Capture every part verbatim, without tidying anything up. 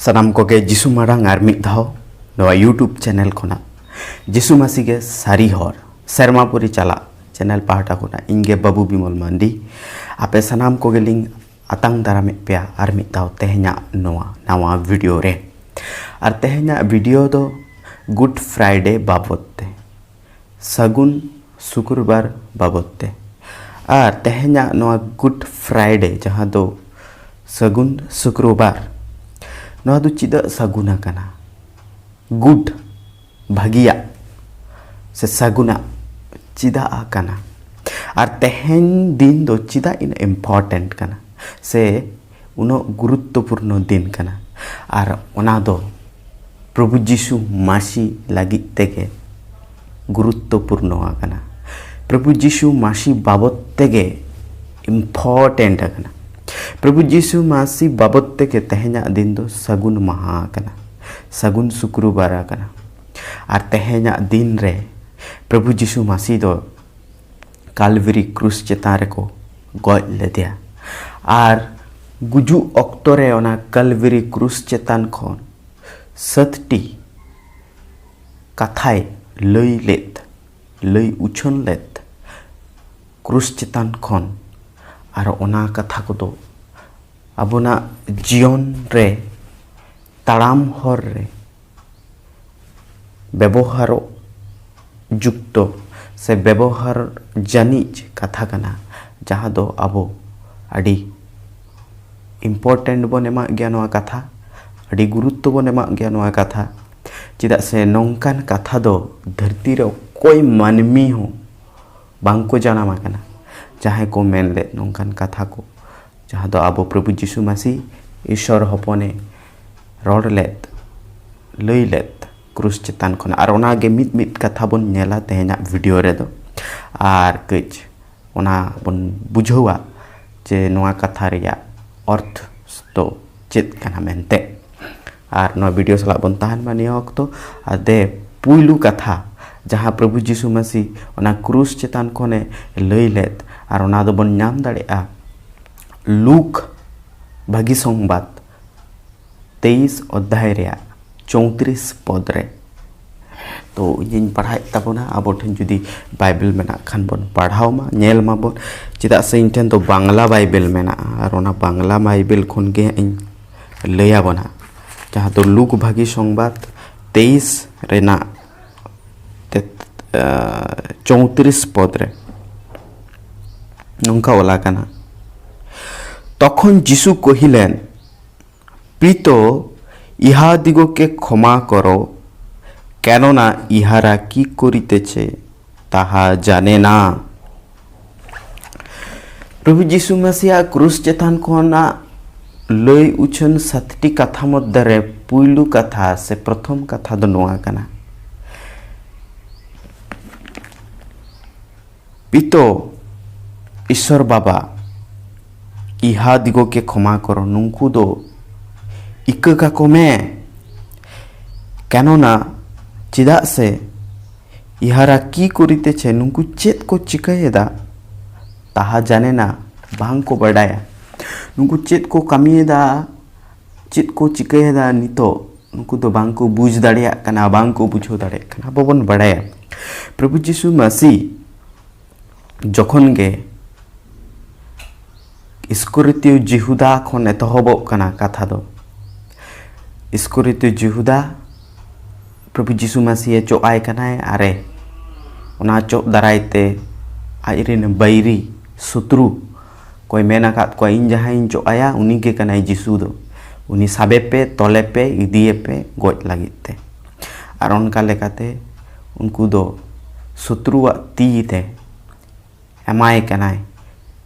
ᱥᱟᱱᱟᱢ ᱠᱚᱜᱮ ᱡᱤᱥᱩ ᱢᱟᱲᱟᱝ ᱟᱨ ᱢᱤᱫ ᱫᱷᱟᱣ ᱱᱚᱣᱟ YouTube ᱪᱮᱱᱮᱞ ᱠᱷᱚᱱᱟᱜ ᱡᱤᱥᱩ ᱢᱟᱹᱥᱤ ᱜᱮ ᱥᱟᱹᱨᱤ ᱦᱚᱨ ᱥᱮᱨᱢᱟ ᱯᱩᱨᱤ ᱪᱟᱞᱟᱜ ᱪᱮᱱᱮᱞ ᱯᱟᱦᱴᱟ ᱠᱷᱚᱱᱟᱜ ᱤᱧ ᱜᱮ ᱵᱟᱹᱵᱩ ᱵᱤᱢᱚᱞ ᱢᱟᱱᱰᱤ ᱟᱯᱮ ᱥᱟᱱᱟᱢ ᱠᱚᱜᱮᱞᱤᱧ ᱟᱛᱟᱝ ᱫᱟᱨᱟᱢᱮᱫ ᱯᱮᱭᱟ ᱟᱨ ᱢᱤᱫ ᱫᱷᱟᱣ ᱛᱮᱦᱮᱧᱟᱜ ᱱᱚᱣᱟ ᱱᱟᱣᱟ ᱵᱷᱤᱰᱤᱭᱳ ᱨᱮ᱾ ᱟᱨ ᱛᱮᱦᱮᱧᱟᱜ ᱵᱷᱤᱰᱤᱭᱳ ᱫᱚ ᱜᱩᱰ ᱯᱷᱨᱟᱭᱰᱮ ᱵᱟᱵᱚᱫ ᱛᱮ, ᱥᱟᱹᱜᱩᱱ ᱥᱩᱠᱨᱵᱟᱨ ᱵᱟᱵᱚᱫ ᱛᱮ᱾ ᱟᱨ ᱛᱮᱦᱮᱧᱟᱜ ᱱᱚᱣᱟ ᱜᱩᱰ ᱯᱷᱨᱟᱭᱰᱮ, ᱡᱟᱦᱟᱸ ᱫᱚ ᱥᱟᱹᱜᱩᱱ ᱥᱩᱠᱨᱵᱟᱨ, ᱱᱚᱣᱟ ᱫᱚ ᱪᱮᱫᱟᱜ ᱥᱟᱹᱜᱩᱱ ᱟᱠᱟᱱᱟ? ᱜᱩᱰ, ᱵᱷᱟᱹᱜᱤᱭᱟᱜ ᱥᱮ ᱥᱟᱹᱜᱩᱱᱟᱜ ᱪᱮᱫᱟᱜ ᱟᱠᱟᱱᱟ? ᱟᱨ ᱛᱮᱦᱮᱧ ᱫᱤᱱ ᱫᱚ ᱪᱮᱫᱟᱜ ᱤᱱᱟᱹᱜ ᱤᱢᱯᱚᱨᱴᱮᱱᱴ ᱠᱟᱱᱟ ᱥᱮ ᱩᱱᱟᱹᱜ ᱜᱩᱨᱩᱛᱛᱚᱯᱩᱨᱱᱚ ᱫᱤᱱ ᱠᱟᱱᱟ? ᱟᱨ ᱚᱱᱟ ᱫᱚ ᱯᱨᱚᱵᱷᱩ ᱡᱤᱥᱩ ᱢᱟᱹᱥᱤ ᱞᱟᱹᱜᱤᱫ ᱛᱮᱜᱮ ᱜᱩᱨᱩᱛᱛᱚᱯᱩᱨᱱᱚ ᱟᱠᱟᱱᱟ᱾ ᱯᱨᱚᱵᱷᱩ ᱡᱤᱥᱩ ᱢᱟᱹᱥᱤ ᱵᱟᱵᱚᱫ ᱛᱮᱜᱮ ᱤᱢᱯᱚᱨᱴᱮᱱᱴ ᱟᱠᱟᱱᱟ᱾ ᱯᱨᱚᱵᱷᱩ ᱡᱤᱥᱩ ᱢᱟᱹᱥᱤ ᱵᱟᱵᱚᱫ ᱛᱮᱜᱮ ᱛᱮᱦᱮᱧᱟᱜ ᱫᱤᱱ ᱫᱚ ᱥᱟᱹᱜᱩᱱ ᱢᱟᱦᱟ ᱟᱠᱟᱱᱟ, ᱥᱟᱹᱜᱩᱱ ᱥᱩᱠᱨᱵᱟᱨ ᱟᱠᱟᱱᱟ᱾ ᱟᱨ ᱛᱮᱦᱮᱧᱟᱜ ᱫᱤᱱ ᱨᱮ ᱯᱨᱚᱵᱷᱩ ᱡᱤᱥᱩ ᱢᱟᱹᱥᱤ ᱫᱚ ᱠᱟᱞᱵᱮᱨᱤ ᱠᱨᱩᱥ ᱪᱮᱛᱟᱱ ᱨᱮᱠᱚ ᱜᱚᱡ ᱞᱮᱫᱮᱭᱟ᱾ ᱟᱨ ᱜᱩᱡᱩᱜ ᱚᱠᱛᱚ ᱨᱮ ᱚᱱᱟ ᱠᱟᱞᱵᱮᱨᱤ ᱠᱨᱩᱥ ᱪᱮᱛᱟᱱ ᱠᱷᱚᱱ ᱥᱟᱛᱴᱤ ᱠᱟᱛᱷᱟᱭ ᱞᱟᱹᱭ ᱞᱮᱫ, ᱞᱟᱹᱭ ᱩᱪᱷᱟᱹᱱ ᱞᱮᱫ ᱠᱨᱩᱥ ᱪᱮᱛᱟᱱ ᱠᱷᱚᱱ᱾ ᱟᱨ ᱚᱱᱟ ᱠᱟᱛᱷᱟ ᱠᱚᱫᱚ ᱟᱵᱚᱱᱟᱜ ᱡᱤᱭᱚᱱ ᱨᱮ ᱛᱟᱲᱟᱢ ᱦᱚᱨ ᱨᱮ ᱵᱮᱵᱚᱦᱟᱨᱚᱜ ᱡᱩᱠᱛᱚ ᱥᱮ ᱵᱮᱵᱚᱦᱟᱨ ᱡᱟᱹᱱᱤᱡ ᱠᱟᱛᱷᱟ ᱠᱟᱱᱟ, ᱡᱟᱦᱟᱸ ᱫᱚ ᱟᱵᱚ ᱟᱹᱰᱤ ᱤᱢᱯᱚᱨᱴᱮᱱᱴ ᱵᱚᱱ ᱮᱢᱟᱜ ᱜᱮᱭᱟ ᱱᱚᱣᱟ ᱠᱟᱛᱷᱟ, ᱟᱹᱰᱤ ᱜᱩᱨᱩᱛᱛᱚ ᱵᱚᱱ ᱮᱢᱟᱜ ᱜᱮᱭᱟ ᱱᱚᱣᱟ ᱠᱟᱛᱷᱟ᱾ ᱪᱮᱫᱟᱜ ᱥᱮ ᱱᱚᱝᱠᱟᱱ ᱠᱟᱛᱷᱟ ᱫᱚ ᱫᱷᱟᱹᱨᱛᱤ ᱨᱮ ᱚᱠᱚᱭ ᱢᱟᱹᱱᱢᱤ ᱦᱚᱸ ᱵᱟᱝᱠᱚ ᱡᱟᱱᱟᱢ ᱟᱠᱟᱱᱟ, ᱡᱟᱦᱟᱸᱭ ᱠᱚ ᱢᱮᱱ ᱞᱮᱫ ᱱᱚᱝᱠᱟᱱ ᱠᱟᱛᱷᱟ ᱠᱚ, ᱡᱟᱦᱟᱸ ᱫᱚ ᱟᱵᱚ ᱯᱨᱚᱵᱷᱩ ᱡᱤᱥᱩ ᱢᱟᱹᱥᱤ ᱤᱥᱚᱨ ᱦᱚᱯᱚᱱᱮ ᱨᱚᱲ ᱞᱮᱫ, ᱞᱟᱹᱭ ᱞᱮᱫ ᱠᱨᱩᱥ ᱪᱮᱛᱟᱱ ᱠᱷᱚᱱᱟᱜ᱾ ᱟᱨ ᱚᱱᱟᱜᱮ ᱢᱤᱫ ᱢᱤᱫ ᱠᱟᱛᱷᱟ ᱵᱚᱱ ᱧᱮᱞᱟ ᱛᱮᱦᱮᱧᱟᱜ ᱵᱷᱤᱰᱤᱭᱳ ᱨᱮᱫᱚ, ᱟᱨ ᱠᱟᱹᱡ ᱚᱱᱟ ᱵᱚᱱ ᱵᱩᱡᱷᱟᱹᱣᱟ ᱡᱮ ᱱᱚᱣᱟ ᱠᱟᱛᱷᱟ ᱨᱮᱭᱟᱜ ᱚᱨᱛᱷ ᱫᱚ ᱪᱮᱫ ᱠᱟᱱᱟ ᱢᱮᱱᱛᱮ᱾ ᱟᱨ ᱱᱚᱣᱟ ᱵᱷᱤᱰᱤᱭᱳ ᱥᱟᱞᱟᱜ ᱵᱚᱱ ᱛᱟᱦᱮᱱ ᱢᱟ ᱱᱤᱭᱟᱹ ᱚᱠᱛᱚ᱾ ᱟᱨ ᱫᱮ, ᱯᱩᱭᱞᱩ ᱠᱟᱛᱷᱟ ᱡᱟᱦᱟᱸ ᱯᱨᱚᱵᱷᱩ ᱡᱤᱥᱩ ᱢᱟᱹᱥᱤ ᱚᱱᱟ ᱠᱨᱩᱥ ᱪᱮᱛᱟᱱ ᱠᱷᱚᱱᱮ ᱞᱟᱹᱭ ᱞᱮᱫ, ᱟᱨ ᱚᱱᱟ ᱫᱚᱵᱚᱱ ᱧᱟᱢ ᱫᱟᱲᱮᱭᱟᱜᱼᱟ ᱞᱩᱠ ᱵᱷᱟᱹᱜᱤ ᱥᱚᱝᱵᱟᱫ ᱛᱮᱭᱤᱥ ᱚᱫᱷᱭᱟᱭ ᱨᱮᱭᱟᱜ ᱪᱳᱭᱛᱨᱤᱥ ᱯᱚᱫ ᱨᱮ᱾ ᱛᱚ ᱤᱧᱤᱧ ᱯᱟᱲᱦᱟᱣᱮᱫ ᱛᱟᱵᱚᱱᱟ, ᱟᱵᱚ ᱴᱷᱮᱱ ᱡᱩᱫᱤ ᱵᱟᱭᱵᱮᱞ ᱢᱮᱱᱟᱜ ᱠᱷᱟᱱ ᱵᱚᱱ ᱯᱟᱲᱦᱟᱣ ᱢᱟ, ᱧᱮᱞ ᱢᱟᱵᱚᱱ, ᱪᱮᱫᱟᱜ ᱥᱮ ᱤᱧ ᱴᱷᱮᱱ ᱫᱚ ᱵᱟᱝᱞᱟ ᱵᱟᱭᱵᱮᱞ ᱢᱮᱱᱟᱜᱼᱟ ᱟᱨ ᱚᱱᱟ ᱵᱟᱝᱞᱟ ᱵᱟᱭᱵᱮᱞ ᱠᱷᱚᱱ ᱜᱮ ᱤᱧ ᱞᱟᱹᱭ ᱟᱵᱚᱱᱟ, ᱡᱟᱦᱟᱸ ᱫᱚ ᱞᱩᱠ ᱵᱷᱟᱹᱜᱤ ᱥᱚᱝᱵᱟᱫ ᱛᱮᱭᱤᱥ ᱨᱮᱱᱟᱜ ᱛᱮ-, ᱟᱸ, ᱪᱳᱭᱛᱨᱤᱥ ᱯᱚᱫ ᱨᱮ ᱱᱚᱝᱠᱟ ᱚᱞ ᱟᱠᱟᱱᱟ, ᱛᱚᱠᱷᱚᱱ ᱡᱤᱥᱩ ᱠᱚᱦᱤᱞᱮᱱ, পিত, ইহাদিগকে ক্ষমা করো, কেননা ইহারা কি করিতেছে, তাহা জানে না। ᱯᱨᱚᱵᱷᱩ ᱡᱤᱥᱩ ᱢᱟᱥᱤᱭᱟᱜ ᱠᱨᱩᱥ ᱪᱮᱛᱟᱱ ᱠᱷᱚᱱᱟᱜ ᱞᱟᱹᱭ ᱩᱪᱷᱟᱹᱱ ᱥᱟᱛᱴᱤ ᱠᱟᱛᱷᱟ ᱢᱚᱫᱽᱫᱷᱮ ᱨᱮ ᱯᱩᱭᱞᱩ ᱠᱟᱛᱷᱟ ᱥᱮ ᱯᱨᱚᱛᱷᱚᱢ ᱠᱟᱛᱷᱟ ᱫᱚ ᱱᱚᱣᱟ ᱠᱟᱱᱟ, ᱯᱤᱛᱚ, ᱤᱥᱥᱚᱨ ᱵᱟᱵᱟ, ᱤᱦᱟ ᱫᱤᱜᱚᱠᱮ ᱠᱷᱚᱢᱟ ᱠᱚᱨᱚ, ᱱᱩᱝᱠᱩ ᱫᱚ ᱤᱠᱟᱹ ᱠᱟᱠᱚ ᱢᱮ᱾ ᱠᱮᱱᱚᱱᱟ, ᱪᱮᱫᱟᱜ ᱥᱮ, ᱤᱦᱟᱨᱟ ᱠᱤ ᱠᱚᱨᱤᱛᱮᱪᱷᱮ, ᱱᱩᱝᱠᱩ ᱪᱮᱫ ᱠᱚ ᱪᱤᱠᱟᱹᱭᱮᱫᱟ, ᱛᱟᱦᱟ ᱡᱟᱱᱮᱱᱟ, ᱵᱟᱝ ᱠᱚ ᱵᱟᱰᱟᱭᱟ᱾ ᱱᱩᱝᱠᱩ ᱪᱮᱫ ᱠᱚ ᱠᱟᱹᱢᱤᱭᱮᱫᱟ, ᱪᱮᱫ ᱠᱚ ᱪᱤᱠᱟᱹᱭᱮᱫᱟ ᱱᱤᱛᱚᱜ, ᱱᱩᱠᱩ ᱫᱚ ᱵᱟᱝ ᱠᱚ ᱵᱩᱡᱽ ᱫᱟᱲᱮᱭᱟᱜ ᱠᱟᱱᱟ, ᱵᱟᱝ ᱠᱚ ᱵᱩᱡᱷᱟᱹᱣ ᱫᱟᱲᱮᱭᱟᱜ ᱠᱟᱱᱟ᱾ ᱟᱵᱚ ᱵᱚᱱ ᱵᱟᱲᱟᱭᱟ, ᱯᱨᱚᱵᱷᱩ ᱡᱤᱥᱩ ᱢᱟᱥᱤ ᱡᱚᱠᱷᱚᱱ ᱜᱮ ᱤᱥᱠᱚᱨᱤᱛᱤᱭᱚ ᱡᱤᱦᱩᱫᱟ ᱠᱷᱚᱱ ᱮᱛᱚᱦᱚᱵᱚᱜ ᱠᱟᱱᱟ ᱠᱟᱛᱷᱟ ᱫᱚ, ᱤᱥᱠᱚᱨᱤᱛᱤᱭᱚ ᱡᱤᱦᱩᱫᱟ ᱯᱨᱚᱵᱷᱩ ᱡᱤᱥᱩ ᱢᱟᱥᱤᱭᱮ ᱪᱚᱜ ᱟᱭ ᱠᱟᱱᱟᱭ ᱟᱨᱮ ᱚᱱᱟ ᱪᱚᱜ ᱫᱟᱨᱟᱭ ᱛᱮ ᱟᱡ ᱨᱮᱱ ᱵᱟᱹᱭᱨᱤ, ᱥᱚᱛᱨᱩ ᱠᱚᱭ ᱢᱮᱱ ᱟᱠᱟᱫ ᱠᱚᱣᱟ, "ᱤᱧ ᱡᱟᱦᱟᱸᱭᱤᱧ ᱪᱚᱜ ᱟᱭᱟ, ᱩᱱᱤ ᱜᱮ ᱠᱟᱱᱟᱭ ᱡᱤᱥᱩ ᱫᱚ᱾ ᱩᱱᱤ ᱥᱟᱵᱮ ᱯᱮ, ᱛᱚᱞᱮ ᱯᱮ, ᱤᱫᱤᱭᱮ ᱯᱮ ᱜᱚᱡ ᱞᱟᱹᱜᱤᱫ ᱛᱮ᱾" ᱟᱨ ᱚᱱᱠᱟ ᱞᱮᱠᱟᱛᱮ ᱩᱱᱠᱩ ᱫᱚ ᱥᱚᱛᱨᱩᱣᱟᱜ ᱛᱤ ᱛᱮ ᱮᱢᱟᱭ ᱠᱟᱱᱟᱭ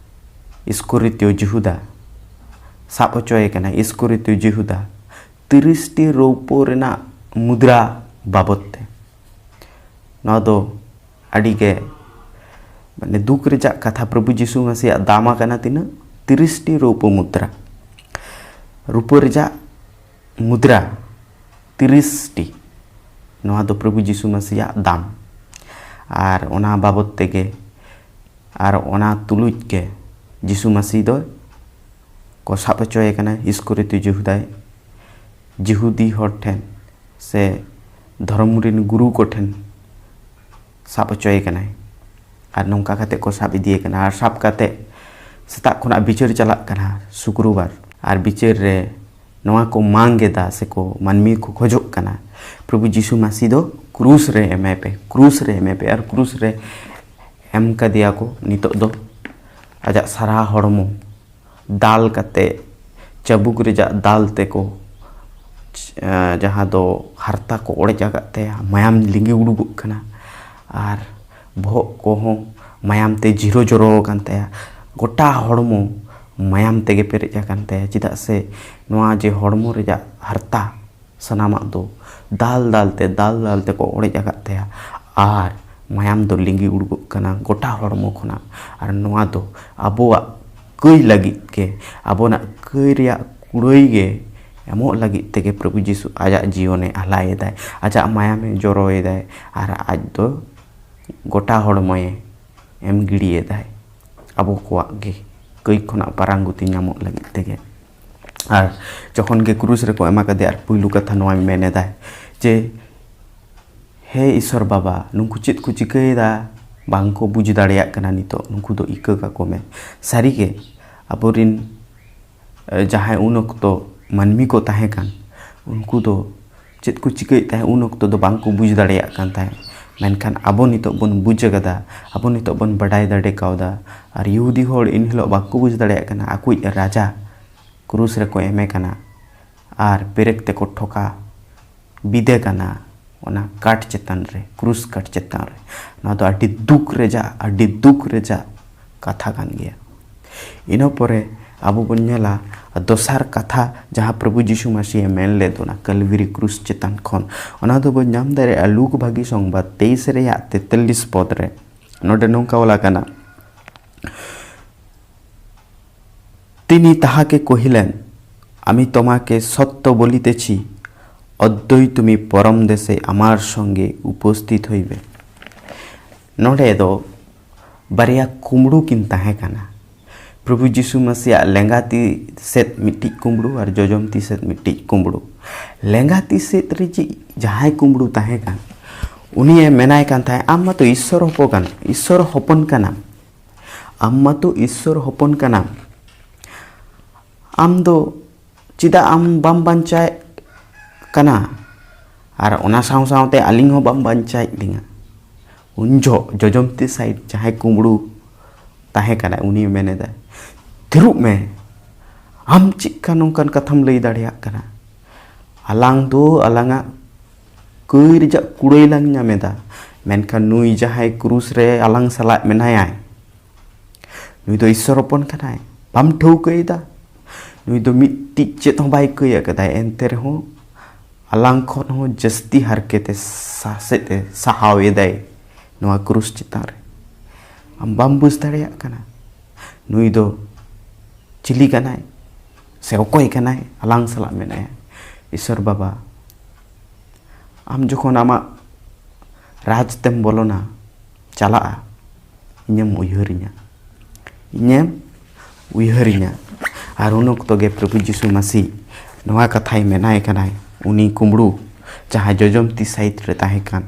ᱤᱥᱠᱚᱨᱤᱛᱤᱭᱚ ᱡᱤᱦᱩᱫᱟ, ᱥᱟᱵ ᱦᱚᱪᱚᱭᱮ ᱠᱟᱱᱟᱭ ᱤᱥᱠᱚᱨᱤᱛᱤᱭᱚ ᱡᱤᱦᱩᱫᱟ ᱛᱤᱨᱤᱥ ᱴᱤ ᱨᱚᱯᱚ ᱨᱮᱱᱟᱜ ᱢᱩᱫᱽᱨᱟ ᱵᱟᱵᱚᱫ ᱛᱮ᱾ ᱱᱚᱣᱟ ᱫᱚ ᱟᱹᱰᱤ ᱜᱮ, ᱢᱟᱱᱮ, ᱫᱩᱠ ᱨᱮᱭᱟᱜ ᱠᱟᱛᱷᱟ᱾ ᱯᱨᱚᱵᱷᱩ ᱡᱤᱥᱩ ᱢᱟᱥᱤᱭᱟᱜ ᱫᱟᱢ ᱟᱠᱟᱱᱟ ᱛᱤᱱᱟᱹᱜ? ᱛᱤᱨᱤᱥ ᱴᱤ ᱨᱩᱯᱟᱹ ᱢᱩᱫᱽᱨᱟ᱾ ᱨᱩᱯᱟᱹ ᱨᱮᱭᱟᱜ ᱢᱩᱫᱽᱨᱟ ᱛᱤᱨᱤᱥ ᱴᱤ᱾ ᱱᱚᱣᱟ ᱫᱚ ᱯᱨᱚᱵᱷᱩ ᱡᱤᱥᱩ ᱢᱟᱥᱤᱭᱟᱜ ᱫᱟᱢ᱾ ᱟᱨ ᱚᱱᱟ ᱵᱟᱵᱚᱫ ᱛᱮᱜᱮ, ᱟᱨ ᱚᱱᱟ ᱛᱩᱞᱩᱡ ᱜᱮ ᱡᱤᱥᱩ ᱢᱟᱥᱤ ᱫᱚ ᱠᱚ ᱥᱟᱵ ᱦᱚᱪᱚᱭᱮ ᱠᱟᱱᱟ ᱤᱥᱠᱚᱨᱤᱛᱤ ᱡᱤᱦᱩᱫᱟᱭ᱾ ᱡᱤᱦᱩᱫᱤ ᱦᱚᱲ ᱴᱷᱮᱱ ᱥᱮ ᱫᱷᱚᱨᱚᱢ ᱨᱮᱱ ᱜᱩᱨᱩ ᱠᱚᱴᱷᱮᱱ ᱥᱟᱵ ᱦᱚᱪᱚᱭᱮ ᱠᱟᱱᱟᱭ᱾ ᱟᱨ ᱱᱚᱝᱠᱟ ᱠᱟᱛᱮ ᱠᱚ ᱥᱟᱵ ᱤᱫᱤᱭᱮ ᱠᱟᱱᱟ᱾ ᱟᱨ ᱥᱟᱵ ᱠᱟᱛᱮ ᱥᱮᱛᱟᱜ ᱠᱷᱚᱱᱟᱜ ᱵᱤᱪᱟᱹᱨ ᱪᱟᱞᱟᱜ ᱠᱟᱱᱟ ᱥᱩᱠᱨᱩᱵᱟᱨ᱾ ᱟᱨ ᱵᱤᱪᱟᱹᱨ ᱨᱮ ᱱᱚᱣᱟ ᱠᱚ ᱢᱟᱝ ᱮᱫᱟ ᱥᱮ ᱠᱚ ᱢᱟᱹᱱᱢᱤ ᱠᱚ ᱠᱷᱚᱡᱚᱜ ᱠᱟᱱᱟ, ᱯᱨᱚᱵᱷᱩ ᱡᱤᱥᱩ ᱢᱟᱹᱥᱤ ᱫᱚ ᱠᱨᱩᱥ ᱨᱮ ᱮᱢᱟᱭ ᱯᱮ, ᱠᱨᱩᱥ ᱨᱮ ᱮᱢᱟᱭ ᱯᱮ᱾ ᱟᱨ ᱠᱨᱩᱥ ᱨᱮ ᱮᱢ ᱠᱟᱫᱮᱭᱟ ᱠᱚ᱾ ᱱᱤᱛᱚᱜ ᱫᱚ ᱟᱡᱟᱜ ᱥᱟᱨᱟ ᱦᱚᱲᱢᱚ ᱫᱟᱞ ᱠᱟᱛᱮ, ᱪᱟᱵᱩᱠ ᱨᱮᱭᱟᱜ ᱫᱟᱞ ᱛᱮᱠᱚ, ᱮᱸ, ᱡᱟᱦᱟᱸ ᱫᱚ ᱦᱟᱨᱛᱟ ᱠᱚ ᱚᱲᱮᱡ ᱟᱠᱟᱫ ᱛᱟᱭᱟ, ᱢᱟᱭᱟᱢ ᱞᱤᱸᱜᱤ ᱩᱰᱩᱠᱚᱜ ᱠᱟᱱᱟ᱾ ᱟᱨ ᱵᱚᱦᱚᱜ ᱠᱚᱦᱚᱸ ᱢᱟᱭᱟᱢ ᱛᱮ ᱡᱷᱤᱨᱚ ᱡᱚᱨᱚ ᱟᱠᱟᱱ ᱛᱟᱭᱟ᱾ ᱜᱚᱴᱟ ᱦᱚᱲᱢᱚ ᱢᱟᱭᱟᱢ ᱛᱮᱜᱮ ᱯᱮᱨᱮᱡ ᱟᱠᱟᱱ ᱛᱟᱭᱟ᱾ ᱪᱮᱫᱟᱜ ᱥᱮ ᱱᱚᱣᱟ ᱡᱮ ᱦᱚᱲᱢᱚ ᱨᱮᱭᱟᱜ ᱦᱟᱨᱛᱟ ᱥᱟᱱᱟᱢᱟᱜ ᱫᱚ ᱫᱟᱞ ᱫᱟᱞ ᱛᱮ, ᱫᱟᱞ ᱫᱟᱞ ᱛᱮᱠᱚ ᱚᱲᱮᱡ ᱟᱠᱟᱫ ᱛᱟᱭᱟ᱾ ᱟᱨ ᱢᱟᱭᱟᱢ ᱫᱚ ᱞᱤᱸᱜᱤ ᱩᱰᱩᱠᱚᱜ ᱠᱟᱱᱟ ᱜᱚᱴᱟ ᱦᱚᱲᱢᱚ ᱠᱷᱚᱱᱟᱜ᱾ ᱟᱨ ᱱᱚᱣᱟ ᱫᱚ ᱟᱵᱚᱣᱟᱜ ᱠᱟᱹᱭ ᱞᱟᱹᱜᱤᱫ ᱜᱮ, ᱟᱵᱚᱱᱟᱜ ᱠᱟᱹᱭ ᱨᱮᱭᱟᱜ ᱠᱩᱲᱟᱹᱭ ᱜᱮ ᱮᱢᱚᱜ ᱞᱟᱹᱜᱤᱫ ᱛᱮᱜᱮ ᱯᱨᱚᱵᱷᱩ ᱡᱤᱥᱩ ᱟᱡᱟᱜ ᱡᱤᱭᱚᱱᱮ ᱟᱞᱟᱭᱮᱫᱟᱭ, ᱟᱡᱟᱜ ᱢᱟᱭᱟᱢᱮ ᱡᱚᱨᱚᱭᱮᱫᱟᱭ᱾ ᱟᱨ ᱟᱡ ᱫᱚ ᱜᱚᱴᱟ ᱦᱚᱲᱢᱚᱭᱮ ᱮᱢ ᱜᱤᱰᱤᱭᱮᱫᱟᱭ ᱟᱵᱚ ᱠᱚᱣᱟᱜ ᱜᱮ ᱠᱟᱹᱭ ᱠᱷᱚᱱᱟᱜ ᱯᱟᱨᱟᱝᱜᱚᱛᱤ ᱧᱟᱢᱚᱜ ᱞᱟᱹᱜᱤᱫ ᱛᱮᱜᱮ᱾ ᱟᱨ ᱡᱚᱠᱷᱚᱱ ᱜᱮ ᱠᱨᱩᱥ ᱨᱮᱠᱚ ᱮᱢᱟ ᱠᱟᱫᱮᱭᱟ, ᱟᱨ ᱯᱩᱭᱞᱩ ᱠᱟᱛᱷᱟ ᱱᱚᱣᱟᱭ ᱢᱮᱱ ᱮᱫᱟᱭ ᱡᱮ, "ᱦᱮ ᱤᱥᱚᱨ ᱵᱟᱵᱟ, ᱱᱩᱠᱩ ᱪᱮᱫ ᱠᱚ ᱪᱤᱠᱟᱹᱭᱮᱫᱟ? ᱵᱟᱝ ᱠᱚ ᱵᱩᱡᱽ ᱫᱟᱲᱮᱭᱟᱜ ᱠᱟᱱᱟ ᱱᱤᱛᱚᱜ, ᱱᱩᱠᱩ ᱫᱚ ᱤᱠᱟᱹ ᱠᱟᱠᱚ ᱢᱮ᱾" ᱥᱟᱹᱨᱤᱜᱮ ᱟᱵᱚᱨᱤᱱ, ᱮ, ᱡᱟᱦᱟᱸᱭ ᱩᱱ ᱚᱠᱛᱚ ᱢᱟᱹᱱᱢᱤ ᱠᱚ ᱛᱟᱦᱮᱸ ᱠᱟᱱ, ᱩᱱᱠᱩ ᱫᱚ ᱪᱮᱫ ᱠᱚ ᱪᱤᱠᱟᱹᱭᱮᱫ ᱛᱟᱦᱮᱸᱫ ᱩᱱ ᱚᱠᱛᱚ ᱫᱚ ᱵᱟᱝ ᱠᱚ ᱵᱩᱡᱽ ᱫᱟᱲᱮᱭᱟᱜ ᱠᱟᱱ ᱛᱟᱦᱮᱸᱫ᱾ ᱢᱮᱱᱠᱷᱟᱱ ᱟᱵᱚ ᱱᱤᱛᱚᱜ ᱵᱚᱱ ᱵᱩᱡᱽ ᱟᱠᱟᱫᱟ, ᱟᱵᱚ ᱱᱤᱛᱚᱜ ᱵᱚᱱ ᱵᱟᱰᱟᱭ ᱫᱟᱲᱮ ᱠᱟᱣᱫᱟ᱾ ᱟᱨ ᱤᱦᱩᱫᱤ ᱦᱚᱲ ᱮᱱ ᱦᱤᱞᱳᱜ ᱵᱟᱠᱚ ᱵᱩᱡᱽ ᱫᱟᱲᱮᱭᱟᱜ ᱠᱟᱱᱟ ᱟᱠᱚᱭᱤᱡ ᱨᱟᱡᱟ ᱠᱨᱩᱥ ᱨᱮᱠᱚ ᱮᱢᱮ ᱠᱟᱱᱟ ᱟᱨ ᱯᱮᱨᱮᱠ ᱛᱮᱠᱚ ᱴᱷᱚᱠᱟ ᱵᱤᱫᱮ ᱠᱟᱱᱟ ᱚᱱᱟ ᱠᱟᱴ ᱪᱮᱛᱟᱱ ᱨᱮ, ᱠᱨᱩᱥ ᱠᱟᱴ ᱪᱮᱛᱟᱱ ᱨᱮ᱾ ᱱᱚᱣᱟ ᱫᱚ ᱟᱹᱰᱤ ᱫᱩᱠ ᱨᱮᱭᱟᱜ, ᱟᱹᱰᱤ ᱫᱩᱠ ᱨᱮᱭᱟᱜ ᱠᱟᱛᱷᱟ ᱠᱟᱱ ᱜᱮᱭᱟ᱾ ᱤᱱᱟᱹ ᱯᱚᱨᱮ ᱟᱵᱚ ᱵᱚᱱ ᱧᱮᱞᱟ ᱫᱚᱥᱟᱨ ᱠᱟᱛᱷᱟ, ᱡᱟᱦᱟᱸ ᱯᱨᱚᱵᱷᱩ ᱡᱤᱥᱩ ᱢᱟᱹᱥᱤᱭᱮ ᱢᱮᱱ ᱞᱮᱫ ᱚᱱᱟ ᱠᱟᱞᱵᱤᱨᱤ ᱠᱨᱩᱥ ᱪᱮᱛᱟᱱ ᱠᱷᱚᱱ, ᱚᱱᱟ ᱫᱚᱵᱚᱱ ᱧᱟᱢ ᱫᱟᱲᱮᱭᱟᱜᱼᱟ ᱞᱩᱠ ᱵᱷᱟᱹᱜᱤ ᱥᱚᱝᱵᱟᱫ ᱛᱮᱭᱤᱥ ᱨᱮᱭᱟᱜ ᱛᱮᱛᱟᱞᱤᱥ ᱯᱚᱫ ᱨᱮ᱾ ᱱᱚᱰᱮ ᱱᱚᱝᱠᱟ ᱚᱞ ᱟᱠᱟᱱᱟ, "তিনি তাহাকে কহিলেন, আমি তোমাকে সত্য বলিতেছি, অদ্যই তুমি পরম দেশে আমার সঙ্গে উপস্থিত হইবে।" ᱱᱚᱰᱮ ᱫᱚ ᱵᱟᱨᱭᱟ ᱠᱩᱢᱵᱽᱲᱩ ᱠᱤᱱ ᱛᱟᱦᱮᱸ ᱠᱟᱱᱟ᱾ ᱯᱨᱚᱵᱷᱩ ᱡᱤᱥᱩ ᱢᱟᱥᱤᱭᱟᱜ ᱞᱮᱸᱜᱟ ᱛᱤ ᱥᱮᱫ ᱢᱤᱫᱴᱤᱡ ᱠᱩᱢᱵᱽᱲᱩ ᱟᱨ ᱡᱚᱡᱚᱢ ᱛᱤ ᱥᱮᱫ ᱢᱤᱫᱴᱤᱡ ᱠᱩᱢᱵᱽᱲᱩ᱾ ᱞᱮᱸᱜᱟ ᱛᱤ ᱥᱮᱫ ᱨᱮ ᱡᱮ ᱡᱟᱦᱟᱸᱭ ᱠᱩᱢᱵᱽᱲᱩ ᱛᱟᱦᱮᱸ ᱠᱟᱱ, ᱩᱱᱤᱭᱮ ᱢᱮᱱᱟᱭ ᱠᱟᱱ ᱛᱟᱦᱮᱸᱫ, "ᱟᱢ ᱢᱟᱛᱚ ᱤᱥᱥᱚᱨ ᱦᱚᱯᱚᱱ ᱠᱟᱱ, ᱤᱥᱥᱚᱨ ᱦᱚᱯᱚᱱ ᱠᱟᱱᱟᱢ, ᱟᱢ ᱢᱟᱛᱚ ᱤᱥᱥᱚᱨ ᱦᱚᱯᱚᱱ ᱠᱟᱱᱟᱢ, ᱟᱢ ᱫᱚ ᱪᱮᱫᱟᱜ ᱟᱢ ᱵᱟᱢ ᱵᱟᱧᱪᱟᱣᱮᱫ ᱠᱟᱱᱟ? ᱟᱨ ᱚᱱᱟ ᱥᱟᱶ ᱥᱟᱶᱛᱮ ᱟᱹᱞᱤᱧ ᱦᱚᱸ ᱵᱟᱢ ᱵᱟᱧᱪᱟᱣᱮᱫ ᱞᱤᱧᱟ?" ᱩᱱ ᱡᱚᱦᱚᱜ ᱡᱚᱡᱚᱢ ᱛᱤ ᱥᱟᱭᱤᱰ ᱡᱟᱦᱟᱸᱭ ᱠᱩᱢᱵᱽᱲᱩ ᱛᱟᱦᱮᱸ ᱠᱟᱱᱟᱭ, ᱩᱱᱤ ᱢᱮᱱᱮᱫᱟᱭ, "ᱛᱷᱤᱨᱚᱜ ᱢᱮ, ᱟᱢ ᱪᱮᱫᱠᱟ ᱱᱚᱝᱠᱟᱱ ᱠᱟᱛᱷᱟᱢ ᱞᱟᱹᱭ ᱫᱟᱲᱮᱭᱟᱜ ᱠᱟᱱᱟ? ᱟᱞᱟᱝ ᱫᱚ ᱟᱞᱟᱝᱟᱜ ᱠᱟᱹᱭ ᱨᱮᱭᱟᱜ ᱠᱩᱲᱟᱹᱭ ᱞᱟᱝ ᱧᱟᱢ ᱮᱫᱟ, ᱢᱮᱱᱠᱷᱟᱱ ᱱᱩᱭ ᱡᱟᱦᱟᱸᱭ ᱠᱨᱩᱥ ᱨᱮ ᱟᱞᱟᱝ ᱥᱟᱞᱟᱜ ᱢᱮᱱᱟᱭᱟᱭ, ᱱᱩᱭ ᱫᱚ ᱤᱥᱥᱚᱨ ᱦᱚᱯᱚᱱ ᱠᱟᱱᱟᱭ, ᱵᱟᱢ ᱴᱷᱟᱹᱣᱠᱟᱹᱭᱮᱫᱟ?" ᱱᱩᱭ ᱫᱚ ᱢᱤᱫᱴᱤᱡ ᱪᱮᱫ ᱦᱚᱸ ᱵᱟᱭ ᱠᱟᱹᱭ ᱟᱠᱟᱫᱟᱭ, ᱮᱱᱛᱮ ᱨᱮᱦᱚᱸ ᱟᱞᱟᱝ ᱠᱷᱚᱱ ᱦᱚᱸ ᱡᱟᱹᱥᱛᱤ ᱦᱟᱨᱠᱮᱛᱮ ᱥᱟᱥᱮᱛ ᱮ ᱥᱟᱦᱟᱣ ᱮᱫᱟᱭ ᱱᱚᱣᱟ ᱠᱨᱩᱥ ᱪᱮᱛᱟᱱ ᱨᱮ᱾ ᱟᱢ ᱵᱟᱢ ᱵᱩᱡᱽ ᱫᱟᱲᱮᱭᱟᱜ ᱠᱟᱱᱟ ᱱᱩᱭ ᱫᱚ ᱪᱤᱞᱤ ᱠᱟᱱᱟᱭ ᱥᱮ ᱚᱠᱚᱭ ᱠᱟᱱᱟᱭ ᱟᱞᱟᱝ ᱥᱟᱞᱟᱜ ᱢᱮᱱᱟᱭᱟ? ᱤᱥᱥᱚᱨ ᱵᱟᱵᱟ, ᱟᱢ ᱡᱚᱠᱷᱚᱱ ᱟᱢᱟᱜ ᱨᱟᱡᱽ ᱛᱮᱢ ᱵᱚᱞᱚᱱᱟ, ᱪᱟᱞᱟᱜᱼᱟ, ᱤᱧᱮᱢ ᱩᱭᱦᱟᱹᱨᱤᱧᱟ, ᱤᱧᱮᱢ ᱩᱭᱦᱟᱹᱨᱤᱧᱟ᱾ ᱟᱨ ᱩᱱ ᱚᱠᱛᱚ ᱜᱮ ᱯᱨᱚᱵᱷᱩ ᱡᱤᱥᱩ ᱢᱟᱹᱥᱤ ᱱᱚᱣᱟ ᱠᱟᱛᱷᱟᱭ ᱢᱮᱱᱟᱭ ᱠᱟᱱᱟᱭ, ᱩᱱᱤ ᱠᱩᱢᱵᱽᱲᱩ ᱡᱟᱦᱟᱸᱭ ᱡᱚᱡᱚᱢ ᱛᱤ ᱥᱟᱭᱤᱰ ᱨᱮ ᱛᱟᱦᱮᱸ ᱠᱟᱱ,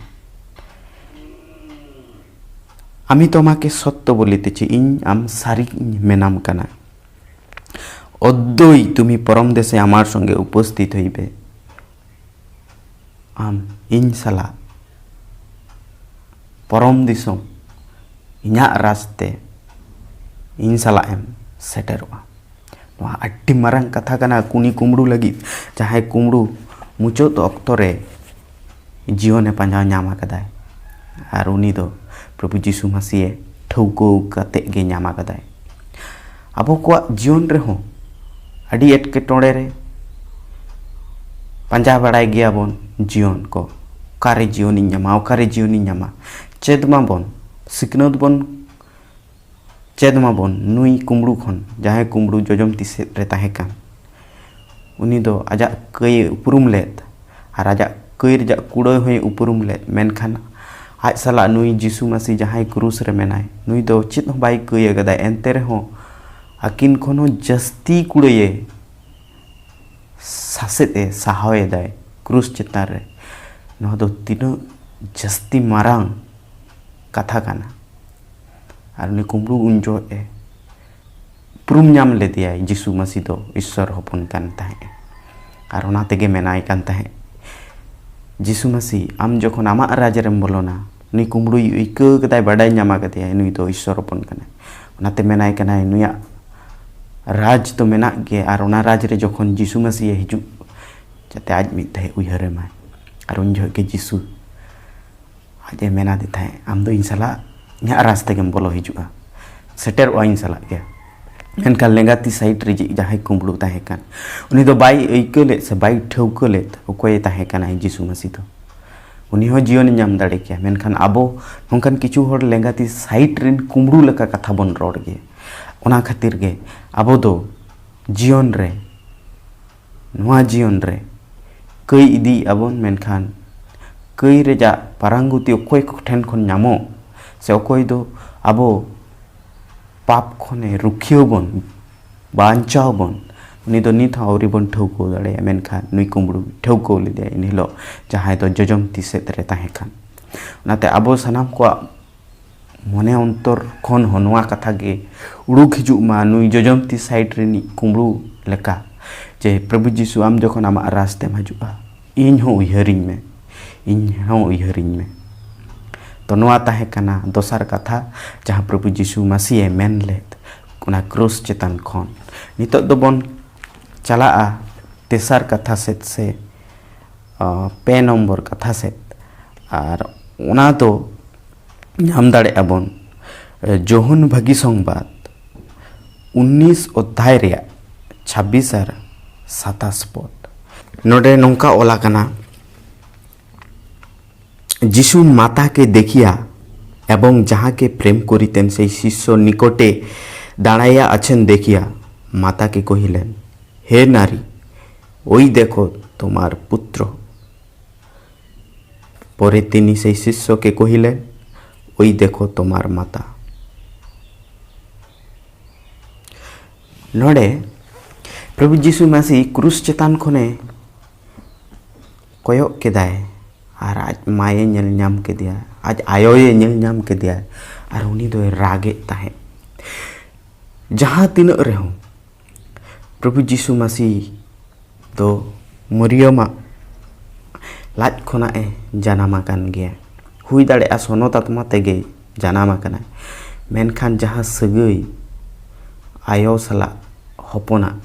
"আমি তোমাকে সত্য বলিতেছি, ᱤᱧ ᱟᱢ ᱥᱟᱹᱨᱤᱧ ᱢᱮᱱᱟᱢ ᱠᱟᱱᱟ, অদ্যই তুমি পরম দেশে আমার সঙ্গে উপস্থিত হইবে।" ᱟᱢ ᱤᱧ ᱥᱟᱞᱟᱜ ᱯᱚᱨᱚᱢ ᱫᱤᱥᱚᱢ, ᱤᱧᱟᱹᱜ ᱨᱟᱡᱽ ᱛᱮ ᱤᱧ ᱥᱟᱞᱟᱜ ᱮᱢ ᱥᱮᱴᱮᱨᱚᱜᱼᱟ᱾ ᱱᱚᱣᱟ ᱟᱹᱰᱤ ᱢᱟᱨᱟᱝ ᱠᱟᱛᱷᱟ ᱠᱟᱱᱟ ᱠᱩᱱᱤ ᱠᱩᱢᱵᱽᱲᱩ ᱞᱟᱹᱜᱤᱫ, ᱡᱟᱦᱟᱸᱭ ᱠᱩᱢᱵᱽᱲᱩ ᱢᱩᱪᱟᱹᱫ ᱚᱠᱛᱚ ᱨᱮ ᱡᱤᱭᱚᱱᱮ ᱯᱟᱸᱡᱟ ᱧᱟᱢ ᱟᱠᱟᱫᱟᱭ᱾ ᱟᱨ ᱩᱱᱤ ᱫᱚ ᱯᱨᱚᱵᱷᱩ ᱡᱤᱥᱩ ᱢᱟᱹᱥᱤᱭᱮ ᱴᱷᱟᱹᱣᱠᱟᱹ ᱠᱟᱛᱮᱫ ᱜᱮ ᱧᱟᱢ ᱟᱠᱟᱫᱟᱭ᱾ ᱟᱵᱚ ᱠᱚᱣᱟᱜ ᱡᱤᱭᱚᱱ ᱨᱮᱦᱚᱸ ᱟᱹᱰᱤ ᱮᱴᱠᱮᱴᱚᱬᱮ ᱨᱮ ᱯᱟᱸᱡᱟ ᱵᱟᱲᱟᱭ ᱜᱮᱭᱟᱵᱚᱱ ᱡᱤᱭᱚᱱ ᱠᱚ, ᱚᱠᱟᱨᱮ ᱡᱤᱭᱚᱱᱤᱧ ᱧᱟᱢᱟ, ᱚᱠᱟᱨᱮ ᱡᱤᱭᱚᱱᱤᱧ ᱧᱟᱢᱟ, ᱪᱮᱫ ᱢᱟᱵᱚᱱ, ᱥᱤᱠᱷᱱᱟᱹᱛ ᱵᱚᱱ ᱪᱮᱫ ᱢᱟᱵᱚᱱ ᱱᱩᱭ ᱠᱩᱢᱵᱽᱲᱩ ᱠᱷᱚᱱ, ᱡᱟᱦᱟᱸᱭ ᱠᱩᱢᱵᱽᱲᱩ ᱡᱚᱡᱚᱢ ᱛᱤ ᱥᱮᱫ ᱨᱮ ᱛᱟᱦᱮᱸ ᱠᱟᱱ᱾ ᱩᱱᱤ ᱫᱚ ᱟᱡᱟᱜ ᱠᱟᱹᱭ ᱩᱯᱨᱩᱢ ᱞᱮᱫ ᱟᱨ ᱟᱡᱟᱜ ᱠᱟᱹᱭ ᱨᱮᱭᱟᱜ ᱠᱩᱲᱟᱹᱭ ᱦᱚᱸᱭ ᱩᱯᱨᱩᱢ ᱞᱮᱫ, ᱢᱮᱱᱠᱷᱟᱱ ᱟᱡ ᱥᱟᱞᱟᱜ ᱱᱩᱭ ᱡᱤᱥᱩ ᱢᱟᱹᱥᱤ ᱡᱟᱦᱟᱸᱭ ᱠᱨᱩᱥ ᱨᱮ ᱢᱮᱱᱟᱭ, ᱱᱩᱭ ᱫᱚ ᱪᱮᱫ ᱦᱚᱸ ᱵᱟᱭ ᱠᱟᱹᱭ ᱟᱠᱟᱫᱟ, ᱮᱱᱛᱮ ᱨᱮᱦᱚᱸ ᱟᱹᱠᱤᱱ ᱠᱷᱚᱱ ᱦᱚᱸ ᱡᱟᱹᱥᱛᱤ ᱠᱩᱲᱟᱹᱭᱮ ᱥᱟᱥᱮᱛ ᱮ ᱥᱟᱦᱟᱣ ᱮᱫᱟᱭ ᱠᱨᱩᱥ ᱪᱮᱛᱟᱱ ᱨᱮ᱾ ᱱᱚᱣᱟ ᱫᱚ ᱛᱤᱱᱟᱹᱜ ᱡᱟᱹᱥᱛᱤ ᱢᱟᱨᱟᱝ ᱠᱟᱛᱷᱟ ᱠᱟᱱᱟ᱾ ᱟᱨ ᱩᱱᱤ ᱠᱩᱢᱵᱽᱲᱩ ᱩᱱ ᱡᱚᱦᱚᱜ ᱮ ᱩᱯᱨᱩᱢ ᱧᱟᱢ ᱞᱮᱫᱮᱭᱟᱭ, ᱡᱤᱥᱩ ᱢᱟᱹᱥᱤ ᱫᱚ ᱤᱥᱥᱚᱨ ᱦᱚᱯᱚᱱ ᱠᱟᱱ ᱛᱟᱦᱮᱸᱫ᱾ ᱟᱨ ᱚᱱᱟ ᱛᱮᱜᱮ ᱢᱮᱱᱟᱭ ᱠᱟᱱ ᱛᱟᱦᱮᱸᱫ, "ᱡᱤᱥᱩ ᱢᱟᱹᱥᱤ, ᱟᱢ ᱡᱚᱠᱷᱚᱱ ᱟᱢᱟᱜ ᱨᱟᱡᱽ ᱨᱮᱢ ᱵᱚᱞᱚᱱᱟ", ᱱᱩᱭ ᱠᱩᱢᱵᱽᱲᱩᱭ ᱟᱹᱭᱠᱟᱹᱣ ᱠᱮᱫᱟᱭ, ᱵᱟᱰᱟᱭ ᱧᱟᱢ ᱟᱠᱟᱫᱮᱭᱟᱭ ᱱᱩᱭ ᱫᱚ ᱤᱥᱥᱚᱨ ᱦᱚᱯᱚᱱ ᱠᱟᱱᱟᱭ᱾ ᱚᱱᱟᱛᱮ ᱢᱮᱱᱟᱭ ᱠᱟᱱᱟᱭ, ᱱᱩᱭᱟᱜ ᱨᱟᱡᱽ ᱫᱚ ᱢᱮᱱᱟᱜ ᱜᱮ, ᱟᱨ ᱚᱱᱟ ᱨᱟᱡᱽ ᱨᱮ ᱡᱚᱠᱷᱚᱱ ᱡᱤᱥᱩ ᱢᱟᱹᱥᱤᱭᱮ ᱦᱤᱡᱩᱜ, ᱡᱟᱛᱮ ᱟᱡ ᱢᱤᱫ ᱫᱷᱟᱣ ᱩᱭᱦᱟᱹᱨᱮ ᱢᱟᱭ᱾ ᱟᱨ ᱩᱱ ᱡᱚᱦᱚᱜ ᱜᱮ ᱡᱤᱥᱩ ᱟᱡ ᱮ ᱢᱮᱱᱟᱫᱮ ᱛᱟᱦᱮᱸᱫ, "ᱟᱢ ᱫᱚ ᱤᱧ ᱥᱟᱞᱟᱜ ᱤᱧᱟᱹᱜ ᱨᱟᱥᱛᱟ ᱜᱮᱢ ᱵᱚᱞᱚ ᱦᱤᱡᱩᱜᱼᱟ, ᱥᱮᱴᱮᱨᱚᱜᱼᱟ ᱤᱧ ᱥᱟᱞᱟᱜ ᱜᱮ᱾" ᱢᱮᱱᱠᱷᱟᱱ ᱞᱮᱸᱜᱟ ᱛᱤ ᱥᱟᱭᱤᱰ ᱨᱮ ᱡᱟᱦᱟᱸᱭ ᱠᱩᱢᱵᱽᱲᱩ ᱛᱟᱦᱮᱸ ᱠᱟᱱ, ᱩᱱᱤ ᱫᱚ ᱵᱟᱭ ᱟᱹᱭᱠᱟᱹᱣ ᱞᱮᱫ ᱥᱮ ᱵᱟᱭ ᱴᱷᱟᱹᱣᱠᱟᱹ ᱞᱮᱫ ᱚᱠᱚᱭᱮ ᱛᱟᱦᱮᱸ ᱠᱟᱱᱟᱭ ᱡᱤᱥᱩ ᱢᱟᱹᱥᱤ ᱫᱚ᱾ ᱩᱱᱤ ᱦᱚᱸ ᱡᱤᱭᱚᱱᱮ ᱧᱟᱢ ᱫᱟᱲᱮ ᱠᱮᱭᱟ, ᱢᱮᱱᱠᱷᱟᱱ ᱟᱵᱚ ᱱᱚᱝᱠᱟᱱ ᱠᱤᱪᱷᱩ ᱦᱚᱲ ᱞᱮᱸᱜᱟ ᱛᱤ ᱥᱟᱭᱤᱰ ᱨᱮᱱ ᱠᱩᱢᱵᱽᱲᱩ ᱞᱮᱠᱟ ᱠᱟᱛᱷᱟ ᱵᱚᱱ ᱨᱚᱲ ᱜᱮᱭᱟ᱾ ᱚᱱᱟ ᱠᱷᱟᱹᱛᱤᱨ ᱜᱮ ᱟᱵᱚ ᱫᱚ ᱡᱤᱭᱚᱱ ᱨᱮ, ᱱᱚᱣᱟ ᱡᱤᱭᱚᱱ ᱨᱮ ᱠᱟᱹᱭ ᱤᱫᱤᱭᱮᱫᱼᱟ ᱵᱚᱱ, ᱢᱮᱱᱠᱷᱟᱱ ᱠᱟᱹᱭ ᱨᱮᱭᱟᱜ ᱯᱟᱨᱟᱝᱜᱚᱛᱤ ᱚᱠᱚᱭ ᱴᱷᱮᱱ ᱠᱷᱚᱱ ᱧᱟᱢᱚᱜ, ᱥᱮ ᱚᱠᱚᱭ ᱫᱚ ᱟᱵᱚ ᱯᱟᱯ ᱠᱷᱚᱱᱮ ᱨᱩᱠᱷᱤᱭᱟᱹ ᱵᱚᱱ, ᱵᱟᱧᱪᱟᱣ ᱵᱚᱱ, ᱩᱱᱤ ᱫᱚ ᱱᱤᱛ ᱦᱚᱸ ᱟᱹᱣᱨᱤ ᱵᱚᱱ ᱴᱷᱟᱹᱣᱠᱟᱹ ᱫᱟᱲᱮᱭᱟᱜᱼᱟ᱾ ᱢᱮᱱᱠᱷᱟᱱ ᱱᱩᱭ ᱠᱩᱢᱵᱽᱲᱩ ᱴᱷᱟᱹᱣᱠᱟᱹ ᱞᱮᱫᱮᱭᱟ ᱮᱱ ᱦᱤᱞᱳᱜ, ᱡᱟᱦᱟᱸᱭ ᱫᱚ ᱡᱚᱡᱚᱢ ᱛᱤ ᱥᱮᱫ ᱨᱮ ᱛᱟᱦᱮᱸ ᱠᱟᱱ᱾ ᱚᱱᱟᱛᱮ ᱟᱵᱚ ᱥᱟᱱᱟᱢ ᱠᱚᱣᱟᱜ ᱢᱚᱱᱮ ᱚᱱᱛᱚᱨ ᱠᱷᱚᱱ ᱦᱚᱸ ᱱᱚᱣᱟ ᱠᱟᱛᱷᱟ ᱜᱮ ᱩᱰᱩᱠ ᱦᱤᱡᱩᱜ ᱢᱟ, ᱱᱩᱭ ᱡᱚᱡᱚᱢ ᱛᱤ ᱥᱟᱭᱤᱰ ᱨᱤᱱᱤᱡ ᱠᱩᱢᱵᱽᱲᱩ ᱞᱮᱠᱟ, ᱡᱮ, "ᱯᱨᱚᱵᱷᱩ ᱡᱤᱥᱩ, ᱟᱢ ᱡᱚᱠᱷᱚᱱ ᱟᱢᱟᱜ ᱨᱟᱡᱽ ᱛᱮᱢ ᱦᱤᱡᱩᱜᱼᱟ, ᱤᱧ ᱦᱚᱸ ᱩᱭᱦᱟᱹᱨᱤᱧ ᱢᱮ, ᱤᱧ ᱦᱚᱸ ᱩᱭᱦᱟᱹᱨᱤᱧ ᱢᱮ᱾" ᱛᱚ, ᱱᱚᱣᱟ ᱛᱟᱦᱮᱸ ᱠᱟᱱᱟ ᱫᱚᱥᱟᱨ ᱠᱟᱛᱷᱟ, ᱡᱟᱦᱟᱸ ᱯᱨᱚᱵᱷᱩ ᱡᱤᱥᱩ ᱢᱟᱹᱥᱤᱭᱮ ᱢᱮᱱ ᱞᱮᱫ ᱚᱱᱟ ᱠᱨᱩᱥ ᱪᱮᱛᱟᱱ ᱠᱷᱚᱱ᱾ ᱱᱤᱛᱚᱜ ᱫᱚᱵᱚᱱ ᱪᱟᱞᱟᱜᱼᱟ ᱛᱮᱥᱟᱨ ᱠᱟᱛᱷᱟ ᱥᱮᱫ ᱥᱮ, ᱟᱸ, ᱯᱮ ᱱᱚᱢᱵᱚᱨ ᱠᱟᱛᱷᱟ ᱥᱮᱫ᱾ ᱟᱨ ᱚᱱᱟ ᱫᱚ ᱧᱟᱢ ᱫᱟᱲᱮᱭᱟᱜᱼᱟ ᱵᱚᱱ, ᱮ, ᱡᱳᱦᱟᱱ ᱵᱷᱟᱹᱜᱤ ᱥᱚᱝᱵᱟᱫ ᱩᱱᱤᱥ ᱚᱫᱷᱭᱟᱭ ᱨᱮᱭᱟᱜ ᱪᱷᱟᱵᱵᱤᱥ ᱟᱨ ᱥᱟᱛᱟᱥ ᱯᱚᱫ᱾ ᱱᱚᱰᱮ ᱱᱚᱝᱠᱟ ᱚᱞ ᱟᱠᱟᱱᱟ, "ᱡᱤᱥᱩ ᱢᱟᱛᱟ ᱠᱮ ᱫᱮᱠᱷᱤᱭᱟ ᱮᱵᱚᱝ ᱡᱟᱦᱟᱸ ᱠᱮ ᱯᱨᱮᱢ ᱠᱚᱨᱤᱛᱮᱱ ᱥᱮᱭ ᱥᱤᱥᱥᱚ ᱱᱤᱠᱚᱴᱮ ᱫᱟᱸᱲᱟᱭᱟ ᱟᱪᱷᱮᱱ ᱫᱮᱠᱷᱤᱭᱟ, ᱢᱟᱛᱟ ᱠᱮ ᱠᱚᱦᱤᱞᱮᱱ, ᱦᱮ ᱱᱟᱨᱤ, ᱳᱭ ᱫᱮᱠᱷᱚ ᱛᱳᱢᱟᱨ ᱯᱩᱛᱨᱚ᱾" ᱯᱚᱨᱮ ᱛᱤᱱᱤ ᱥᱮᱭ ᱥᱤᱥᱥᱚ ᱠᱮ ᱠᱚᱦᱤᱞᱮᱱ, "ᱳᱭ ᱫᱮᱠᱷᱚ ᱛᱳᱢᱟᱨ ᱢᱟᱛᱟ᱾" ᱱᱚᱰᱮ ᱯᱨᱚᱵᱷᱩ ᱡᱤᱥᱩ ᱢᱟᱥᱤ ᱠᱨᱩᱥ ᱪᱮᱛᱟᱱ ᱠᱷᱚᱱᱮ ᱠᱚᱭᱚᱜ ᱠᱮᱫᱟᱭ ᱟᱨ ᱟᱡ ᱢᱟᱭᱮ ᱧᱮᱞ ᱧᱟᱢ ᱠᱮᱫᱮᱭᱟ, ᱟᱡ ᱟᱭᱳᱭᱮ ᱧᱮᱞ ᱧᱟᱢ ᱠᱮᱫᱮᱭᱟ ᱟᱨ ᱩᱱᱤ ᱫᱚᱭ ᱨᱟᱜᱮᱫ ᱛᱟᱦᱮᱸᱫ᱾ ᱡᱟᱦᱟᱸ ᱛᱤᱱᱟᱹᱜ ᱨᱮᱦᱚᱸ ᱯᱨᱚᱵᱷᱩ ᱡᱤᱥᱩ ᱢᱟᱥᱤ ᱫᱚ ᱢᱚᱨᱤᱭᱚᱢᱟᱜ ᱞᱟᱡ ᱠᱷᱚᱱᱟᱜ ᱮ ᱡᱟᱱᱟᱢ ᱟᱠᱟᱱ ᱜᱮᱭᱟ᱾ ᱦᱩᱭ ᱫᱟᱲᱮᱭᱟᱜᱼᱟ ᱥᱚᱱᱚᱛ ᱟᱛᱢᱟ ᱛᱮᱜᱮ ᱡᱟᱱᱟᱢ ᱟᱠᱟᱱᱟᱭ, ᱢᱮᱱᱠᱷᱟᱱ ᱡᱟᱦᱟᱸ ᱥᱟᱹᱜᱟᱹᱭ ᱟᱭᱳ ᱥᱟᱞᱟᱜ ᱦᱚᱯᱚᱱᱟᱜ,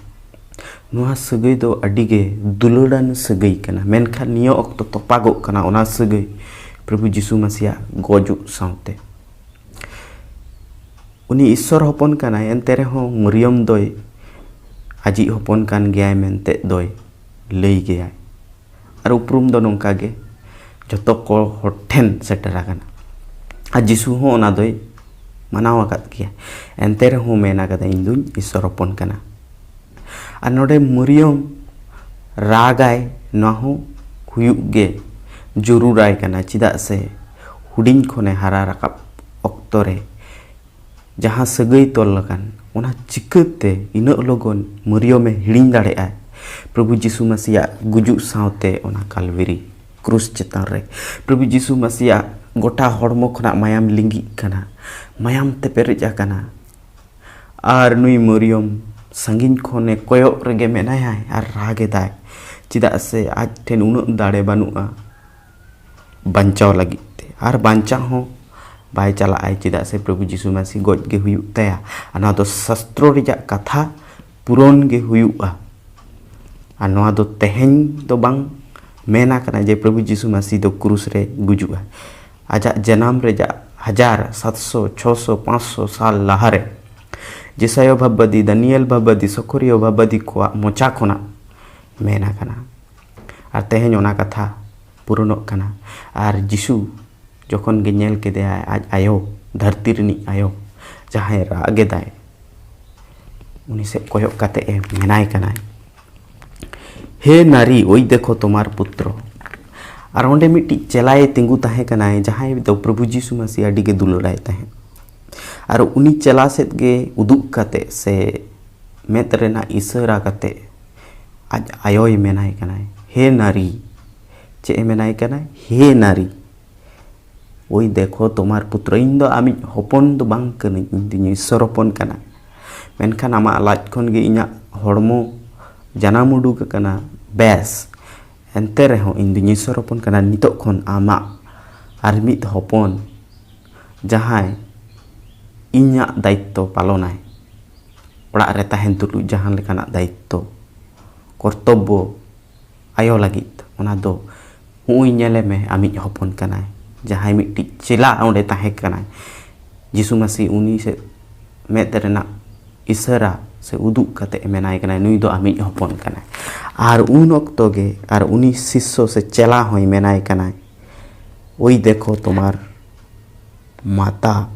ᱱᱚᱣᱟ ᱥᱟᱹᱜᱟᱹᱭ ᱫᱚ ᱟᱹᱰᱤ ᱜᱮ ᱫᱩᱞᱟᱹᱲᱟᱱ ᱥᱟᱹᱜᱟᱹᱭ ᱠᱟᱱᱟ, ᱢᱮᱱᱠᱷᱟᱱ ᱱᱤᱭᱟᱹ ᱚᱠᱛᱚ ᱛᱚᱯᱟᱜᱚᱜ ᱠᱟᱱᱟ ᱚᱱᱟ ᱥᱟᱹᱜᱟᱹᱭ ᱯᱨᱚᱵᱷᱩ ᱡᱤᱥᱩ ᱢᱟᱥᱤᱭᱟᱜ ᱜᱚᱡᱩᱜ ᱥᱟᱶᱛᱮ᱾ ᱩᱱᱤ ᱤᱥᱥᱚᱨ ᱦᱚᱯᱚᱱ ᱠᱟᱱᱟᱭ, ᱮᱱᱛᱮ ᱨᱮᱦᱚᱸ ᱢᱚᱨᱤᱭᱚᱢ ᱫᱚᱭ ᱟᱡᱤᱡ ᱦᱚᱯᱚᱱ ᱠᱟᱱ ᱜᱮᱭᱟᱭ ᱢᱮᱱᱛᱮ ᱫᱚᱭ ᱞᱟᱹᱭ ᱜᱮᱭᱟᱭ᱾ ᱟᱨ ᱩᱯᱨᱩᱢ ᱫᱚ ᱱᱚᱝᱠᱟ ᱜᱮ ᱡᱷᱚᱛᱚ ᱠᱚ ᱦᱚᱲ ᱴᱷᱮᱱ ᱥᱮᱴᱮᱨ ᱟᱠᱟᱱᱟ᱾ ᱟᱨ ᱡᱤᱥᱩ ᱦᱚᱸ ᱚᱱᱟ ᱫᱚᱭ ᱢᱟᱱᱟᱣ ᱟᱠᱟᱫ ᱜᱮᱭᱟ, ᱮᱱᱛᱮ ᱨᱮᱦᱚᱸ ᱢᱮᱱ ᱟᱠᱟᱫᱟ, "ᱤᱧ ᱫᱩᱧ ᱤᱥᱥᱚᱨ ᱦᱚᱯᱚᱱ ᱠᱟᱱᱟ᱾" ᱟᱨ ᱱᱚᱰᱮ ᱢᱚᱨᱤᱭᱚᱢ ᱨᱟᱜᱟᱭ, ᱱᱚᱣᱟ ᱦᱚᱸ ᱦᱩᱭᱩᱜ ᱜᱮ ᱡᱚᱨᱩᱨᱟᱭ ᱠᱟᱱᱟ, ᱪᱮᱫᱟᱜ ᱥᱮ ᱦᱩᱰᱤᱧ ᱠᱷᱚᱱᱮ ᱦᱟᱨᱟ ᱨᱟᱠᱟᱵ ᱚᱠᱛᱚ ᱨᱮ ᱡᱟᱦᱟᱸ ᱥᱟᱹᱜᱟᱹᱭ ᱛᱚᱞ ᱟᱠᱟᱱ, ᱚᱱᱟ ᱪᱤᱠᱟᱹᱛᱮ ᱤᱱᱟᱹᱜ ᱞᱚᱜᱚᱱ ᱢᱚᱨᱤᱭᱚᱢᱮ ᱦᱤᱲᱤᱧ ᱫᱟᱲᱮᱭᱟᱜᱼᱟ ᱯᱨᱚᱵᱷᱩ ᱡᱤᱥᱩ ᱢᱟᱥᱤᱭᱟᱜ ᱜᱩᱡᱩᱜ ᱥᱟᱶᱛᱮ ᱚᱱᱟ ᱠᱟᱞᱵᱮᱨᱤ ᱠᱨᱩᱥ ᱪᱮᱛᱟᱱ ᱨᱮ ᱯᱨᱚᱵᱷᱩ ᱡᱤᱥᱩ ᱢᱟᱥᱤᱭᱟᱜ ᱜᱚᱴᱟ ᱦᱚᱲᱢᱚ ᱠᱷᱚᱱᱟᱜ ᱢᱟᱭᱟᱢ ᱞᱤᱸᱜᱤᱜ ᱠᱟᱱᱟ, ᱢᱟᱭᱟᱢ ᱛᱮ ᱯᱮᱨᱮᱡ ᱟᱠᱟᱱᱟ᱾ ᱟᱨ ᱱᱩᱭ ᱢᱚᱨᱤᱭᱚᱢ ᱥᱟᱺᱜᱤᱧ ᱠᱷᱚᱱᱮ ᱠᱚᱭᱚᱜ ᱨᱮᱜᱮ ᱢᱮᱱᱟᱭᱟᱭ ᱟᱨ ᱨᱟᱜ ᱮᱫᱟᱭ, ᱪᱮᱫᱟᱜ ᱥᱮ ᱟᱡ ᱴᱷᱮᱱ ᱩᱱᱟᱹᱜ ᱫᱟᱲᱮ ᱵᱟᱹᱱᱩᱜᱼᱟ ᱵᱟᱧᱪᱟᱣ ᱞᱟᱹᱜᱤᱫ ᱛᱮ, ᱟᱨ ᱵᱟᱧᱪᱟᱣ ᱦᱚᱸ ᱵᱟᱭ ᱪᱟᱞᱟᱜᱼᱟᱭ, ᱪᱮᱫᱟᱜ ᱥᱮ ᱯᱨᱚᱵᱷᱩ ᱡᱤᱥᱩ ᱢᱟᱥᱤ ᱜᱚᱡ ᱜᱮ ᱦᱩᱭᱩᱜ ᱛᱟᱭᱟ᱾ ᱟᱨ ᱱᱚᱣᱟ ᱫᱚ ᱥᱟᱥᱛᱨᱚ ᱨᱮᱭᱟᱜ ᱠᱟᱛᱷᱟ ᱯᱩᱨᱚᱱ ᱜᱮ ᱦᱩᱭᱩᱜᱼᱟ᱾ ᱟᱨ ᱱᱚᱣᱟ ᱫᱚ ᱛᱮᱦᱮᱧ ᱫᱚ ᱵᱟᱝ, ᱢᱮᱱ ᱟᱠᱟᱱᱟ ᱡᱮ ᱯᱨᱚᱵᱷᱩ ᱡᱤᱥᱩ ᱢᱟᱥᱤ ᱫᱚ ᱠᱨᱩᱥ ᱨᱮ ᱜᱩᱡᱩᱜᱼᱟ᱾ ᱟᱡᱟᱜ ᱡᱟᱱᱟᱢ ᱨᱮᱭᱟᱜ ᱦᱟᱡᱟᱨ, ᱥᱟᱛᱥᱚ, ᱪᱷᱚᱥᱚ, ᱯᱟᱸᱪᱥᱚ ᱥᱟᱞ ᱞᱟᱦᱟᱨᱮ ᱡᱮᱥᱟᱭᱚ ᱵᱷᱟᱵᱽᱵᱟᱫᱤ, ᱫᱟᱱᱤᱭᱮᱞ ᱵᱷᱟᱵᱽᱵᱟᱫᱤ, ᱥᱚᱠᱷᱚᱨᱤᱭᱚ ᱵᱷᱟᱵᱽᱵᱟᱫᱤ ᱠᱚᱣᱟᱜ ᱢᱚᱪᱟ ᱠᱷᱚᱱᱟᱜ ᱢᱮᱱ ᱟᱠᱟᱱᱟ᱾ ᱟᱨ ᱛᱮᱦᱮᱧ ᱚᱱᱟ ᱠᱟᱛᱷᱟ ᱯᱩᱨᱚᱱᱚᱜ ᱠᱟᱱᱟ᱾ ᱟᱨ ᱡᱤᱥᱩ ᱡᱚᱠᱷᱚᱱ ᱜᱮ ᱧᱮᱞ ᱠᱮᱫᱮᱭᱟᱭ ᱟᱡ ᱟᱭᱳ, ᱫᱷᱟᱹᱨᱛᱤ ᱨᱤᱱᱤᱡ ᱟᱭᱳ, ᱡᱟᱦᱟᱸᱭ ᱨᱟᱜ ᱮᱫᱟᱭ, ᱩᱱᱤ ᱥᱮᱫ ᱠᱚᱭᱚᱜ ᱠᱟᱛᱮ ᱮ ᱢᱮᱱᱟᱭ ᱠᱟᱱᱟᱭ, "ᱦᱮ ᱱᱟᱨᱤ, ᱳᱭ ᱫᱮᱠᱷᱚ ᱛᱳᱢᱟᱨ ᱯᱩᱛᱨᱚ᱾" ᱟᱨ ᱚᱸᱰᱮ ᱢᱤᱫᱴᱤᱡ ᱪᱮᱞᱟᱭᱮ ᱛᱤᱸᱜᱩ ᱛᱟᱦᱮᱸ ᱠᱟᱱᱟᱭ, ᱡᱟᱦᱟᱸᱭ ᱫᱚ ᱯᱨᱚᱵᱷᱩ ᱡᱤᱥᱩ ᱢᱟᱥᱤ ᱟᱹᱰᱤ ᱜᱮ ᱫᱩᱞᱟᱹᱲᱟᱭ ᱛᱟᱦᱮᱸᱫ᱾ ᱟᱨ ᱩᱱᱤ ᱪᱮᱞᱟ ᱥᱮᱫ ᱜᱮ ᱩᱫᱩᱜ ᱠᱟᱛᱮ ᱥᱮ ᱢᱮᱫ ᱨᱮᱱᱟᱜ ᱤᱥᱟᱹᱨᱟ ᱠᱟᱛᱮ ᱟᱡ ᱟᱭᱳᱭ ᱢᱮᱱᱟᱭ ᱠᱟᱱᱟᱭ, ᱦᱮ ᱱᱟᱨᱤ᱾ ᱪᱮᱫ ᱮ ᱢᱮᱱᱟᱭ ᱠᱟᱱᱟᱭ? ᱦᱮ ᱱᱟᱨᱤ, ᱳᱭ ᱫᱮᱠᱷᱚ ᱛᱳᱢᱟᱨ ᱯᱩᱛᱨᱚ, ᱤᱧ ᱫᱚ ᱟᱢᱤᱡ ᱦᱚᱯᱚᱱ ᱫᱚ ᱵᱟᱝ ᱠᱟᱹᱱᱟᱹᱧ, ᱤᱧ ᱫᱚᱧ ᱤᱥᱥᱚᱨ ᱦᱚᱯᱚᱱ ᱠᱟᱱᱟ᱾ ᱢᱮᱱᱠᱷᱟᱱ ᱟᱢᱟᱜ ᱞᱟᱡ ᱠᱷᱚᱱ ᱜᱮ ᱤᱧᱟᱹᱜ ᱦᱚᱲᱢᱚ ᱡᱟᱱᱟᱢ ᱩᱰᱩᱠ ᱟᱠᱟᱱᱟ, ᱵᱮᱥ, ᱮᱱᱛᱮ ᱨᱮᱦᱚᱸ ᱤᱧ ᱫᱚᱧ ᱤᱥᱥᱚᱨ ᱦᱚᱯᱚᱱ ᱠᱟᱱᱟ᱾ ᱱᱤᱛᱚᱜ ᱠᱷᱚᱱ ᱟᱢᱟᱜ ᱟᱨ ᱢᱤᱫ ᱦᱚᱯᱚᱱ, ᱡᱟᱦᱟᱸᱭ ᱤᱧᱟᱹᱜ ᱫᱟᱭᱤᱛᱛᱚ ᱯᱟᱞᱚᱱᱟᱭ, ᱚᱲᱟᱜ ᱨᱮ ᱛᱟᱦᱮᱱ ᱛᱩᱞᱩᱡ ᱡᱟᱦᱟᱸ ᱞᱮᱠᱟᱱᱟᱜ ᱫᱟᱭᱤᱛᱛᱚ, ᱠᱚᱨᱛᱚᱵᱵᱚ ᱟᱭᱳ ᱞᱟᱹᱜᱤᱫ, ᱚᱱᱟ ᱫᱚ ᱱᱩᱜᱼᱩᱭ ᱧᱮᱞᱮ ᱢᱮ, ᱟᱢᱤᱡ ᱦᱚᱯᱚᱱ ᱠᱟᱱᱟᱭ, ᱡᱟᱦᱟᱸᱭ ᱢᱤᱫᱴᱤᱡ ᱪᱮᱞᱟ ᱚᱸᱰᱮ ᱛᱟᱦᱮᱸ ᱠᱟᱱᱟᱭ᱾ ᱡᱤᱥᱩ ᱢᱟᱹᱥᱤ ᱩᱱᱤ ᱥᱮ ᱢᱮᱫ ᱨᱮᱱᱟᱜ ᱤᱥᱟᱹᱨᱟ ᱥᱮ ᱩᱫᱩᱜ ᱠᱟᱛᱮ ᱢᱮᱱᱟᱭ ᱠᱟᱱᱟᱭ, ᱱᱩᱭ ᱫᱚ ᱟᱢᱤᱡ ᱦᱚᱯᱚᱱ ᱠᱟᱱᱟᱭ᱾ ᱟᱨ ᱩᱱ ᱚᱠᱛᱚ ᱜᱮ, ᱟᱨ ᱩᱱᱤ ᱥᱤᱥᱥᱚ ᱥᱮ ᱪᱮᱞᱟ ᱦᱚᱸᱭ ᱢᱮᱱᱟᱭ ᱠᱟᱱᱟᱭ, ᱳᱭ ᱫᱮᱠᱷᱚ ᱛᱳᱢᱟᱨ ᱢᱟᱛᱟ᱾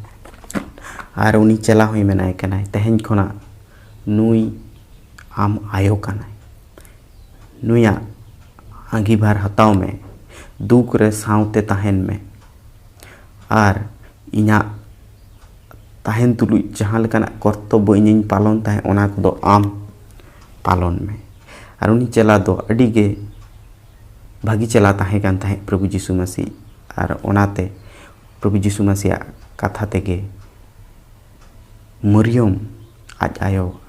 ᱟᱨ ᱩᱱᱤ ᱪᱮᱞᱟ ᱦᱚᱸᱭ ᱢᱮᱱᱟᱭ ᱠᱟᱱᱟᱭ, ᱛᱮᱦᱮᱧ ᱠᱷᱚᱱᱟᱜ ᱱᱩᱭ ᱟᱢ ᱟᱭᱳ ᱠᱟᱱᱟᱭ, ᱱᱩᱭᱟᱜ ᱟᱸᱜᱤᱵᱷᱟᱨ ᱦᱟᱛᱟᱣ ᱢᱮ, ᱫᱩᱠ ᱨᱮ ᱥᱟᱶᱛᱮ ᱛᱟᱦᱮᱱ ᱢᱮ, ᱟᱨ ᱤᱧᱟᱹᱜ ᱛᱟᱦᱮᱱ ᱛᱩᱞᱩᱡ ᱡᱟᱦᱟᱸ ᱞᱮᱠᱟᱱᱟᱜ ᱠᱚᱨᱛᱚᱵᱵᱚ ᱤᱧᱤᱧ ᱯᱟᱞᱚᱱ ᱛᱟᱦᱮᱸᱫ, ᱚᱱᱟ ᱠᱚᱫᱚ ᱟᱢ ᱯᱟᱞᱚᱱ ᱢᱮ᱾ ᱟᱨ ᱩᱱᱤ ᱪᱮᱞᱟ ᱫᱚ ᱟᱹᱰᱤ ᱜᱮ ᱵᱷᱟᱹᱜᱤ ᱪᱮᱞᱟ ᱛᱟᱦᱮᱸ ᱠᱟᱱ ᱛᱟᱦᱮᱸᱫ ᱯᱨᱚᱵᱷᱩ ᱡᱤᱥᱩ ᱢᱟᱹᱥᱤ, ᱟᱨ ᱚᱱᱟᱛᱮ ᱯᱨᱚᱵᱷᱩ ᱡᱤᱥᱩ ᱢᱟᱹᱥᱤᱭᱟᱜ ᱠᱟᱛᱷᱟ ᱛᱮᱜᱮ ᱢᱚᱨᱤᱭᱚᱢ ᱟᱡ ᱟᱭᱳ,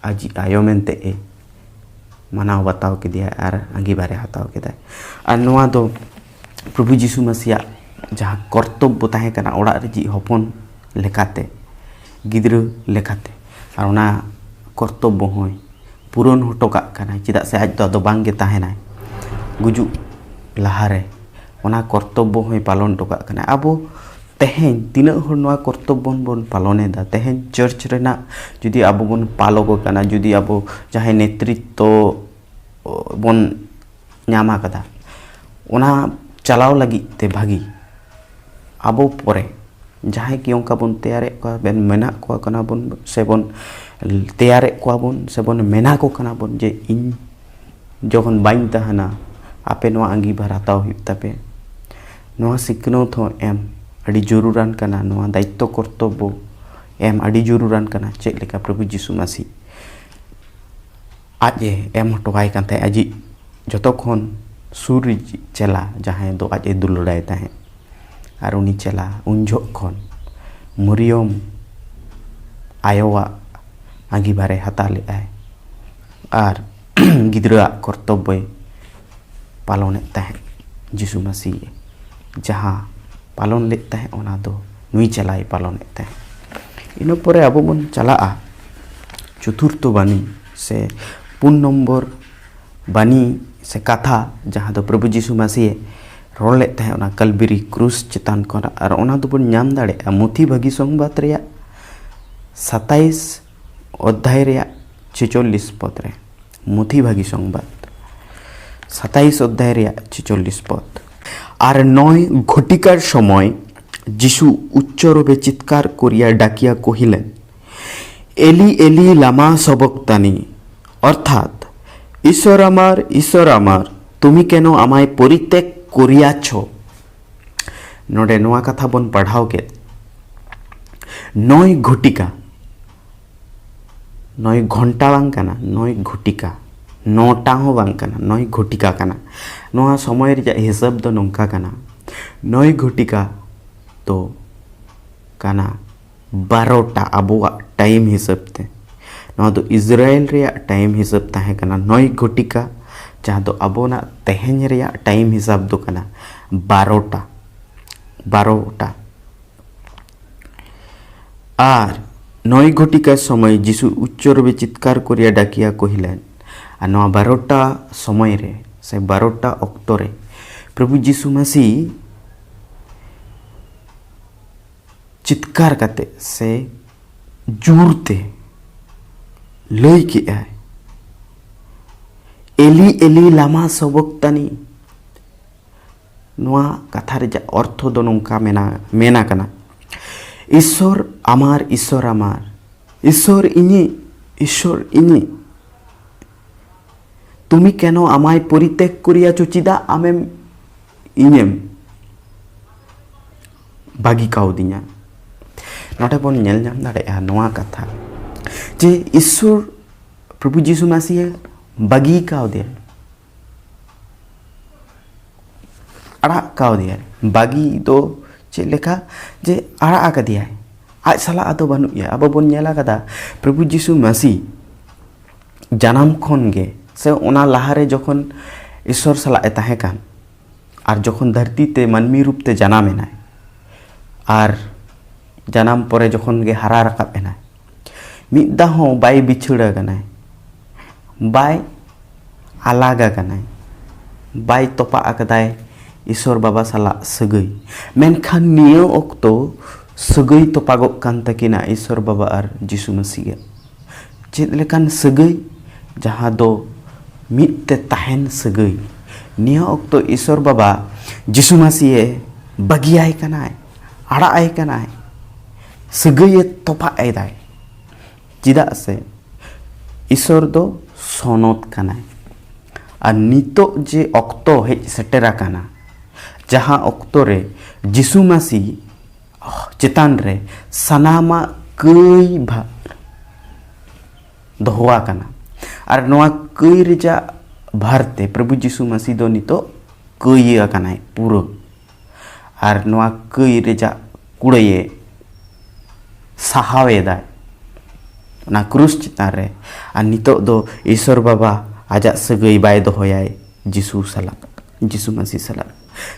ᱟᱡᱤᱡ ᱟᱭᱳ ᱢᱮᱱᱛᱮ ᱮ ᱢᱟᱱᱟᱣ ᱵᱟᱛᱟᱣ ᱠᱮᱫᱮᱭᱟ ᱟᱨ ᱟᱸᱜᱤᱵᱷᱟᱨᱮ ᱦᱟᱛᱟᱣ ᱠᱮᱫᱟᱭ᱾ ᱟᱨ ᱱᱚᱣᱟ ᱫᱚ ᱯᱨᱚᱵᱷᱩ ᱡᱤᱥᱩ ᱢᱟᱹᱥᱤᱭᱟᱜ ᱡᱟᱦᱟᱸ ᱠᱚᱨᱛᱚᱵᱵᱚ ᱛᱟᱦᱮᱸ ᱠᱟᱱᱟ ᱚᱲᱟᱜ ᱨᱤᱡᱤᱡ ᱦᱚᱯᱚᱱ ᱞᱮᱠᱟᱛᱮ, ᱜᱤᱫᱽᱨᱟᱹ ᱞᱮᱠᱟᱛᱮ, ᱟᱨ ᱚᱱᱟ ᱠᱚᱨᱛᱚᱵᱵᱚ ᱦᱚᱸᱭ ᱯᱩᱨᱚᱱ ᱦᱚᱴᱚ ᱠᱟᱜ ᱠᱟᱱᱟᱭ, ᱪᱮᱫᱟᱜ ᱥᱮ ᱟᱡ ᱫᱚ ᱟᱫᱚ ᱵᱟᱝ ᱜᱮ ᱛᱟᱦᱮᱱᱟᱭ ᱜᱩᱡᱩᱜ ᱞᱟᱦᱟᱨᱮ᱾ ᱚᱱᱟ ᱠᱚᱨᱛᱚᱵᱵᱚ ᱦᱚᱸᱭ ᱯᱟᱞᱚᱱ ᱦᱚᱴᱚ ᱠᱟᱜ ᱠᱟᱱᱟ᱾ ᱟᱵᱚ ᱛᱮᱦᱮᱧ ᱛᱤᱱᱟᱹᱜ ᱦᱚᱲ ᱱᱚᱣᱟ ᱠᱚᱨᱛᱚᱵᱵᱚ ᱵᱚᱱ ᱯᱟᱞᱚᱱ ᱮᱫᱟ? ᱛᱮᱦᱮᱧ ᱪᱟᱨᱪ ᱨᱮᱱᱟᱜ ᱡᱩᱫᱤ ᱟᱵᱚ ᱵᱚᱱ ᱯᱟᱞᱚᱜ ᱠᱟᱱᱟ, ᱡᱩᱫᱤ ᱟᱵᱚ ᱡᱟᱦᱟᱸᱭ ᱱᱮᱛᱨᱤᱛᱛᱚ ᱵᱚᱱ ᱧᱟᱢ ᱟᱠᱟᱫᱟ, ᱚᱱᱟ ᱪᱟᱞᱟᱣ ᱞᱟᱹᱜᱤᱫ ᱛᱮ ᱵᱷᱟᱹᱜᱤ ᱟᱵᱚ ᱯᱚᱨᱮ ᱡᱟᱦᱟᱸᱭ ᱠᱤ ᱚᱱᱠᱟ ᱵᱚᱱ ᱛᱮᱭᱟᱨᱮᱫ ᱠᱚᱣᱟ, ᱵᱮᱱ ᱢᱮᱱᱟᱜ ᱠᱚᱣᱟ ᱠᱟᱱᱟ ᱵᱚᱱ, ᱥᱮᱵᱚᱱ ᱛᱮᱭᱟᱨᱮᱫ ᱠᱚᱣᱟ ᱵᱚᱱ, ᱥᱮᱵᱚᱱ ᱢᱮᱱᱟ ᱠᱚ ᱠᱟᱱᱟ ᱵᱚᱱ ᱡᱮ, ᱤᱧ ᱡᱚᱠᱷᱚᱱ ᱵᱟᱹᱧ ᱛᱟᱦᱮᱱᱟ, ᱟᱯᱮ ᱱᱚᱣᱟ ᱟᱺᱜᱤᱵᱷᱟᱨ ᱦᱟᱛᱟᱣ ᱦᱩᱭᱩᱜ ᱛᱟᱯᱮ᱾ ᱱᱚᱣᱟ ᱥᱤᱠᱷᱱᱟᱹᱛ ᱦᱚᱸ ᱮᱢ ᱟᱹᱰᱤ ᱡᱟᱹᱨᱩᱲᱟᱱ ᱠᱟᱱᱟ, ᱱᱚᱣᱟ ᱫᱟᱭᱤᱛᱛᱚ ᱠᱚᱨᱛᱚᱵᱵᱚ ᱮᱢ ᱟᱹᱰᱤ ᱡᱟᱹᱨᱩᱲᱟᱱ ᱠᱟᱱᱟ᱾ ᱪᱮᱫ ᱞᱮᱠᱟ ᱯᱨᱚᱵᱷᱩ ᱡᱤᱥᱩ ᱢᱟᱹᱥᱤ ᱟᱡ ᱮ ᱮᱢ ᱦᱚᱴᱚ ᱟᱭ ᱠᱟᱱ ᱛᱟᱦᱮᱸᱫ ᱟᱡᱤᱡ ᱡᱚᱛᱚ ᱠᱷᱚᱱ ᱥᱩᱨ ᱨᱤᱡ ᱪᱮᱞᱟ, ᱡᱟᱦᱟᱸᱭ ᱫᱚ ᱟᱡ ᱮ ᱫᱩᱞᱟᱹᱲᱟᱭ ᱛᱟᱦᱮᱸᱫ᱾ ᱟᱨ ᱩᱱᱤ ᱪᱮᱞᱟ ᱩᱱ ᱡᱚᱦᱚᱜ ᱠᱷᱚᱱ ᱢᱚᱨᱤᱭᱚᱢ ᱟᱭᱳᱣᱟᱜ ᱟᱺᱜᱤᱵᱷᱟᱨᱮ ᱦᱟᱛᱟᱣ ᱞᱮᱫᱟᱭ ᱟᱨ ᱜᱤᱫᱽᱨᱟᱹᱣᱟᱜ ᱠᱚᱨᱛᱚᱵᱽᱵᱚᱭ ᱯᱟᱞᱚᱱᱮᱫ ᱛᱟᱦᱮᱸᱫ᱾ ᱡᱤᱥᱩ ᱢᱟᱹᱥᱤ ᱡᱟᱦᱟᱸ ᱯᱟᱞᱚᱱ ᱞᱮᱫ ᱛᱟᱦᱮᱸᱫ, ᱚᱱᱟ ᱫᱚ ᱱᱩᱭ ᱪᱮᱞᱟᱭ ᱯᱟᱞᱚᱱᱮᱫ ᱛᱟᱦᱮᱸᱫ᱾ ᱤᱱᱟᱹ ᱯᱚᱨᱮ ᱟᱵᱚ ᱵᱚᱱ ᱪᱟᱞᱟᱜᱼᱟ ᱪᱚᱛᱩᱨᱛᱷᱚ ᱵᱟᱱᱤ ᱥᱮ ᱯᱩᱱ ᱱᱚᱢᱵᱚᱨ ᱵᱟᱱᱤ ᱥᱮ ᱠᱟᱛᱷᱟ, ᱡᱟᱦᱟᱸ ᱫᱚ ᱯᱨᱚᱵᱷᱩ ᱡᱤᱥᱩ ᱢᱟᱹᱥᱤᱭᱮ ᱨᱚᱲ ᱞᱮᱫ ᱛᱟᱦᱮᱸᱫ ᱚᱱᱟ ᱠᱟᱞᱵᱤᱨᱤ ᱠᱨᱩᱥ ᱪᱮᱛᱟᱱ ᱠᱷᱚᱱᱟᱜ᱾ ᱟᱨ ᱚᱱᱟ ᱫᱚᱵᱚᱱ ᱧᱟᱢ ᱫᱟᱲᱮᱭᱟᱜᱼᱟ ᱢᱩᱛᱷᱤ ᱵᱷᱟᱹᱜᱤ ᱥᱚᱝᱵᱟᱫ ᱨᱮᱭᱟᱜ ᱥᱟᱛᱟᱭᱤᱥ ᱚᱫᱽᱫᱷᱟᱭ ᱨᱮᱭᱟᱜ ᱪᱷᱮᱪᱚᱞᱞᱤᱥ ᱯᱚᱫ ᱨᱮ᱾ ᱢᱩᱛᱷᱤ ᱵᱷᱟᱹᱜᱤ ᱥᱚᱝᱵᱟᱫ ᱥᱟᱛᱟᱭᱤᱥ ᱚᱫᱽᱫᱷᱟᱭ ᱨᱮᱭᱟᱜ ᱪᱷᱮᱪᱚᱞᱞᱤᱥ ᱯᱚᱫ᱾ আর নয় ঘটিকার সময় যিশু উচ্চরূপে চিৎকার করিয়া ডাকিয়া কহিলেন, এলি এলি লামা সবক্তানি, অর্থাৎ, ঈশ্বর আমার, ঈশ্বর আমার, তুমি কেন আমায় পরিত্যাগ করিয়াছ? ᱱᱚᱰᱮ ᱱᱚᱣᱟ ᱠᱟᱛᱷᱟ ᱵᱚᱱ ᱯᱟᱲᱦᱟᱣ ᱠᱮᱫ, ᱱᱚᱭ ᱜᱷᱚᱴᱤᱠᱟ, ᱱᱚᱭ ᱜᱷᱚᱱᱴᱟ ᱵᱟᱝ ᱠᱟᱱᱟ, ᱱᱚᱭ ᱜᱷᱚᱴᱤᱠᱟ, ᱱᱚᱴᱟ ᱦᱚᱸ ᱵᱟᱝ ᱠᱟᱱᱟ, ᱱᱚᱭ ᱜᱷᱚᱴᱤᱠᱟ ᱠᱟᱱᱟ᱾ ᱱᱚᱣᱟ ᱥᱚᱢᱚᱭ ᱨᱮᱭᱟᱜ ᱦᱤᱥᱟᱹᱵ ᱫᱚ ᱱᱚᱝᱠᱟ ᱠᱟᱱᱟ, ᱱᱚᱭ ᱜᱷᱚᱴᱤᱠᱟ ᱫᱚ ᱠᱟᱱᱟ ᱵᱟᱨᱚᱴᱟ ᱟᱵᱚᱣᱟᱜ ᱴᱟᱭᱤᱢ ᱦᱤᱥᱟᱹᱵ ᱛᱮ᱾ ᱱᱚᱣᱟ ᱫᱚ ᱤᱥᱨᱟᱭᱮᱞ ᱨᱮᱭᱟᱜ ᱴᱟᱭᱤᱢ ᱦᱤᱥᱟᱹᱵ ᱛᱟᱦᱮᱸ ᱠᱟᱱᱟ ᱱᱚᱭ ᱜᱷᱚᱴᱤᱠᱟ, ᱡᱟᱦᱟᱸ ᱫᱚ ᱟᱵᱚᱱᱟᱜ ᱛᱮᱦᱮᱧ ᱨᱮᱭᱟᱜ ᱴᱟᱭᱤᱢ ᱦᱤᱥᱟᱹᱵ ᱫᱚ ᱠᱟᱱᱟ ᱵᱟᱨᱚᱴᱟ, ᱵᱟᱨᱚᱴᱟ᱾ ᱟᱨ ᱱᱚᱭ ᱜᱷᱚᱴᱤᱠᱟ ᱥᱚᱢᱚᱭ ᱡᱤᱥᱩ ᱩᱪᱪᱚ ᱨᱩᱯᱮ ᱪᱤᱛᱠᱟᱨ ᱠᱚᱨᱤᱭᱟ ᱰᱟᱠᱤᱭᱟ ᱠᱚᱦᱤᱞᱮᱱ᱾ ᱟᱨ ᱱᱚᱣᱟ ᱵᱟᱨᱚᱴᱟ ᱥᱚᱢᱚᱭ ᱨᱮ ᱥᱮ ᱵᱟᱨᱚᱴᱟ ᱚᱠᱛᱚ ᱨᱮ ᱯᱨᱚᱵᱷᱩ ᱡᱤᱥᱩ ᱢᱟᱹᱥᱤ ᱪᱤᱛᱠᱟᱨ ᱠᱟᱛᱮ ᱥᱮ ᱡᱳᱨ ᱛᱮ ᱞᱟᱹᱭ ᱠᱮᱜᱼᱟᱭ, "ᱮᱞᱤ, ᱮᱞᱤ, ᱞᱟᱢᱟ ᱥᱚᱵᱚᱠᱛᱟᱱᱤ?" ᱱᱚᱣᱟ ᱠᱟᱛᱷᱟ ᱨᱮᱭᱟᱜ ᱚᱨᱛᱷᱚ ᱫᱚ ᱱᱚᱝᱠᱟ ᱢᱮᱱᱟ, ᱢᱮᱱ ᱟᱠᱟᱱᱟ, "ᱤᱥᱥᱚᱨ ᱟᱢᱟᱨ, ᱤᱥᱥᱚᱨ ᱟᱢᱟᱨ, ᱤᱥᱥᱚᱨ ᱤᱧᱤᱡ, ᱤᱥᱥᱚᱨ ᱤᱧᱤᱡ, ᱛᱩᱢᱤ ᱠᱮᱱᱚ ᱟᱢᱟᱭ ᱯᱚᱨᱤᱛᱮᱠ ᱠᱚᱨᱤᱭᱟᱪᱚ, ᱪᱮᱫᱟᱜ ᱟᱢᱮᱢ ᱤᱧᱮᱢ ᱵᱟᱹᱜᱤ ᱠᱟᱣᱫᱤᱧᱟ?" ᱱᱚᱰᱮ ᱵᱚᱱ ᱧᱮᱞ ᱧᱟᱢ ᱫᱟᱲᱮᱭᱟᱜᱼᱟ ᱱᱚᱣᱟ ᱠᱟᱛᱷᱟ ᱡᱮ ᱤᱥᱥᱚᱨ ᱯᱨᱚᱵᱷᱩ ᱡᱤᱥᱩ ᱢᱟᱥᱤᱦ ᱵᱟᱹᱜᱤ ᱠᱟᱣᱫᱮᱭᱟ, ᱟᱲᱟᱜ ᱠᱟᱣᱫᱮᱭᱟ᱾ ᱵᱟᱹᱜᱤ ᱫᱚ ᱪᱮᱫ ᱞᱮᱠᱟ? ᱡᱮ ᱟᱲᱟᱜ ᱟᱠᱟᱫᱮᱭᱟᱭ, ᱟᱡ ᱥᱟᱞᱟᱜ ᱟᱫᱚ ᱵᱟᱹᱱᱩᱜ ᱮᱭᱟ᱾ ᱟᱵᱚ ᱵᱚᱱ ᱧᱮᱞ ᱟᱠᱟᱫᱟ, ᱯᱨᱚᱵᱷᱩ ᱡᱤᱥᱩ ᱢᱟᱥᱤ ᱡᱟᱱᱟᱢ ᱠᱷᱚᱱ ᱜᱮ ᱥᱮ ᱚᱱᱟ ᱞᱟᱦᱟᱨᱮ ᱡᱚᱠᱷᱚᱱ ᱤᱥᱚᱨ ᱥᱟᱞᱟᱜ ᱮ ᱛᱟᱦᱮᱸ ᱠᱟᱱ, ᱟᱨ ᱡᱚᱠᱷᱚᱱ ᱫᱷᱟᱹᱨᱛᱤ ᱛᱮ ᱢᱟᱹᱱᱢᱤ ᱨᱩᱯ ᱛᱮ ᱡᱟᱱᱟᱢ ᱮᱱᱟᱭ, ᱟᱨ ᱡᱟᱱᱟᱢ ᱯᱚᱨᱮ ᱡᱚᱠᱷᱚᱱ ᱜᱮ ᱦᱟᱨᱟ ᱨᱟᱠᱟᱵ ᱮᱱᱟᱭ, ᱢᱤᱫ ᱫᱷᱟᱣ ᱦᱚᱸ ᱵᱟᱭ ᱵᱤᱪᱷᱟᱹᱲ ᱟᱠᱟᱱᱟᱭ, ᱵᱟᱭ ᱟᱞᱟᱜ ᱟᱠᱟᱱᱟᱭ, ᱵᱟᱭ ᱛᱚᱯᱟᱜ ᱟᱠᱟᱫᱟᱭ ᱤᱥᱚᱨ ᱵᱟᱵᱟ ᱥᱟᱞᱟᱜ ᱥᱟᱹᱜᱟᱹᱭ᱾ ᱢᱮᱱᱠᱷᱟᱱ ᱱᱤᱭᱟᱹ ᱚᱠᱛᱚ ᱥᱟᱹᱜᱟᱹᱭ ᱛᱚᱯᱟᱜᱚᱜ ᱠᱟᱱ ᱛᱟᱹᱠᱤᱱᱟ ᱤᱥᱚᱨ ᱵᱟᱵᱟ ᱟᱨ ᱡᱤᱥᱩ ᱢᱟᱹᱥᱤᱭᱟᱜ᱾ ᱪᱮᱫ ᱞᱮᱠᱟᱱ ᱥᱟᱹᱜᱟᱹᱭ? ᱡᱟᱦᱟᱸ ᱫᱚ ᱢᱤᱫ ᱛᱮ ᱛᱟᱦᱮᱱ ᱥᱟᱹᱜᱟᱹᱭ᱾ ᱱᱤᱭᱟᱹ ᱚᱠᱛᱚ ᱤᱥᱚᱨ ᱵᱟᱵᱟ ᱡᱤᱥᱩ ᱢᱟᱹᱥᱤᱭᱮ ᱵᱟᱹᱜᱤᱭᱟᱭ ᱠᱟᱱᱟᱭ, ᱟᱲᱟᱜ ᱟᱭ ᱠᱟᱱᱟᱭ, ᱥᱟᱹᱜᱟᱹᱭᱮ ᱛᱚᱯᱟᱜ ᱮᱫᱟᱭ᱾ ᱪᱮᱫᱟᱜ ᱥᱮ ᱤᱥᱚᱨ ᱫᱚ ᱥᱚᱱᱚᱛ ᱠᱟᱱᱟᱭ᱾ ᱟᱨ ᱱᱤᱛᱚᱜ ᱡᱮ ᱚᱠᱛᱚ ᱦᱮᱡ ᱥᱮᱴᱮᱨ ᱟᱠᱟᱱᱟ, ᱡᱟᱦᱟᱸ ᱚᱠᱛᱚ ᱨᱮ ᱡᱤᱥᱩ ᱢᱟᱹᱥᱤ ᱪᱮᱛᱟᱱ ᱨᱮ ᱥᱟᱱᱟᱢᱟᱜ ᱠᱟᱹᱭ ᱵᱷᱟᱨ ᱫᱚᱦᱚ ᱟᱠᱟᱱᱟ᱾ ᱟᱨ ᱱᱚᱣᱟ ᱠᱟᱹᱭ ᱨᱮᱭᱟᱜ ᱵᱷᱟᱨ ᱛᱮ ᱯᱨᱚᱵᱷᱩ ᱡᱤᱥᱩ ᱢᱟᱹᱥᱤ ᱫᱚ ᱱᱤᱛᱚᱜ ᱠᱟᱹᱭ ᱟᱠᱟᱱᱟᱭ ᱯᱩᱨᱟᱹ᱾ ᱟᱨ ᱱᱚᱣᱟ ᱠᱟᱹᱭ ᱨᱮᱭᱟᱜ ᱠᱩᱲᱟᱹᱭᱮ ᱥᱟᱦᱟᱣ ᱮᱫᱟᱭ ᱚᱱᱟ ᱠᱨᱩᱥ ᱪᱮᱛᱟᱱ ᱨᱮ᱾ ᱟᱨ ᱱᱤᱛᱚᱜ ᱫᱚ ᱤᱥᱚᱨ ᱵᱟᱵᱟ ᱟᱡᱟᱜ ᱥᱟᱹᱜᱟᱹᱭ ᱵᱟᱭ ᱫᱚᱦᱚᱭᱟᱭ ᱡᱤᱥᱩ ᱥᱟᱞᱟᱜ, ᱡᱤᱥᱩ ᱢᱟᱹᱥᱤ ᱥᱟᱞᱟᱜ᱾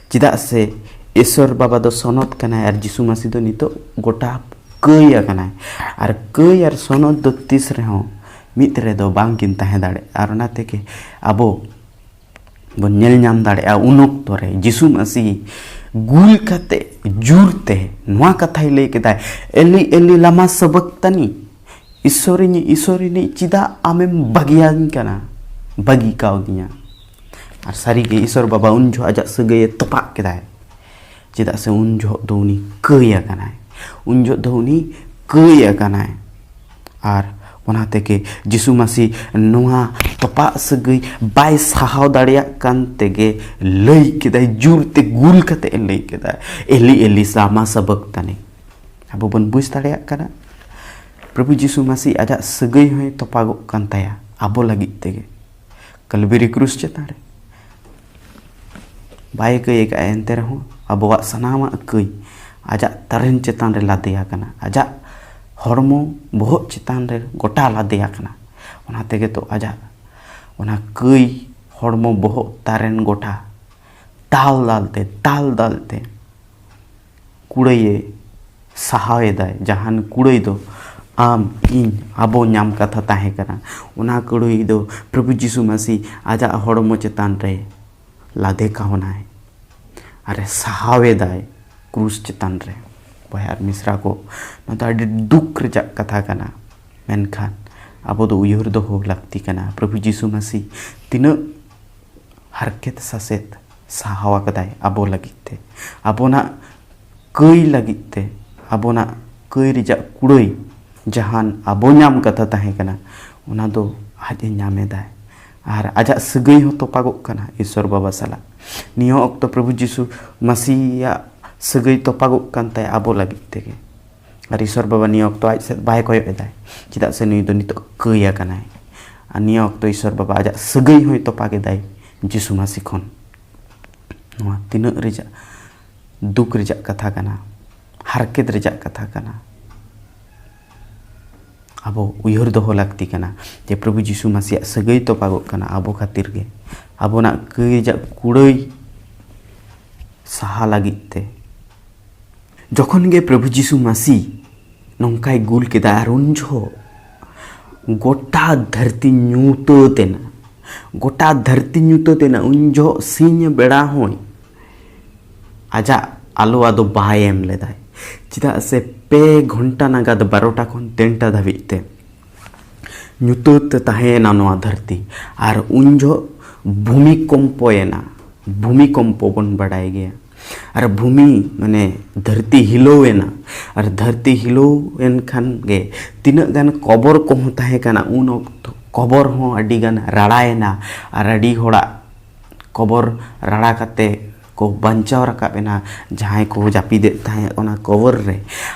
ᱪᱮᱫᱟᱜ ᱥᱮ ᱤᱥᱚᱨ ᱵᱟᱵᱟ ᱫᱚ ᱥᱚᱱᱚᱛ ᱠᱟᱱᱟᱭ ᱟᱨ ᱡᱤᱥᱩ ᱢᱟᱹᱥᱤ ᱫᱚ ᱱᱤᱛᱚᱜ ᱜᱚᱴᱟ ᱠᱟᱹᱭ ᱟᱠᱟᱱᱟᱭ᱾ ᱟᱨ ᱠᱟᱹᱭ ᱟᱨ ᱥᱚᱱᱚᱛ ᱫᱚ ᱛᱤᱥ ᱨᱮᱦᱚᱸ ᱢᱤᱫ ᱨᱮᱫᱚ ᱵᱟᱝ ᱠᱤᱱ ᱛᱟᱦᱮᱸ ᱫᱟᱲᱮᱭᱟᱜᱼᱟ᱾ ᱟᱨ ᱚᱱᱟ ᱛᱮᱜᱮ ᱟᱵᱚ ᱵᱚᱱ ᱧᱮᱞ ᱧᱟᱢ ᱫᱟᱲᱮᱭᱟᱜᱼᱟ, ᱩᱱ ᱚᱠᱛᱚ ᱨᱮ ᱡᱤᱥᱩ ᱢᱟᱹᱥᱤ ᱜᱩᱞ ᱠᱟᱛᱮ ᱡᱳᱨ ᱛᱮ ᱱᱚᱣᱟ ᱠᱟᱛᱷᱟᱭ ᱞᱟᱹᱭ ᱠᱮᱫᱟᱭ, "ᱮᱞᱤ, ᱮᱞᱤ, ᱞᱟᱢᱟ ᱥᱟᱵᱟᱠᱛᱟᱱᱤ?" "ᱤᱥᱚᱨᱤᱧ, ᱤᱥᱚᱨᱤᱧ, ᱪᱮᱫᱟᱜ ᱟᱢᱮᱢ ᱵᱟᱹᱜᱤᱭᱟᱹᱧ ᱠᱟᱱᱟ, ᱵᱟᱹᱜᱤ ᱠᱟᱣᱫᱤᱧᱟ?" ᱟᱨ ᱥᱟᱹᱨᱤᱜᱮ ᱤᱥᱚᱨ ᱵᱟᱵᱟ ᱩᱱ ᱡᱚᱦᱚᱜ ᱟᱡᱟᱜ ᱥᱟᱹᱜᱟᱹᱭᱮ ᱛᱚᱯᱟᱜ ᱠᱮᱫᱟᱭ᱾ ᱪᱮᱫᱟᱜ ᱥᱮ ᱩᱱ ᱡᱚᱦᱚᱜ ᱫᱚ ᱩᱱᱤ ᱠᱟᱹᱭ ᱟᱠᱟᱱᱟᱭ, ᱩᱱ ᱡᱚᱦᱚᱜ ᱫᱚ ᱩᱱᱤ ᱠᱟᱹᱭ ᱟᱠᱟᱱᱟᱭ᱾ ᱟᱨ ᱚᱱᱟ ᱛᱮᱜᱮ ᱡᱤᱥᱩ ᱢᱟᱹᱥᱤ ᱱᱚᱣᱟ ᱛᱚᱯᱟᱜ ᱥᱟᱹᱜᱟᱹᱭ ᱵᱟᱭ ᱥᱟᱦᱟᱣ ᱫᱟᱲᱮᱭᱟᱜ ᱠᱟᱱ ᱛᱮᱜᱮ ᱞᱟᱹᱭ ᱠᱮᱫᱟᱭ, ᱡᱳᱨ ᱛᱮ ᱜᱩᱞ ᱠᱟᱛᱮ ᱮ ᱞᱟᱹᱭ ᱠᱮᱫᱟ, "ᱮᱞᱤ, ᱮᱞᱤ, ᱞᱟᱢᱟ ᱥᱟᱵᱟᱠᱛᱟᱱᱤ?" ᱟᱵᱚ ᱵᱚᱱ ᱵᱩᱡᱽ ᱫᱟᱲᱮᱭᱟᱜ ᱠᱟᱱᱟ, ᱯᱨᱚᱵᱷᱩ ᱡᱤᱥᱩ ᱢᱟᱹᱥᱤ ᱟᱡᱟᱜ ᱥᱟᱹᱜᱟᱹᱭ ᱦᱚᱸᱭ ᱛᱚᱯᱟᱜᱚᱜ ᱠᱟᱱ ᱛᱟᱭᱟ ᱟᱵᱚ ᱞᱟᱹᱜᱤᱫ ᱛᱮᱜᱮ᱾ ᱠᱟᱞᱵᱮᱨᱤ ᱠᱨᱩᱥ ᱪᱮᱛᱟᱱ ᱨᱮ ᱵᱟᱭ ᱠᱟᱹᱭ ᱟᱠᱟᱫᱼᱟ, ᱮᱱᱛᱮ ᱨᱮᱦᱚᱸ ᱟᱵᱚᱣᱟᱜ ᱥᱟᱱᱟᱢᱟᱜ ᱠᱟᱹᱭ ᱟᱡᱟᱜ ᱛᱟᱨᱮᱱ ᱪᱮᱛᱟᱱ ᱨᱮ ᱞᱟᱫᱮ ᱟᱠᱟᱱᱟ, ᱟᱡᱟᱜ ᱦᱚᱲᱢᱚ ᱵᱚᱦᱚᱜ ᱪᱮᱛᱟᱱ ᱨᱮ ᱜᱚᱴᱟ ᱞᱟᱫᱮ ᱟᱠᱟᱱᱟ᱾ ᱚᱱᱟ ᱛᱮᱜᱮ ᱛᱚ ᱟᱡᱟᱜ ᱚᱱᱟ ᱠᱟᱹᱭ ᱦᱚᱲᱢᱚ ᱵᱚᱦᱚᱜ ᱛᱟᱨᱮᱱ ᱜᱚᱴᱟ ᱫᱟᱞ ᱫᱟᱞ ᱛᱮ, ᱫᱟᱞ ᱫᱟᱞ ᱛᱮ ᱠᱩᱲᱟᱹᱭᱮ ᱥᱟᱦᱟᱣ ᱮᱫᱟᱭ, ᱡᱟᱦᱟᱱ ᱠᱩᱲᱟᱹᱭ ᱫᱚ ᱟᱢ, ᱤᱧ, ᱟᱵᱚ ᱧᱟᱢ ᱠᱟᱛᱷᱟ ᱛᱟᱦᱮᱸ ᱠᱟᱱᱟ᱾ ᱚᱱᱟ ᱠᱩᱲᱟᱹᱭ ᱫᱚ ᱯᱨᱚᱵᱷᱩ ᱡᱤᱥᱩ ᱢᱟᱹᱥᱤ ᱟᱡᱟᱜ ᱦᱚᱲᱢᱚ ᱪᱮᱛᱟᱱ ᱨᱮ ᱞᱟᱫᱮ ᱠᱟᱣᱱᱟᱭ ᱟᱨᱮ ᱥᱟᱦᱟᱣ ᱮᱫᱟᱭ ᱠᱨᱩᱥ ᱪᱮᱛᱟᱱ ᱨᱮ᱾ ᱵᱚᱭᱦᱟ ᱟᱨ ᱢᱤᱥᱨᱟ ᱠᱚ, ᱱᱚᱣᱟ ᱫᱚ ᱟᱹᱰᱤ ᱫᱩᱠ ᱨᱮᱭᱟᱜ ᱠᱟᱛᱷᱟ ᱠᱟᱱᱟ, ᱢᱮᱱᱠᱷᱟᱱ ᱟᱵᱚ ᱫᱚ ᱩᱭᱦᱟᱹᱨ ᱫᱚᱦᱚ ᱞᱟᱹᱠᱛᱤ ᱠᱟᱱᱟ, ᱯᱨᱚᱵᱷᱩ ᱡᱤᱥᱩ ᱢᱟᱹᱥᱤ ᱛᱤᱱᱟᱹᱜ ᱦᱟᱨᱠᱮᱛ ᱥᱟᱥᱮᱛ ᱥᱟᱦᱟᱣ ᱟᱠᱟᱫᱟᱭ ᱟᱵᱚ ᱞᱟᱹᱜᱤᱫ ᱛᱮ, ᱟᱵᱚᱱᱟᱜ ᱠᱟᱹᱭ ᱞᱟᱹᱜᱤᱫ ᱛᱮ, ᱟᱵᱚᱱᱟᱜ ᱠᱟᱹᱭ ᱨᱮᱭᱟᱜ ᱠᱩᱲᱟᱹᱭ ᱡᱟᱦᱟᱱ ᱟᱵᱚ ᱧᱟᱢ ᱠᱟᱛᱷᱟ ᱛᱟᱦᱮᱸ ᱠᱟᱱᱟ, ᱚᱱᱟ ᱫᱚ ᱟᱡ ᱮ ᱧᱟᱢ ᱮᱫᱟᱭ᱾ ᱟᱨ ᱟᱡᱟᱜ ᱥᱟᱹᱜᱟᱹᱭ ᱦᱚᱸ ᱛᱚᱯᱟᱜᱚᱜ ᱠᱟᱱᱟ ᱤᱥᱚᱨ ᱵᱟᱵᱟ ᱥᱟᱞᱟᱜ᱾ ᱱᱤᱭᱟᱹ ᱚᱠᱛᱚ ᱯᱨᱚᱵᱷᱩ ᱡᱤᱥᱩ ᱢᱟᱹᱥᱤᱭᱟᱜ ᱥᱟᱹᱜᱟᱹᱭ ᱛᱚᱯᱟᱜᱚᱜ ᱠᱟᱱ ᱛᱟᱭᱟ ᱟᱵᱚ ᱞᱟᱹᱜᱤᱫ ᱛᱮᱜᱮ᱾ ᱟᱨ ᱤᱥᱚᱨ ᱵᱟᱵᱟ ᱱᱤᱭᱟᱹ ᱚᱠᱛᱚ ᱟᱡ ᱥᱮᱫ ᱵᱟᱭ ᱠᱚᱭᱚᱜ ᱮᱫᱟᱭ, ᱪᱮᱫᱟᱜ ᱥᱮ ᱱᱩᱭ ᱫᱚ ᱱᱤᱛᱚᱜ ᱠᱟᱹᱭ ᱟᱠᱟᱱᱟᱭ᱾ ᱟᱨ ᱱᱤᱭᱟᱹ ᱚᱠᱛᱚ ᱤᱥᱚᱨ ᱵᱟᱵᱟ ᱟᱡᱟᱜ ᱥᱟᱹᱜᱟᱹᱭ ᱦᱚᱸᱭ ᱛᱚᱯᱟᱜ ᱮᱫᱟᱭ ᱡᱤᱥᱩ ᱢᱟᱹᱥᱤ ᱠᱷᱚᱱ᱾ ᱱᱚᱣᱟ ᱛᱤᱱᱟᱹᱜ ᱨᱮᱭᱟᱜ ᱫᱩᱠ ᱨᱮᱭᱟᱜ ᱠᱟᱛᱷᱟ ᱠᱟᱱᱟ, ᱦᱟᱨᱠᱮᱛ ᱨᱮᱭᱟᱜ ᱠᱟᱛᱷᱟ ᱠᱟᱱᱟ᱾ ᱟᱵᱚ ᱩᱭᱦᱟᱹᱨ ᱫᱚᱦᱚ ᱞᱟᱹᱠᱛᱤ ᱠᱟᱱᱟ ᱡᱮ ᱯᱨᱚᱵᱷᱩ ᱡᱤᱥᱩ ᱢᱟᱹᱥᱤᱭᱟᱜ ᱥᱟᱹᱜᱟᱹᱭ ᱛᱚᱯᱟᱜᱚᱜ ᱠᱟᱱᱟ ᱟᱵᱚ ᱠᱷᱟᱹᱛᱤᱨ ᱜᱮ, ᱟᱵᱚᱱᱟᱜ ᱠᱟᱹᱭ ᱨᱮᱭᱟᱜ ᱠᱩᱲᱟᱹᱭ ᱥᱟᱦᱟ ᱞᱟᱹᱜᱤᱫ ᱛᱮ᱾ ᱡᱚᱠᱷᱚᱱ ᱜᱮ ᱯᱨᱚᱵᱷᱩ ᱡᱤᱥᱩ ᱢᱟᱹᱥᱤ ᱱᱚᱝᱠᱟᱭ ᱜᱩᱞ ᱠᱮᱫᱟ, ᱟᱨ ᱩᱱ ᱡᱚᱦᱚᱜ ᱜᱚᱴᱟ ᱫᱷᱟᱹᱨᱛᱤ ᱧᱩᱛᱟᱹᱛ ᱮᱱᱟ, ᱜᱚᱴᱟ ᱫᱷᱟᱹᱨᱛᱤ ᱧᱩᱛᱟᱹᱛ ᱮᱱᱟ᱾ ᱩᱱ ᱡᱚᱦᱚᱜ ᱥᱤᱧ ᱵᱮᱲᱟ ᱦᱚᱸᱭ ᱟᱡᱟᱜ ᱟᱞᱚᱣᱟ ᱫᱚ ᱵᱟᱭ ᱮᱢ ᱞᱮᱫᱟᱭ, ᱪᱮᱫᱟᱜ ᱥᱮ ᱯᱮ ᱜᱷᱚᱱᱴᱟ ᱱᱟᱜᱟᱫ, ᱵᱟᱨᱚᱴᱟ ᱠᱷᱚᱱ ᱛᱤᱱᱴᱟ ᱫᱷᱟᱹᱵᱤᱡ ᱛᱮ ᱧᱩᱛᱟᱹᱛ ᱛᱟᱦᱮᱸᱭᱮᱱᱟ ᱱᱚᱣᱟ ᱫᱷᱟᱹᱨᱛᱤ᱾ ᱟᱨ ᱩᱱ ᱡᱚᱦᱚᱜ ᱵᱷᱩᱢᱤᱠᱚᱢᱯᱚᱭᱮᱱᱟ᱾ ᱵᱷᱩᱢᱤᱠᱚᱢᱯᱚ ᱵᱚᱱ ᱵᱟᱰᱟᱭ ᱜᱮᱭᱟ᱾ ᱟᱨ ᱵᱷᱩᱢᱤ ᱢᱟᱱᱮ ᱫᱷᱟᱹᱨᱛᱤ ᱦᱤᱞᱟᱹᱣ ᱮᱱᱟ᱾ ᱟᱨ ᱫᱷᱟᱹᱨᱛᱤ ᱦᱤᱞᱟᱹᱣ ᱮᱱ ᱠᱷᱟᱱ ᱜᱮ ᱛᱤᱱᱟᱹᱜ ᱜᱟᱱ ᱠᱚᱵᱚᱨ ᱠᱚᱦᱚᱸ ᱛᱟᱦᱮᱸ ᱠᱟᱱᱟ ᱩᱱ ᱚᱠᱛᱚ, ᱠᱚᱵᱚᱨ ᱦᱚᱸ ᱟᱹᱰᱤ ᱜᱟᱱ ᱨᱟᱲᱟᱭᱮᱱᱟ᱾ ᱟᱨ ᱟᱹᱰᱤ ᱦᱚᱲᱟᱜ ᱠᱚᱵᱚᱨ ᱨᱟᱲᱟ ᱠᱟᱛᱮ ᱠᱚ ᱵᱟᱧᱪᱟᱣ ᱨᱟᱠᱟᱵ ᱮᱱᱟ, ᱡᱟᱦᱟᱸᱭ ᱠᱚ ᱡᱟᱹᱯᱤᱫᱮᱫ ᱛᱟᱦᱮᱸᱫ ᱚᱱᱟ ᱠᱚᱵᱚᱨ ᱨᱮ᱾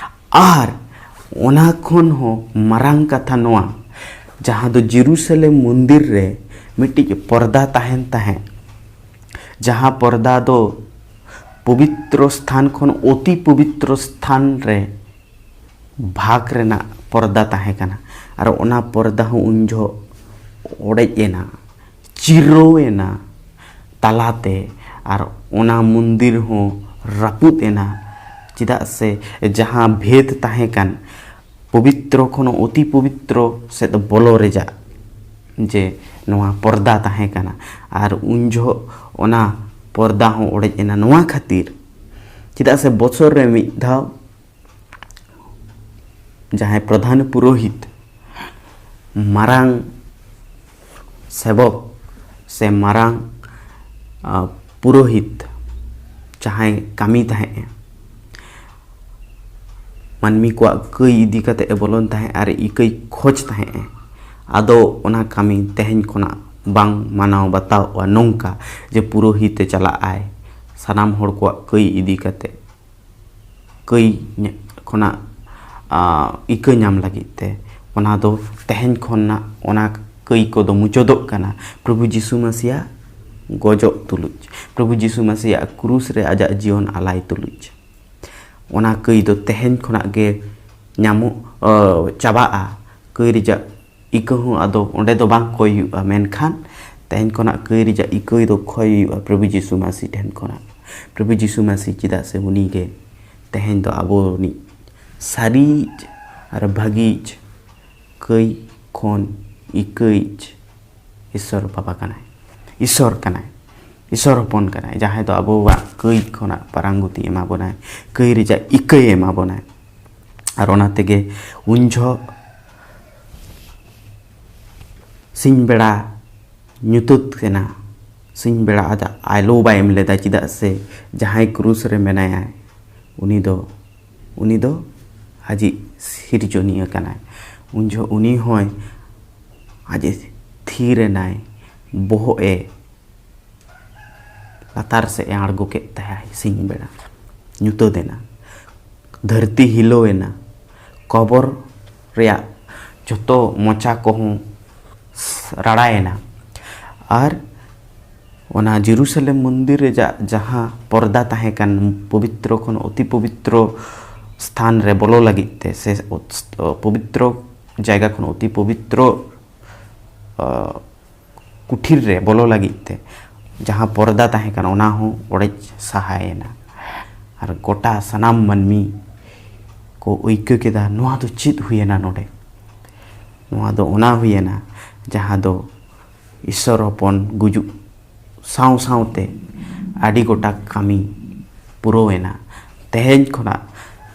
ᱟᱨ ᱚᱱᱟ ᱠᱷᱚᱱ ᱦᱚᱸ ᱢᱟᱨᱟᱝ ᱠᱟᱛᱷᱟ ᱱᱚᱣᱟ, ᱡᱟᱦᱟᱸ ᱫᱚ ᱡᱮᱨᱩᱥᱟᱞᱮᱢ ᱢᱚᱱᱫᱤᱨ ᱨᱮ ᱢᱤᱫᱴᱤᱡ ᱯᱚᱨᱫᱟ ᱛᱟᱦᱮᱱ ᱛᱟᱦᱮᱸᱫ, ᱡᱟᱦᱟᱸ ᱯᱚᱨᱫᱟ ᱫᱚ ᱯᱚᱵᱤᱛᱨᱚ ᱥᱛᱷᱟᱱ ᱠᱷᱚᱱ ᱚᱛᱤ ᱯᱚᱵᱤᱛᱨᱚ ᱥᱛᱷᱟᱱ ᱨᱮ ᱵᱷᱟᱜᱽ ᱨᱮᱱᱟᱜ ᱯᱚᱨᱫᱟ ᱛᱟᱦᱮᱸ ᱠᱟᱱᱟ᱾ ᱟᱨ ᱚᱱᱟ ᱯᱚᱨᱫᱟ ᱦᱚᱸ ᱩᱱ ᱡᱚᱦᱚᱜ ᱚᱲᱮᱡ ᱮᱱᱟ, ᱪᱤᱨᱟᱹᱣ ᱮᱱᱟ ᱛᱟᱞᱟᱛᱮ, ᱟᱨ ᱚᱱᱟ ᱢᱚᱱᱫᱤᱨ ᱦᱚᱸ ᱨᱟᱹᱯᱩᱫ ᱮᱱᱟ᱾ ᱪᱮᱫᱟᱜ ᱥᱮ ᱡᱟᱦᱟᱸ ᱵᱷᱮᱫ ᱛᱟᱦᱮᱸ ᱠᱟᱱ, ᱯᱚᱵᱤᱛᱨᱚ ᱠᱷᱚᱱ ᱚᱛᱤ ᱯᱚᱵᱤᱛᱨᱚ ᱥᱮᱫ ᱵᱚᱞᱚ ᱨᱮᱭᱟᱜ ᱡᱮ ᱱᱚᱣᱟ ᱯᱚᱨᱫᱟ ᱛᱟᱦᱮᱸ ᱠᱟᱱᱟ, ᱟᱨ ᱩᱱ ᱡᱚᱦᱚᱜ ᱚᱱᱟ ᱯᱚᱨᱫᱟ ᱦᱚᱸ ᱚᱲᱮᱡ ᱮᱱᱟ᱾ ᱱᱚᱣᱟ ᱠᱷᱟᱹᱛᱤᱨ, ᱪᱮᱫᱟᱜ ᱥᱮ ᱵᱚᱪᱷᱚᱨ ᱨᱮ ᱢᱤᱫ ᱫᱷᱟᱣ ᱡᱟᱦᱟᱸᱭ ᱯᱨᱚᱫᱷᱟᱱ ᱯᱩᱨᱳᱦᱤᱛ, ᱢᱟᱨᱟᱝ ᱥᱮᱵᱚᱠ ᱥᱮ ᱢᱟᱨᱟᱝ, ᱟ, ᱯᱩᱨᱳᱦᱤᱛ ᱡᱟᱦᱟᱸᱭ ᱠᱟᱹᱢᱤ ᱛᱟᱦᱮᱸᱫ ᱮ, ᱢᱟᱹᱱᱢᱤ ᱠᱚᱣᱟᱜ ᱠᱟᱹᱭ ᱤᱫᱤ ᱠᱟᱛᱮ ᱮ ᱵᱚᱞᱚᱱ ᱛᱟᱦᱮᱸᱫ ᱟᱨ ᱤᱠᱟᱹᱭ ᱠᱷᱚᱡᱽ ᱛᱟᱦᱮᱸᱫ ᱮ᱾ ᱟᱫᱚ ᱚᱱᱟ ᱠᱟᱹᱢᱤ ᱛᱮᱦᱮᱧ ᱠᱷᱚᱱᱟᱜ ᱵᱟᱝ ᱢᱟᱱᱟᱣ ᱵᱟᱛᱟᱣᱚᱜᱼᱟ᱾ ᱱᱚᱝᱠᱟ ᱡᱮ ᱯᱩᱨᱳᱦᱤᱛ ᱮ ᱪᱟᱞᱟᱜ ᱟᱭ, ᱥᱟᱱᱟᱢ ᱦᱚᱲ ᱠᱚᱣᱟᱜ ᱠᱟᱹᱭ ᱤᱫᱤ ᱠᱟᱛᱮ, ᱠᱟᱹᱭ ᱧᱟ-, ᱠᱷᱚᱱᱟᱜ, ᱟ, ᱤᱠᱟᱹ ᱧᱟᱢ ᱞᱟᱹᱜᱤᱫ ᱛᱮ, ᱚᱱᱟ ᱫᱚ ᱛᱮᱦᱮᱧ ᱠᱷᱚᱱᱟᱜ ᱚᱱᱟ ᱠᱟᱹᱭ ᱠᱚᱫᱚ ᱢᱩᱪᱟᱹᱫᱚᱜ ᱠᱟᱱᱟ᱾ ᱯᱨᱚᱵᱷᱩ ᱡᱤᱥᱩ ᱢᱟᱥᱤᱭᱟᱜ ᱜᱚᱡᱚᱜ ᱛᱩᱞᱩᱡ, ᱯᱨᱚᱵᱷᱩ ᱡᱤᱥᱩ ᱢᱟᱥᱤᱭᱟᱜ ᱠᱨᱩᱥ ᱨᱮ ᱟᱡᱟᱜ ᱡᱤᱭᱚᱱ ᱟᱞᱟᱭ ᱛᱩᱞᱩᱡ, ᱚᱱᱟ ᱠᱟᱹᱭ ᱫᱚ ᱛᱮᱦᱮᱧ ᱠᱷᱚᱱᱟᱜ ᱜᱮ ᱧᱟᱢᱚᱜ, ᱟ, ᱪᱟᱵᱟᱜᱼᱟ᱾ ᱠᱟᱹᱭ ᱨᱮᱭᱟᱜ ᱤᱠᱟᱹ ᱦᱚᱸ ᱟᱫᱚ ᱚᱸᱰᱮ ᱫᱚ ᱵᱟᱝ ᱠᱚᱭ ᱦᱩᱭᱩᱜᱼᱟ, ᱢᱮᱱᱠᱷᱟᱱ ᱛᱮᱦᱮᱧ ᱠᱷᱚᱱᱟᱜ ᱠᱟᱹᱭ ᱨᱮᱭᱟᱜ ᱤᱠᱟᱹ ᱫᱚ ᱠᱷᱚᱭ ᱦᱩᱭᱩᱜᱼᱟ ᱯᱨᱚᱵᱷᱩ ᱡᱤᱥᱩ ᱢᱟᱹᱥᱤ ᱴᱷᱮᱱ ᱠᱷᱚᱱᱟᱜ᱾ ᱯᱨᱚᱵᱷᱩ ᱡᱤᱥᱩ ᱢᱟᱹᱥᱤ, ᱪᱮᱫᱟᱜ ᱥᱮ ᱩᱱᱤ ᱜᱮ ᱛᱮᱦᱮᱧ ᱫᱚ ᱟᱵᱚ ᱨᱤᱱᱤᱡ ᱥᱟᱹᱨᱤᱭᱤᱡ ᱟᱨ ᱵᱷᱟᱹᱜᱤᱭᱤᱡ ᱠᱟᱹᱭ ᱠᱷᱚᱱ ᱤᱠᱟᱹᱭᱤᱡ ᱤᱥᱥᱚᱨ ᱵᱟᱵᱟ ᱠᱟᱱᱟᱭ, ᱤᱥᱥᱚᱨ ᱠᱟᱱᱟᱭ, ᱤᱥᱥᱚᱨ ᱦᱚᱯᱚᱱ ᱠᱟᱱᱟᱭ, ᱡᱟᱦᱟᱸᱭ ᱫᱚ ᱟᱵᱚᱣᱟᱜ ᱠᱟᱹᱭ ᱠᱷᱚᱱᱟᱜ ᱯᱟᱨᱟᱝᱜᱚᱛᱤ ᱮᱢᱟ ᱵᱚᱱᱟᱭ, ᱠᱟᱹᱭ ᱨᱮᱭᱟᱜ ᱤᱠᱟᱹᱭ ᱮᱢᱟ ᱵᱚᱱᱟᱭ᱾ ᱟᱨ ᱚᱱᱟ ᱛᱮᱜᱮ ᱩᱱ ᱡᱚᱦᱚᱜ ᱥᱤᱧ ᱵᱮᱲᱟ ᱧᱩᱛᱟᱹᱛ ᱮᱱᱟ, ᱥᱤᱧ ᱵᱮᱲᱟ ᱟᱡᱟᱜ ᱟᱭᱞᱳ ᱵᱟᱭ ᱮᱢ ᱞᱮᱫᱟ, ᱪᱮᱫᱟᱜ ᱥᱮ ᱡᱟᱦᱟᱸᱭ ᱠᱨᱩᱥ ᱨᱮ ᱢᱮᱱᱟᱭᱟ, ᱩᱱᱤ ᱫᱚ, ᱩᱱᱤ ᱫᱚ ᱟᱡᱤᱡ ᱥᱤᱨᱡᱚᱱᱤᱭᱟᱹ ᱠᱟᱱᱟᱭ᱾ ᱩᱱ ᱡᱚᱦᱚᱜ ᱩᱱᱤ ᱦᱚᱸᱭ ᱟᱡ ᱮ ᱛᱷᱤᱨ ᱮᱱᱟᱭ, ᱵᱚᱦᱚᱜ ᱮ ᱞᱟᱛᱟᱨ ᱥᱮᱫ ᱮ ᱟᱬᱜᱚ ᱠᱮᱫ ᱛᱟᱭᱟ᱾ ᱥᱤᱧ ᱵᱮᱲᱟ ᱧᱩᱛᱟᱹᱛ ᱮᱱᱟ, ᱫᱷᱟᱹᱨᱛᱤ ᱦᱤᱞᱟᱹᱣ ᱮᱱᱟ, ᱠᱚᱵᱚᱨ ᱨᱮᱭᱟᱜ ᱡᱷᱚᱛᱚ ᱢᱚᱪᱟ ᱠᱚᱦᱚᱸ ᱨᱟᱲᱟᱭᱮᱱᱟ᱾ ᱟᱨ ᱚᱱᱟ ᱡᱮᱨᱩᱥᱟᱞᱮᱢ ᱢᱚᱱᱫᱤᱨ ᱨᱮᱭᱟᱜ ᱡᱟᱦᱟᱸ ᱯᱚᱨᱫᱟ ᱛᱟᱦᱮᱸ ᱠᱟᱱ, ᱯᱚᱵᱤᱛᱨᱚ ᱠᱷᱚᱱ ᱚᱛᱤ ᱯᱚᱵᱤᱛᱨᱚ ᱥᱛᱷᱟᱱ ᱨᱮ ᱵᱚᱞᱚ ᱞᱟᱹᱜᱤᱫ ᱛᱮ, ᱥᱮ ᱯᱚᱵᱤᱛᱨᱚ ᱡᱟᱭᱜᱟ ᱠᱷᱚᱱ ᱚᱛᱤ ᱯᱚᱵᱤᱛᱨᱚ, ᱟ, ᱠᱩᱴᱷᱤᱨ ᱨᱮ ᱵᱚᱞᱚ ᱞᱟᱹᱜᱤᱫ ᱛᱮ ᱡᱟᱦᱟᱸ ᱯᱚᱨᱫᱟ ᱛᱟᱦᱮᱸ ᱠᱟᱱᱟ, ᱚᱱᱟ ᱦᱚᱸ ᱚᱲᱮᱡ ᱥᱟᱦᱟᱭᱮᱱᱟ᱾ ᱟᱨ ᱜᱚᱴᱟ ᱥᱟᱱᱟᱢ ᱢᱟᱹᱱᱢᱤ ᱠᱚ ᱟᱹᱭᱠᱟᱹ ᱠᱮᱫᱟ, "ᱱᱚᱣᱟ ᱫᱚ ᱪᱮᱫ ᱦᱩᱭᱮᱱᱟ ᱱᱚᱰᱮ?" ᱱᱚᱣᱟ ᱫᱚ ᱚᱱᱟ ᱦᱩᱭᱮᱱᱟ, ᱡᱟᱦᱟᱸ ᱫᱚ ᱤᱥᱚᱨ ᱦᱚᱯᱚᱱ ᱜᱩᱡᱩᱜ ᱥᱟᱶ ᱥᱟᱶᱛᱮ ᱟᱹᱰᱤ ᱜᱚᱴᱟ ᱠᱟᱹᱢᱤ ᱯᱩᱨᱟᱹᱣ ᱮᱱᱟ᱾ ᱛᱮᱦᱮᱧ ᱠᱷᱚᱱᱟᱜ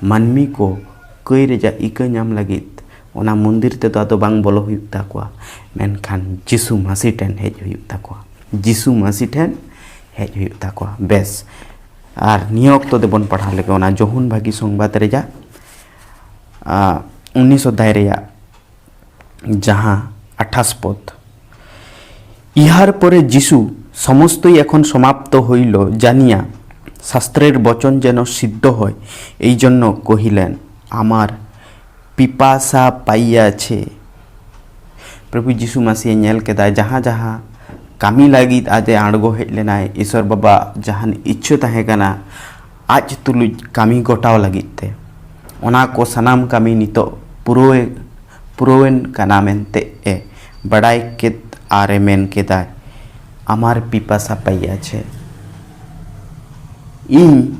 ᱢᱟᱹᱱᱢᱤ ᱠᱚ ᱠᱟᱹᱭ ᱨᱮᱭᱟᱜ ᱤᱠᱟᱹ ᱧᱟᱢ ᱞᱟᱹᱜᱤᱫ ᱚᱱᱟ ᱢᱚᱱᱫᱤᱨ ᱛᱮᱫᱚ ᱟᱫᱚ ᱵᱟᱝ ᱵᱚᱞᱚ ᱦᱩᱭᱩᱜ ᱛᱟᱠᱚᱣᱟ, ᱢᱮᱱᱠᱷᱟᱱ ᱡᱤᱥᱩ ᱢᱟᱹᱥᱤ ᱴᱷᱮᱱ ᱦᱮᱡ ᱦᱩᱭᱩᱜ ᱛᱟᱠᱚᱣᱟ᱾ ᱡᱤᱥᱩ ᱢᱟᱹᱥᱤ ᱴᱷᱮᱱ ᱦᱮᱡ ᱦᱩᱭᱩᱜ ᱛᱟᱠᱚᱣᱟ᱾ ᱵᱮᱥ, ᱟᱨ ᱱᱤᱭᱟᱹ ᱚᱠᱛᱚ ᱫᱚᱵᱚᱱ ᱯᱟᱲᱦᱟᱣ ᱞᱮᱜᱮ ᱚᱱᱟ ᱡᱚᱦᱩᱱ ᱵᱷᱟᱹᱜᱤ ᱥᱚᱝᱵᱟᱫ ᱨᱮᱭᱟᱜ, ᱟ, ᱩᱱᱤᱥ ᱚᱫᱷᱭᱟᱭ ᱨᱮᱭᱟᱜ ᱡᱟᱦᱟᱸ ᱟᱴᱷᱟᱥ ᱯᱚᱫ, "ইহার পরে যীশু সমস্তই এখন সমাপ্ত হইল জানিয়া শাস্ত্রের বচন যেন সিদ্ধ হয়, এই জন্য কহিলেন, আমার পিপাসা পাইয়াছে।" ᱯᱨᱚᱵᱷᱩ ᱡᱤᱥᱩ ᱢᱟᱹᱥᱤᱭᱮ ᱧᱮᱞ ᱠᱮᱫᱟ, ᱡᱟᱦᱟᱸ ᱡᱟᱦᱟᱸ ᱠᱟᱹᱢᱤ ᱞᱟᱹᱜᱤᱫ ᱟᱡ ᱮ ᱟᱬᱜᱚ ᱦᱮᱡ ᱞᱮᱱᱟᱭ, ᱤᱥᱚᱨ ᱵᱟᱵᱟ ᱡᱟᱦᱟᱱ ᱤᱪᱪᱷᱟᱹ ᱛᱟᱦᱮᱸ ᱠᱟᱱᱟ ᱟᱡ ᱛᱩᱞᱩᱡ ᱠᱟᱹᱢᱤ ᱜᱚᱴᱟᱣ ᱞᱟᱹᱜᱤᱫ ᱛᱮ, ᱚᱱᱟ ᱠᱚ ᱥᱟᱱᱟᱢ ᱠᱟᱹᱢᱤ ᱱᱤᱛᱚᱜ ᱯᱩᱨᱟᱹᱣ ᱯᱩᱨᱟᱹᱣᱮᱱ ᱠᱟᱱᱟ ᱢᱮᱱᱛᱮ ᱮ ᱵᱟᱰᱟᱭ ᱠᱮᱫ ᱟᱨ ᱮ ᱢᱮᱱ ᱠᱮᱫᱟ, "ᱟᱢᱟᱨ ᱯᱤᱯᱟᱥᱟ ᱯᱟᱭᱭᱟ ᱪᱷᱮ, ᱤᱧ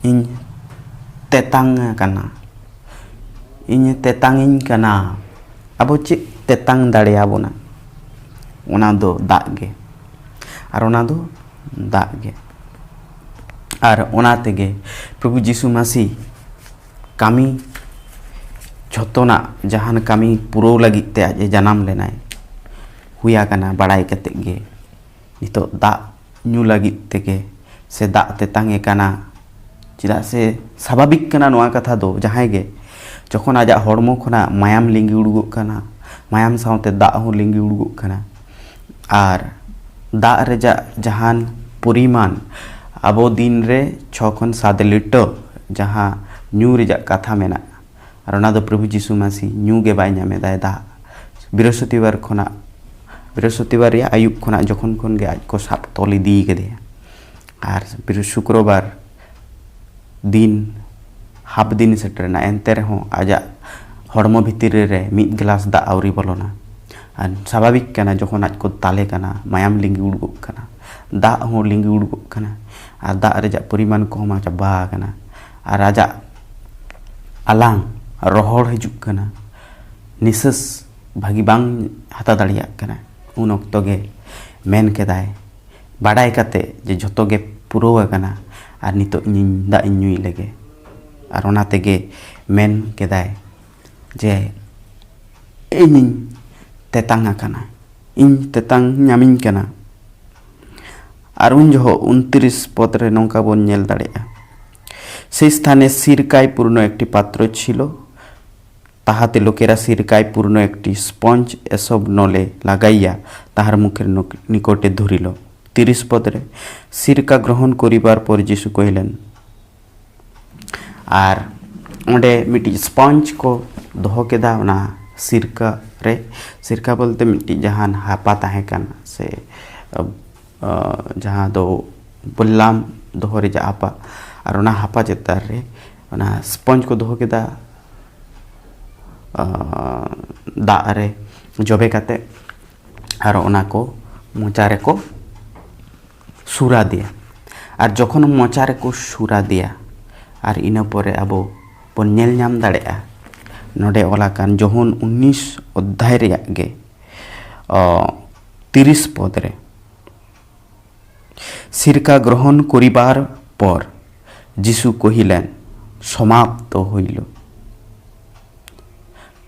ᱤᱧ ᱛᱮᱛᱟᱝ ᱟᱠᱟᱱᱟ, ᱤᱧ ᱛᱮᱛᱟᱝ ᱤᱧ ᱠᱟᱱᱟ᱾" ᱟᱵᱚ ᱪᱮᱫ ᱛᱮᱛᱟᱝ ᱫᱟᱲᱮᱭᱟᱵᱚᱱᱟ? ᱚᱱᱟ ᱫᱚ ᱫᱟᱜ ᱜᱮ, ᱟᱨ ᱚᱱᱟ ᱫᱚ ᱫᱟᱜ ᱜᱮ᱾ ᱟᱨ ᱚᱱᱟ ᱛᱮᱜᱮ ᱯᱨᱚᱵᱷᱩ ᱡᱤᱥᱩ ᱢᱟᱹᱥᱤ ᱠᱟᱹᱢᱤ, ᱡᱷᱚᱛᱚᱱᱟᱜ ᱡᱟᱦᱟᱱ ᱠᱟᱹᱢᱤ ᱯᱩᱨᱟᱹᱣ ᱞᱟᱹᱜᱤᱫ ᱛᱮ ᱟᱡ ᱮ ᱡᱟᱱᱟᱢ ᱞᱮᱱᱟᱭ, ᱦᱩᱭ ᱟᱠᱟᱱᱟ ᱵᱟᱲᱟᱭ ᱠᱟᱛᱮᱫ ᱜᱮ᱾ ᱱᱤᱛᱚᱜ ᱫᱟᱜ ᱧᱩ ᱞᱟᱹᱜᱤᱫ ᱛᱮᱜᱮ ᱥᱮ ᱫᱟᱜ ᱛᱮᱛᱟᱝ ᱮ ᱠᱟᱱᱟ᱾ ᱪᱮᱫᱟᱜ ᱥᱮ ᱥᱟᱵᱷᱟᱵᱤᱠ ᱠᱟᱱᱟ ᱱᱚᱣᱟ ᱠᱟᱛᱷᱟ ᱫᱚ, ᱡᱟᱦᱟᱸᱭ ᱜᱮ ᱡᱚᱠᱷᱚᱱ ᱟᱡᱟᱜ ᱦᱚᱲᱢᱚ ᱠᱷᱚᱱᱟᱜ ᱢᱟᱭᱟᱢ ᱞᱤᱸᱜᱤ ᱩᱰᱩᱠᱚᱜ ᱠᱟᱱᱟ, ᱢᱟᱭᱟᱢ ᱥᱟᱶᱛᱮ ᱫᱟᱜ ᱦᱚᱸ ᱞᱤᱸᱜᱤ ᱩᱰᱩᱠᱚᱜ ᱠᱟᱱᱟ, ᱟᱨ ᱫᱟᱜ ᱨᱮᱭᱟᱜ ᱡᱟᱦᱟᱱ ᱯᱚᱨᱤᱢᱟᱱ ᱟᱵᱚ ᱫᱤᱱ ᱨᱮ ᱪᱷᱚ ᱠᱷᱚᱱ ᱥᱟᱛ ᱞᱤᱴᱟᱨ ᱡᱟᱦᱟᱸ ᱧᱩ ᱨᱮᱭᱟᱜ ᱠᱟᱛᱷᱟ ᱢᱮᱱᱟᱜᱼᱟ, ᱟᱨ ᱚᱱᱟ ᱫᱚ ᱯᱨᱚᱵᱷᱩ ᱡᱤᱥᱩ ᱢᱟᱹᱥᱤ ᱧᱩ ᱜᱮ ᱵᱟᱭ ᱧᱟᱢ ᱮᱫᱟᱭ ᱫᱟᱜ᱾ ᱵᱨᱤᱦᱚᱥᱯᱚᱛᱤᱵᱟᱨ ᱠᱷᱚᱱᱟᱜ, ᱵᱨᱤᱦᱚᱥᱯᱚᱛᱤᱵᱟᱨ ᱨᱮᱭᱟᱜ ᱟᱹᱭᱩᱵ ᱠᱷᱚᱱᱟᱜ ᱡᱚᱠᱷᱚᱱ ᱠᱷᱚᱱ ᱜᱮ ᱟᱡ ᱠᱚ ᱥᱟᱵ ᱛᱚᱞ ᱤᱫᱤ ᱠᱟᱫᱮᱭᱟ, ᱟᱨ ᱵᱨᱤᱦᱚ-, ᱥᱩᱠᱨᱚᱵᱟᱨ ᱫᱤᱱ ᱦᱟᱯ ᱫᱤᱱ ᱥᱮᱴᱮᱨᱮᱱᱟ, ᱮᱱᱛᱮ ᱨᱮᱦᱚᱸ ᱟᱡᱟᱜ ᱦᱚᱲᱢᱚ ᱵᱷᱤᱛᱨᱤ ᱨᱮ ᱢᱤᱫ ᱜᱞᱟᱥ ᱫᱟᱜ ᱟᱹᱣᱨᱤ ᱵᱚᱞᱚᱱᱟ᱾ ᱟᱨ ᱥᱟᱵᱷᱟᱵᱤᱠ ᱠᱟᱱᱟ, ᱡᱚᱠᱷᱚᱱ ᱟᱡ ᱠᱚ ᱫᱟᱞᱮ ᱠᱟᱱᱟ, ᱢᱟᱭᱟᱢ ᱞᱤᱸᱜᱤ ᱩᱰᱩᱠᱚᱜ ᱠᱟᱱᱟ, ᱫᱟᱜ ᱦᱚᱸ ᱞᱤᱸᱜᱤ ᱩᱰᱩᱠᱚᱜ ᱠᱟᱱᱟ, ᱟᱨ ᱫᱟᱜ ᱨᱮᱭᱟᱜ ᱯᱚᱨᱤᱢᱟᱱ ᱠᱚᱦᱚᱸ ᱢᱟ ᱪᱟᱵᱟ ᱟᱠᱟᱱᱟ, ᱟᱨ ᱟᱡᱟᱜ ᱟᱞᱟᱝ ᱨᱚᱦᱚᱲ ᱦᱤᱡᱩᱜ ᱠᱟᱱᱟ, ᱱᱤᱥᱟᱹᱥ ᱵᱷᱟᱹᱜᱤ ᱵᱟᱝ ᱦᱟᱛᱟᱣ ᱫᱟᱲᱮᱭᱟᱜ ᱠᱟᱱᱟ᱾ ᱩᱱ ᱚᱠᱛᱚ ᱜᱮ ᱢᱮᱱ ᱠᱮᱫᱟᱭ, ᱵᱟᱰᱟᱭ ᱠᱟᱛᱮ ᱡᱮ ᱡᱷᱚᱛᱚ ᱜᱮ ᱯᱩᱨᱟᱹᱣ ᱟᱠᱟᱱᱟ, ᱟᱨ ᱱᱤᱛᱚᱜ ᱤᱧᱤᱧ ᱫᱟᱜ ᱤᱧ ᱧᱩᱭ ᱞᱮᱜᱮ᱾ ᱟᱨ ᱚᱱᱟ ᱛᱮᱜᱮ ᱢᱮᱱ ᱠᱮᱫᱟᱭ ᱡᱮ, ᱤᱧᱤᱧ ᱛᱮᱛᱟᱝ ᱟᱠᱟᱱᱟ, ᱤᱧ ᱛᱮᱛᱟᱝ ᱧᱟᱢᱤᱧ ᱠᱟᱱᱟ᱾ ᱟᱨ ᱩᱱ ᱡᱚᱦᱚᱜ ᱩᱱᱛᱨᱤᱥ ᱯᱚᱫ ᱨᱮ ᱱᱚᱝᱠᱟ ᱵᱚᱱ ᱧᱮᱞ ᱫᱟᱲᱮᱭᱟᱜᱼᱟ, সেই স্থানে সিরকায় পূর্ণ একটি পাত্র ছিল, তাহাতে লোকেরা সিরকায় পূর্ণ একটি স্পঞ্জ এসব নলে লাগাইয়া তাহার মুখের নক-, নিকটে ধরিল। তিরিশ পদরে সিরকা গ্রহণ করিবার পর যীশু কহিলেন, ᱟᱨ ᱚᱸᱰᱮ ᱢᱤᱫᱴᱤᱡ ᱥᱯᱚᱧᱡᱽ ᱠᱚ ᱫᱚᱦᱚ ᱠᱮᱫᱟ ᱚᱱᱟ ᱥᱤᱨᱠᱟ ᱨᱮ᱾ ᱥᱤᱨᱠᱟ ᱵᱚᱞᱛᱮ ᱢᱤᱫᱴᱤᱡ ᱡᱟᱦᱟᱱ ᱦᱟᱯᱟ ᱛᱟᱦᱮᱸ ᱠᱟᱱᱟ ᱥᱮ, ᱟ, ᱟ, ᱡᱟᱦᱟᱸ ᱫᱚ ᱵᱚᱞᱞᱟᱢ ᱫᱚᱦᱚ ᱨᱮᱭᱟᱜ ᱦᱟᱯᱟ, ᱟᱨ ᱚᱱᱟ ᱦᱟᱯᱟ ᱪᱮᱛᱟᱱ ᱨᱮ ᱚᱱᱟ ᱥᱯᱚᱧᱡᱽ ᱠᱚ ᱫᱚᱦᱚ ᱠᱮᱫᱟ, ᱟ, ᱫᱟᱜ ᱨᱮ ᱡᱚᱵᱮ ᱠᱟᱛᱮ, ᱟᱨ ᱚᱱᱟ ᱠᱚ ᱢᱚᱪᱟ ᱨᱮᱠᱚ ᱥᱩᱨ ᱟᱫᱮᱭᱟ᱾ ᱟᱨ ᱡᱚᱠᱷᱚᱱ ᱢᱚᱪᱟ ᱨᱮᱠᱚ ᱥᱩᱨ ᱟᱫᱮᱭᱟ, ᱟᱨ ᱤᱱᱟᱹ ᱯᱚᱨᱮ ᱟᱵᱚ ᱵᱚᱱ ᱧᱮᱞ ᱧᱟᱢ ᱫᱟᱲᱮᱭᱟᱜᱼᱟ, ᱱᱚᱰᱮ ᱚᱞ ᱟᱠᱟᱱ ᱡᱚᱦᱚᱱ ᱩᱱᱤᱥ ᱚᱫᱷᱭᱟᱭ ᱨᱮᱭᱟᱜ ᱜᱮ, ᱚ, ᱛᱤᱨᱤᱥ ᱯᱚᱫ ᱨᱮ, সিরকা গ্রহণ করিবার পর যীশু কহিলেন, সমাপ্ত হইল।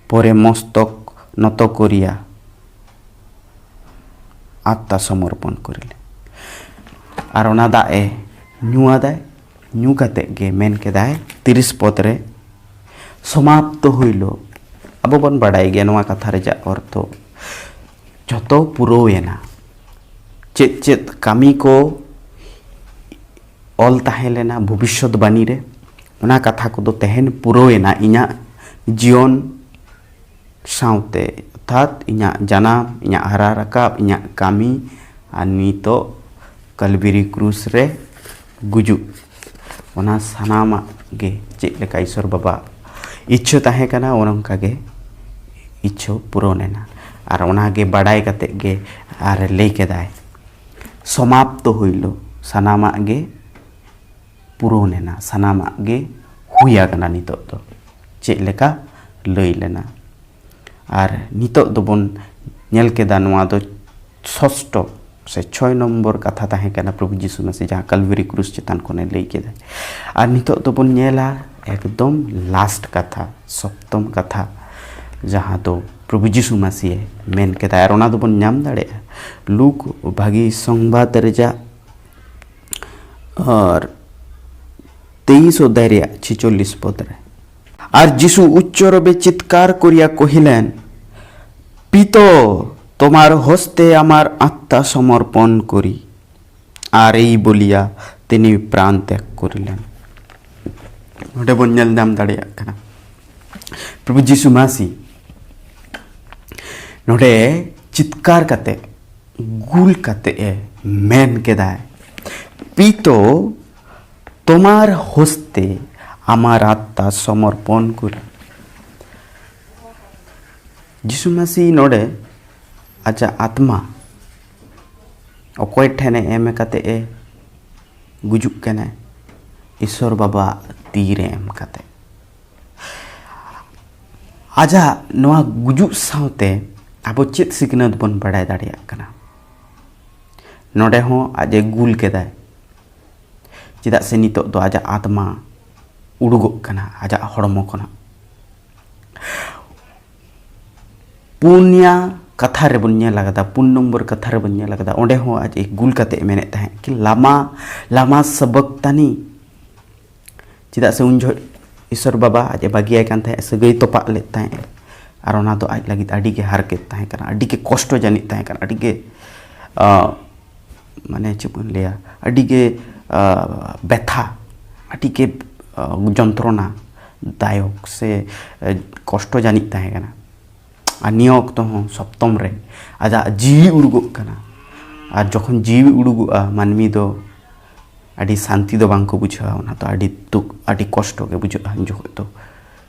পরে মস্তক নত করিয়া আত্মা সমর্পণ করিলেন। ᱟᱨ ᱚᱱᱟ ᱫᱟᱜ ᱮ ᱧᱩ ᱟᱫᱟᱭ, ᱧᱩ ᱠᱟᱛᱮ ᱜᱮ ᱢᱮᱱ ᱠᱮᱫᱟᱭ ᱛᱤᱨᱤᱥ ᱯᱚᱫ ᱨᱮ, ᱥᱚᱢᱟᱯᱛᱚ ᱦᱩᱭᱞᱚ᱾ ᱟᱵᱚ ᱵᱚᱱ ᱵᱟᱰᱟᱭ ᱜᱮᱭᱟ ᱱᱚᱣᱟ ᱠᱟᱛᱷᱟ ᱨᱮᱭᱟᱜ ᱚᱨᱛᱷᱚ, ᱡᱷᱚᱛᱚ ᱯᱩᱨᱟᱹᱣ ᱮᱱᱟ᱾ ᱪᱮᱫ ᱪᱮᱫ ᱠᱟᱹᱢᱤ ᱠᱚ ᱚᱞ ᱛᱟᱦᱮᱸ ᱞᱮᱱᱟ ᱵᱷᱚᱵᱤᱥᱥᱚᱛ ᱵᱟণᱤ ᱨᱮ, ᱚᱱᱟ ᱠᱟᱛᱷᱟ ᱠᱚᱫᱚ ᱛᱮᱦᱮᱧ ᱯᱩᱨᱟᱹᱣ ᱮᱱᱟ ᱤᱧᱟᱹᱜ ᱡᱤᱭᱚᱱ ᱥᱟᱶᱛᱮ, ᱚᱨᱛᱷᱟᱛ ᱤᱧᱟᱹᱜ ᱡᱟᱱᱟᱢ, ᱤᱧᱟᱹᱜ ᱦᱟᱨᱟ ᱨᱟᱠᱟᱵ, ᱤᱧᱟᱹᱜ ᱠᱟᱹᱢᱤ, ᱟᱨ ᱱᱤᱛᱚᱜ ᱠᱟᱞᱵᱮᱨᱤ ᱠᱨᱩᱥ ᱨᱮ ᱜᱩᱡᱩᱜ, ᱚᱱᱟ ᱥᱟᱱᱟᱢᱟᱜ ᱜᱮ ᱪᱮᱫ ᱞᱮᱠᱟ ᱤᱥᱚᱨ ᱵᱟᱵᱟ ᱤᱪᱪᱷᱟᱹ ᱛᱟᱦᱮᱸ ᱠᱟᱱᱟ, ᱚᱱᱠᱟ ᱜᱮ ᱤᱪᱪᱷᱟᱹ ᱯᱩᱨᱚᱱ ᱮᱱᱟ᱾ ᱟᱨ ᱚᱱᱟ ᱜᱮ ᱵᱟᱰᱟᱭ ᱠᱟᱛᱮ ᱜᱮ ᱟᱨ ᱞᱟᱹᱭ ᱠᱮᱫᱟᱭ, ᱥᱚᱢᱟᱯᱛᱚ ᱦᱩᱭᱞᱳ, ᱥᱟᱱᱟᱢᱟᱜ ᱜᱮ ᱯᱩᱨᱚᱱ ᱮᱱᱟ, ᱥᱟᱱᱟᱢᱟᱜ ᱜᱮ ᱦᱩᱭ ᱟᱠᱟᱱᱟ ᱱᱤᱛᱚᱜ ᱫᱚ, ᱪᱮᱫ ᱞᱮᱠᱟ ᱞᱟᱹᱭ ᱞᱮᱱᱟ᱾ ᱟᱨ ᱱᱤᱛᱚᱜ ᱫᱚᱵᱚᱱ ᱧᱮᱞ ᱠᱮᱫᱟ, ᱱᱚᱣᱟ ᱫᱚ ᱥᱚᱥᱴᱚ ᱥᱮ ᱪᱷᱚᱭ ᱱᱚᱢᱵᱚᱨ ᱠᱟᱛᱷᱟ ᱛᱟᱦᱮᱸ ᱠᱟᱱᱟ ᱯᱨᱚᱵᱷᱩ ᱡᱤᱥᱩ ᱢᱟᱥᱤ, ᱡᱟᱦᱟᱸ ᱠᱟᱞᱵᱮᱨᱤ ᱠᱨᱩᱥ ᱪᱮᱛᱟᱱ ᱠᱷᱚᱱᱮ ᱞᱟᱹᱭ ᱠᱮᱫᱟ᱾ ᱟᱨ ᱱᱤᱛᱚᱜ ᱫᱚᱵᱚᱱ ᱧᱮᱞᱟ ᱮᱠᱫᱚᱢ ᱞᱟᱥᱴ ᱠᱟᱛᱷᱟ, ᱥᱚᱯᱛᱚᱢ ᱠᱟᱛᱷᱟ, ᱡᱟᱦᱟᱸ ᱫᱚ ᱯᱨᱚᱵᱷᱩ ᱡᱤᱥᱩ ᱢᱟᱥᱤᱭᱮ ᱢᱮᱱ ᱠᱮᱫᱟ᱾ ᱟᱨ ᱚᱱᱟ ᱫᱚᱵᱚᱱ ᱧᱟᱢ ᱫᱟᱲᱮᱭᱟᱜᱼᱟ ᱞᱩᱠ ᱵᱷᱟᱹᱜᱤ ᱥᱚᱝᱵᱟᱫ ᱨᱮᱭᱟᱜ ᱟᱨ ᱛᱮᱭᱤᱥ ᱚᱫᱷᱭᱟᱭ ᱨᱮᱭᱟᱜ ᱪᱷᱮᱪᱚᱞᱞᱤᱥ ᱯᱚᱫ ᱨᱮ᱾ ᱟᱨ ᱡᱤᱥᱩ ᱩᱪᱪᱚ ᱨᱚᱵᱮ ᱪᱤᱛᱠᱟᱨ ᱠᱚᱨᱤᱭᱟ ᱠᱚᱦᱤᱞᱮᱱ, "পিত, তোমার হস্তে আমার আত্মা সমর্পণ করি।" আর এই বলিয়া তিনি প্রাণ ত্যাগ করিলেন। ᱱᱚᱰᱮ ᱵᱚᱱ ᱧᱮᱞ ᱧᱟᱢ ᱫᱟᱲᱮᱭᱟᱜ ᱠᱟᱱᱟ, ᱯᱨᱚᱵᱷᱩ ᱡᱤᱥᱩ ᱢᱟᱥᱤ ᱱᱚᱰᱮ ᱪᱤᱛᱠᱟᱨ ᱠᱟᱛᱮ, ᱜᱩᱞ ᱠᱟᱛᱮ ᱮ ᱢᱮᱱ ᱠᱮᱫᱟᱭ, "পিত, তোমার হস্তে আমার আত্মা সমর্পণ করি।" ᱡᱤᱥᱩ ᱢᱟᱥᱤ ᱱᱚᱰᱮ ᱟᱡᱟᱜ ᱟᱛᱢᱟ ᱚᱠᱚᱭ ᱴᱷᱮᱱᱮ ᱮᱢ ᱠᱟᱛᱮ ᱮ ᱜᱩᱡᱩᱜ ᱠᱟᱱᱟᱭ? ᱤᱥᱚᱨ ᱵᱟᱵᱟ ᱛᱤᱨᱮ ᱮᱢ ᱠᱟᱛᱮ᱾ ᱟᱡᱟᱜ ᱱᱚᱣᱟ ᱜᱩᱡᱩᱜ ᱥᱟᱶᱛᱮ ᱟᱵᱚ ᱪᱮᱫ ᱥᱤᱠᱷᱱᱟᱹᱛ ᱵᱚᱱ ᱵᱟᱲᱟᱭ ᱫᱟᱲᱮᱭᱟᱜ ᱠᱟᱱᱟ? ᱱᱚᱰᱮ ᱦᱚᱸ ᱟᱡ ᱮ ᱜᱩᱞ ᱠᱮᱫᱟᱭ, ᱪᱮᱫᱟᱜ ᱥᱮ ᱱᱤᱛᱚᱜ ᱫᱚ ᱟᱡᱟᱜ ᱟᱛᱢᱟ ᱩᱰᱩᱠᱚᱜ ᱠᱟᱱᱟ ᱟᱡᱟᱜ ᱦᱚᱲᱢᱚ ᱠᱷᱚᱱᱟᱜ᱾ ᱯᱩᱱᱭᱟ ᱠᱟᱛᱷᱟ ᱨᱮᱵᱚᱱ ᱧᱮᱞ ᱟᱠᱟᱫᱟ, ᱯᱩᱱ ᱱᱚᱢᱵᱚᱨ ᱠᱟᱛᱷᱟ ᱨᱮᱵᱚᱱ ᱧᱮᱞ ᱟᱠᱟᱫᱟ, ᱚᱸᱰᱮ ᱦᱚᱸ ᱟᱡ ᱮ ᱜᱩᱞ ᱠᱟᱛᱮ ᱮ ᱢᱮᱱᱮᱫ ᱛᱟᱦᱮᱸᱫ ᱠᱤ, "ᱞᱟᱢᱟ, ᱞᱟᱢᱟ ᱥᱟᱵᱟᱠᱛᱟᱱᱤ?" ᱪᱮᱫᱟᱜ ᱥᱮ ᱩᱱ ᱡᱚᱦᱚᱜ ᱤᱥᱚᱨ ᱵᱟᱵᱟ ᱟᱡ ᱮ ᱵᱟᱹᱜᱤᱭᱟᱭ ᱠᱟᱱ ᱛᱟᱦᱮᱸᱫ, ᱥᱟᱹᱜᱟᱹᱭ ᱛᱚᱯᱟᱜ ᱞᱮᱫ ᱛᱟᱦᱮᱸᱫ, ᱟᱨ ᱚᱱᱟ ᱫᱚ ᱟᱡ ᱞᱟᱹᱜᱤᱫ ᱟᱹᱰᱤ ᱜᱮ ᱦᱟᱨᱠᱮᱛ ᱛᱟᱦᱮᱸ ᱠᱟᱱᱟ, ᱟᱹᱰᱤ ᱜᱮ ᱠᱚᱥᱴᱚ ᱡᱟᱹᱱᱤᱡ ᱛᱟᱦᱮᱸ ᱠᱟᱱᱟ, ᱟᱹᱰᱤ ᱜᱮ, ᱟᱸ, ᱢᱟᱱᱮ ᱪᱮᱫ ᱵᱚᱱ ᱞᱟᱹᱭᱟ, ᱟᱹᱰᱤ ᱜᱮ, ᱟᱸ, ᱵᱮᱛᱷᱟ, ᱟᱹᱰᱤ ᱜᱮ, ᱟᱸ, ᱡᱚᱱᱛᱨᱚᱱᱟ᱾ ᱫᱟᱭᱚᱠ ᱥᱮ ᱠᱚᱥᱴᱚ ᱡᱟᱹᱱᱤᱡ ᱛᱟᱦᱮᱸ ᱠᱟᱱᱟ᱾ ᱟᱨ ᱱᱤᱭᱟᱹ ᱚᱠᱛᱚ ᱦᱚᱸ ᱥᱚᱯᱛᱚᱢ ᱨᱮ ᱟᱡᱟᱜ ᱡᱤᱣᱤ ᱩᱰᱩᱠᱚᱜ ᱠᱟᱱᱟ᱾ ᱟᱨ ᱡᱚᱠᱷᱚᱱ ᱡᱤᱣᱤ ᱩᱰᱩᱠᱚᱜᱼᱟ, ᱢᱟᱹᱱᱢᱤ ᱫᱚ ᱟᱹᱰᱤ ᱥᱟᱱᱛᱤ ᱫᱚ ᱵᱟᱝ ᱠᱚ ᱵᱩᱡᱷᱟᱹᱣᱟ᱾ ᱚᱱᱟ ᱫᱚ ᱟᱹᱰᱤ ᱫᱩᱠ, ᱟᱹᱰᱤ ᱠᱚᱥᱴᱚ ᱜᱮ ᱵᱩᱡᱷᱟᱹᱜᱼᱟ ᱩᱱ ᱡᱚᱠᱷᱚᱱ ᱫᱚ,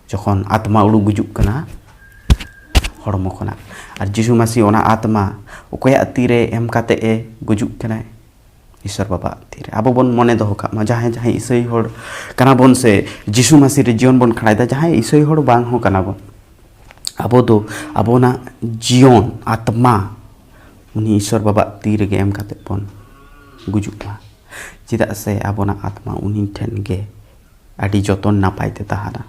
ᱡᱚᱠᱷᱚᱱ ᱟᱛᱢᱟ ᱩᱰᱩᱠ ᱜᱩᱡᱩᱜ ᱠᱟᱱᱟ ᱦᱚᱲᱢᱚ ᱠᱷᱚᱱᱟᱜ᱾ ᱟᱨ ᱡᱤᱥᱩ ᱢᱟᱹᱥᱤ ᱚᱱᱟ ᱟᱛᱢᱟ ᱚᱠᱚᱭᱟᱜ ᱛᱤᱨᱮ ᱮᱢ ᱠᱟᱛᱮ ᱮ ᱜᱩᱡᱩᱜ ᱠᱟᱱᱟᱭ? ᱤᱥᱚᱨ ᱵᱟᱵᱟᱣᱟᱜ ᱛᱤᱨᱮ᱾ ᱟᱵᱚ ᱵᱚᱱ ᱢᱚᱱᱮ ᱫᱚᱦᱚ ᱠᱟᱜ ᱢᱟ, ᱡᱟᱦᱟᱸᱭ ᱡᱟᱦᱟᱸᱭ ᱤᱥᱟᱹᱭ ᱦᱚᱲ ᱠᱟᱱᱟ ᱵᱚᱱ ᱥᱮ ᱡᱤᱥᱩ ᱢᱟᱹᱥᱤ ᱨᱮ ᱡᱤᱭᱚᱱ ᱵᱚᱱ ᱠᱷᱟᱸᱰᱟᱭᱮᱫᱟ, ᱡᱟᱦᱟᱸᱭ ᱤᱥᱟᱹᱭ ᱦᱚᱲ ᱵᱟᱝ ᱦᱚᱸ ᱠᱟᱱᱟ ᱵᱚᱱ, ᱟᱵᱚ ᱫᱚ ᱟᱵᱚᱱᱟᱜ ᱡᱤᱭᱚᱱ ᱟᱛᱢᱟ ᱩᱱᱤ ᱤᱥᱚᱨ ᱵᱟᱵᱟᱣᱟᱜ ᱛᱤ ᱨᱮᱜᱮ ᱮᱢ ᱠᱟᱛᱮ ᱵᱚᱱ ᱜᱩᱡᱩᱜ ᱢᱟ᱾ ᱪᱮᱫᱟᱜ ᱥᱮ ᱟᱵᱚᱱᱟᱜ ᱟᱛᱢᱟ ᱩᱱᱤ ᱴᱷᱮᱱ ᱜᱮ ᱟᱹᱰᱤ ᱡᱚᱛᱚᱱ ᱱᱟᱯᱟᱭ ᱛᱮ ᱛᱟᱦᱮᱱᱟ,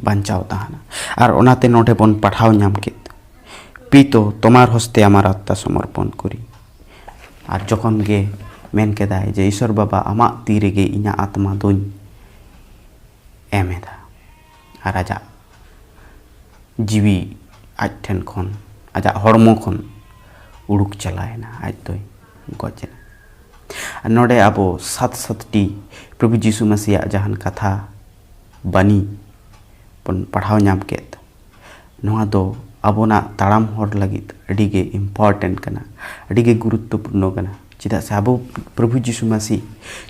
ᱵᱟᱧᱪᱟᱣ ᱛᱟᱦᱮᱱᱟ᱾ ᱟᱨ ᱚᱱᱟᱛᱮ ᱱᱚᱰᱮ ᱵᱚᱱ ᱯᱟᱲᱦᱟᱣ ᱧᱟᱢ ᱠᱮᱫ, "ᱯᱤᱛᱚ, ᱛᱚᱢᱟᱨ ᱦᱚᱥᱛᱮ ᱟᱢᱟᱨ ᱟᱛᱢᱟ ᱥᱚᱢᱚᱨᱯᱚᱱ ᱠᱚᱨᱤ᱾" ᱟᱨ ᱡᱚᱠᱷᱚᱱ ᱜᱮ ᱢᱮᱱ ᱠᱮᱫᱟᱭ ᱡᱮ, "ᱤᱥᱚᱨ ᱵᱟᱵᱟ, ᱟᱢᱟᱜ ᱛᱤ ᱨᱮᱜᱮ ᱤᱧᱟᱹᱜ ᱟᱛᱢᱟ ᱫᱚᱧ ᱮᱢ ᱮᱫᱟ", ᱟᱨ ᱟᱡᱟᱜ ᱡᱤᱣᱤ ᱟᱡ ᱴᱷᱮᱱ ᱠᱷᱚᱱ, ᱟᱡᱟᱜ ᱦᱚᱲᱢᱚ ᱠᱷᱚᱱ ᱩᱰᱩᱠ ᱪᱟᱞᱟᱣᱮᱱᱟ, ᱟᱡ ᱫᱚᱭ ᱜᱚᱡ ᱮᱱᱟ᱾ ᱟᱨ ᱱᱚᱰᱮ ᱟᱵᱚ ᱥᱟᱛ ᱥᱟᱛᱴᱤ ᱯᱨᱚᱵᱷᱩ ᱡᱤᱥᱩ ᱢᱟᱹᱥᱤᱭᱟᱜ ᱡᱟᱦᱟᱱ ᱠᱟᱛᱷᱟ ᱵᱟᱹᱱᱤ ᱵᱚᱱ ᱯᱟᱲᱦᱟᱣ ᱧᱟᱢ ᱠᱮᱫ, ᱱᱚᱣᱟ ᱫᱚ ᱟᱵᱚᱱᱟᱜ ᱛᱟᱲᱟᱢ ᱦᱚᱨ ᱞᱟᱹᱜᱤᱫ ᱟᱹᱰᱤ ᱜᱮ important ᱠᱟᱱᱟ, ᱟᱹᱰᱤ ᱜᱮ ᱜᱩᱨᱩᱛᱛᱚᱯᱩᱨᱱᱚ ᱠᱟᱱᱟ᱾ ᱪᱮᱫᱟᱜ ᱥᱮ ᱟᱵᱚ ᱯᱨᱚᱵᱷᱩ ᱡᱤᱥᱩ ᱢᱟᱹᱥᱤ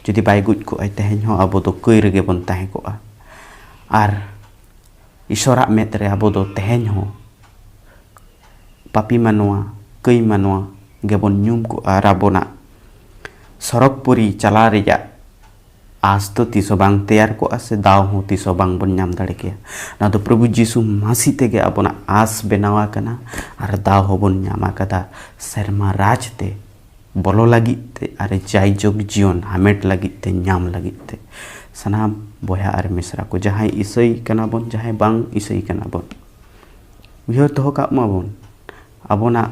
ᱡᱩᱫᱤ ᱵᱟᱭ ᱜᱚᱡ ᱠᱚᱜᱼᱟᱭ, ᱛᱮᱦᱮᱧ ᱦᱚᱸ ᱟᱵᱚ ᱫᱚ ᱠᱟᱹᱭ ᱨᱮᱜᱮ ᱵᱚᱱ ᱛᱟᱦᱮᱸ ᱠᱚᱜᱼᱟ᱾ ᱟᱨ ᱤᱥᱚᱨᱟᱜ ᱢᱮᱫ ᱨᱮ ᱟᱵᱚ ᱫᱚ ᱛᱮᱦᱮᱧ ᱦᱚᱸ ᱯᱟᱯᱤ ᱢᱟᱱᱣᱟ, ᱠᱟᱹᱭ ᱢᱟᱱᱣᱟ ᱜᱮᱵᱚᱱ ᱧᱩᱢ ᱠᱚᱜᱼᱟ᱾ ᱟᱨ ᱟᱵᱚᱱᱟᱜ ᱥᱚᱨᱚᱜᱽ ᱯᱩᱨᱤ ᱪᱟᱞᱟᱣ ᱨᱮᱭᱟᱜ ᱟᱸᱥ ᱫᱚ ᱛᱤᱥ ᱦᱚᱸ ᱵᱟᱝ ᱛᱮᱭᱟᱨ ᱠᱚᱜᱼᱟ, ᱥᱮ ᱫᱟᱣ ᱦᱚᱸ ᱛᱤᱥ ᱦᱚᱸ ᱵᱟᱝ ᱵᱚᱱ ᱧᱟᱢ ᱫᱟᱲᱮ ᱠᱮᱭᱟ᱾ ᱱᱚᱣᱟ ᱫᱚ ᱯᱨᱚᱵᱷᱩ ᱡᱤᱥᱩ ᱢᱟᱹᱥᱤ ᱛᱮᱜᱮ ᱟᱵᱚᱱᱟᱜ ᱟᱸᱥ ᱵᱮᱱᱟᱣ ᱟᱠᱟᱱᱟ ᱟᱨ ᱫᱟᱣ ᱦᱚᱸᱵᱚᱱ ᱧᱟᱢ ᱟᱠᱟᱫᱟ ᱥᱮᱨᱢᱟ ᱨᱟᱡᱽ ᱛᱮ ᱵᱚᱞᱚ ᱞᱟᱹᱜᱤᱫ ᱛᱮ ᱟᱨ ᱡᱟᱭᱡᱩᱜᱽ ᱡᱤᱭᱚᱱ ᱦᱟᱢᱮᱴ ᱞᱟᱹᱜᱤᱫ ᱛᱮ, ᱧᱟᱢ ᱞᱟᱹᱜᱤᱫ ᱛᱮ᱾ ᱥᱟᱱᱟᱢ ᱵᱚᱭᱦᱟ ᱟᱨ ᱢᱤᱥᱨᱟ ᱠᱚ, ᱡᱟᱦᱟᱸᱭ ᱤᱥᱟᱹᱭ ᱠᱟᱱᱟ ᱵᱚᱱ, ᱡᱟᱦᱟᱸᱭ ᱵᱟᱝ ᱤᱥᱟᱹᱭ ᱠᱟᱱᱟ ᱵᱚᱱ, ᱩᱭᱦᱟᱹᱨ ᱫᱚᱦᱚ ᱠᱟᱜ ᱢᱟᱵᱚᱱ, ᱟᱵᱚᱱᱟᱜ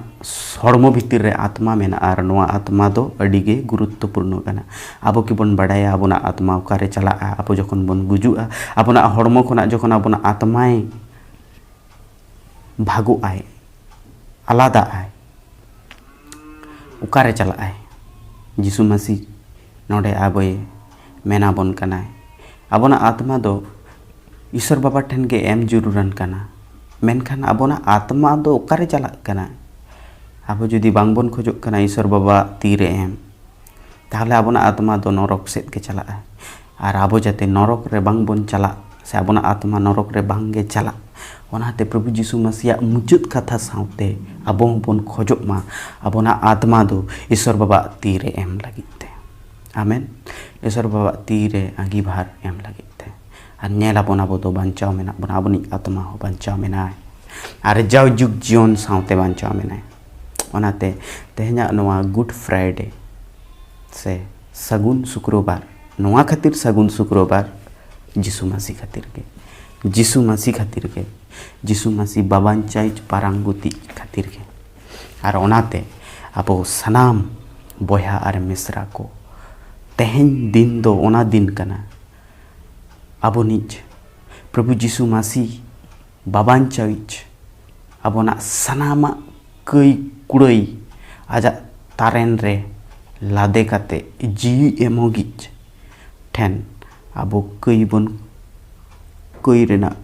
ᱦᱚᱲᱢᱚ ᱵᱷᱤᱛᱤᱨ ᱨᱮ ᱟᱛᱢᱟ ᱢᱮᱱᱟᱜᱼᱟ, ᱟᱨ ᱱᱚᱣᱟ ᱟᱛᱢᱟ ᱫᱚ ᱟᱹᱰᱤ ᱜᱮ ᱜᱩᱨᱩᱛᱛᱚᱯᱩᱨᱱᱚ ᱠᱟᱱᱟ᱾ ᱟᱵᱚ ᱠᱤᱵᱚᱱ ᱵᱟᱰᱟᱭᱟ ᱟᱵᱚᱱᱟᱜ ᱟᱛᱢᱟ ᱚᱠᱟᱨᱮ ᱪᱟᱞᱟᱜᱼᱟ? ᱟᱵᱚ ᱡᱚᱠᱷᱚᱱ ᱵᱚᱱ ᱜᱩᱡᱩᱜᱼᱟ, ᱟᱵᱚᱱᱟᱜ ᱦᱚᱲᱢᱚ ᱠᱷᱚᱱᱟᱜ ᱡᱚᱠᱷᱚᱱ ᱟᱵᱚᱱᱟᱜ ᱟᱛᱢᱟᱭ ᱵᱷᱟᱜᱚᱜ ᱟᱭ, ᱟᱞᱟᱫᱟᱜ ᱟᱭ, ᱚᱠᱟᱨᱮ ᱪᱟᱞᱟᱜ ᱟᱭ? ᱡᱤᱥᱩ ᱢᱟᱹᱥᱤ ᱱᱚᱰᱮ ᱟᱵᱚᱭ ᱢᱮᱱᱟᱵᱚᱱ ᱠᱟᱱᱟᱭ, ᱟᱵᱚᱱᱟᱜ ᱟᱛᱢᱟ ᱫᱚ ᱤᱥᱚᱨ ᱵᱟᱵᱟ ᱴᱷᱮᱱ ᱜᱮ ᱮᱢ ᱡᱟᱹᱨᱩᱲᱟᱱ ᱠᱟᱱᱟ᱾ ᱢᱮᱱᱠᱷᱟᱱ ᱟᱵᱚᱱᱟᱜ ᱟᱛᱢᱟ ᱫᱚ ᱚᱠᱟᱨᱮ ᱪᱟᱞᱟᱜ ᱠᱟᱱᱟ? ᱟᱵᱚ ᱡᱩᱫᱤ ᱵᱟᱝᱵᱚᱱ ᱠᱷᱚᱡᱚᱜ ᱠᱟᱱᱟ ᱤᱥᱚᱨ ᱵᱟᱵᱟᱣᱟᱜ ᱛᱤ ᱨᱮ ᱮᱢ, ᱛᱟᱦᱚᱞᱮ ᱟᱵᱚᱱᱟᱜ ᱟᱛᱢᱟ ᱫᱚ ᱱᱚᱨᱚᱠ ᱥᱮᱫ ᱜᱮ ᱪᱟᱞᱟᱜᱼᱟ᱾ ᱟᱨ ᱟᱵᱚ ᱡᱟᱛᱮ ᱱᱚᱨᱚᱠ ᱨᱮ ᱵᱟᱝᱵᱚᱱ ᱪᱟᱞᱟᱜ, ᱥᱮ ᱟᱵᱚᱱᱟᱜ ᱟᱛᱢᱟ ᱱᱚᱨᱚᱠ ᱨᱮ ᱵᱟᱝ ᱜᱮ ᱪᱟᱞᱟᱜ, ᱚᱱᱟᱛᱮ ᱯᱨᱚᱵᱷᱩ ᱡᱤᱥᱩ ᱢᱟᱥᱤᱭᱟᱜ ᱢᱩᱪᱟᱹᱫ ᱠᱟᱛᱷᱟ ᱥᱟᱶᱛᱮ ᱟᱵᱚ ᱦᱚᱸᱵᱚᱱ ᱠᱷᱚᱡᱚᱜ ᱢᱟ ᱟᱵᱚᱱᱟᱜ ᱟᱛᱢᱟ ᱫᱚ ᱤᱥᱚᱨ ᱵᱟᱵᱟᱣᱟᱜ ᱛᱤ ᱨᱮ ᱮᱢ ᱞᱟᱹᱜᱤᱫ ᱛᱮ᱾ ᱟᱢᱮᱱ᱾ ᱤᱥᱚᱨ ᱵᱟᱵᱟᱣᱟᱜ ᱛᱤ ᱨᱮ ᱟᱺᱜᱤᱵᱷᱟᱨ ᱮᱢ ᱞᱟᱹᱜᱤᱫ ᱛᱮ᱾ ᱟᱨ ᱧᱮᱞ ᱟᱵᱚᱱ, ᱟᱵᱚ ᱫᱚ ᱵᱟᱧᱪᱟᱣ ᱢᱮᱱᱟᱜ ᱵᱚᱱᱟ, ᱟᱵᱚᱱᱤᱡ ᱟᱛᱢᱟ ᱦᱚᱸ ᱵᱟᱧᱪᱟᱣ ᱢᱮᱱᱟᱭ᱾ ᱟᱨ ᱡᱟᱣ ᱡᱩᱜᱽ ᱡᱤᱭᱚᱱ ᱥᱟᱶᱛᱮ ᱵᱟᱧᱪᱟᱣ ᱢᱮᱱᱟᱭ᱾ ᱚᱱᱟᱛᱮ ᱛᱮᱦᱮᱧᱟᱜ ᱱᱚᱣᱟ Good Friday ᱥᱮ ᱥᱟᱹᱜᱩᱱ ᱥᱩᱠᱨᱚᱵᱟᱨ, ᱱᱚᱣᱟ ᱠᱷᱟᱹᱛᱤᱨ ᱥᱟᱹᱜᱩᱱ ᱥᱩᱠᱨᱚᱵᱟᱨ, ᱡᱤᱥᱩ ᱢᱟᱹᱥᱤ ᱠᱷᱟᱹᱛᱤᱨ ᱜᱮ, ᱡᱤᱥᱩ ᱢᱟᱹᱥᱤ ᱠᱷᱟᱹᱛᱤᱨ ᱜᱮ, ᱡᱤᱥᱩ ᱢᱟᱹᱥᱤ ᱵᱟᱵᱟᱧᱪᱟᱭᱤᱡ ᱯᱟᱨᱟᱝᱜᱚᱛᱤᱡ ᱠᱷᱟᱹᱛᱤᱨ ᱜᱮ᱾ ᱟᱨ ᱚᱱᱟᱛᱮ ᱟᱵᱚ ᱥᱟᱱᱟᱢ ᱵᱚᱭᱦᱟ ᱟᱨ ᱢᱤᱥᱨᱟ ᱠᱚ, ᱛᱮᱦᱮᱧ ᱫᱤᱱ ᱫᱚ ᱚᱱᱟ ᱫᱤᱱ ᱠᱟᱱᱟ, ᱟᱵᱚᱱᱤᱡ ᱯᱨᱚᱵᱷᱩ ᱡᱤᱥᱩ ᱢᱟᱹᱥᱤ ᱵᱟᱵᱟᱧᱪᱟᱣᱤᱡ ᱟᱵᱚᱱᱟᱜ ᱥᱟᱱᱟᱢᱟᱜ ᱠᱟᱹᱭ ᱠᱩᱲᱟᱹᱭ ᱟᱡᱟᱜ ᱛᱟᱨᱮᱱ ᱨᱮ ᱞᱟᱫᱮ ᱠᱟᱛᱮ ᱡᱤᱣᱤ ᱮᱢᱚᱜᱤᱡ ᱴᱷᱮᱱ ᱟᱵᱚ ᱠᱟᱹᱭ ᱵᱚᱱ, ᱠᱟᱹᱭ ᱨᱮᱱᱟᱜ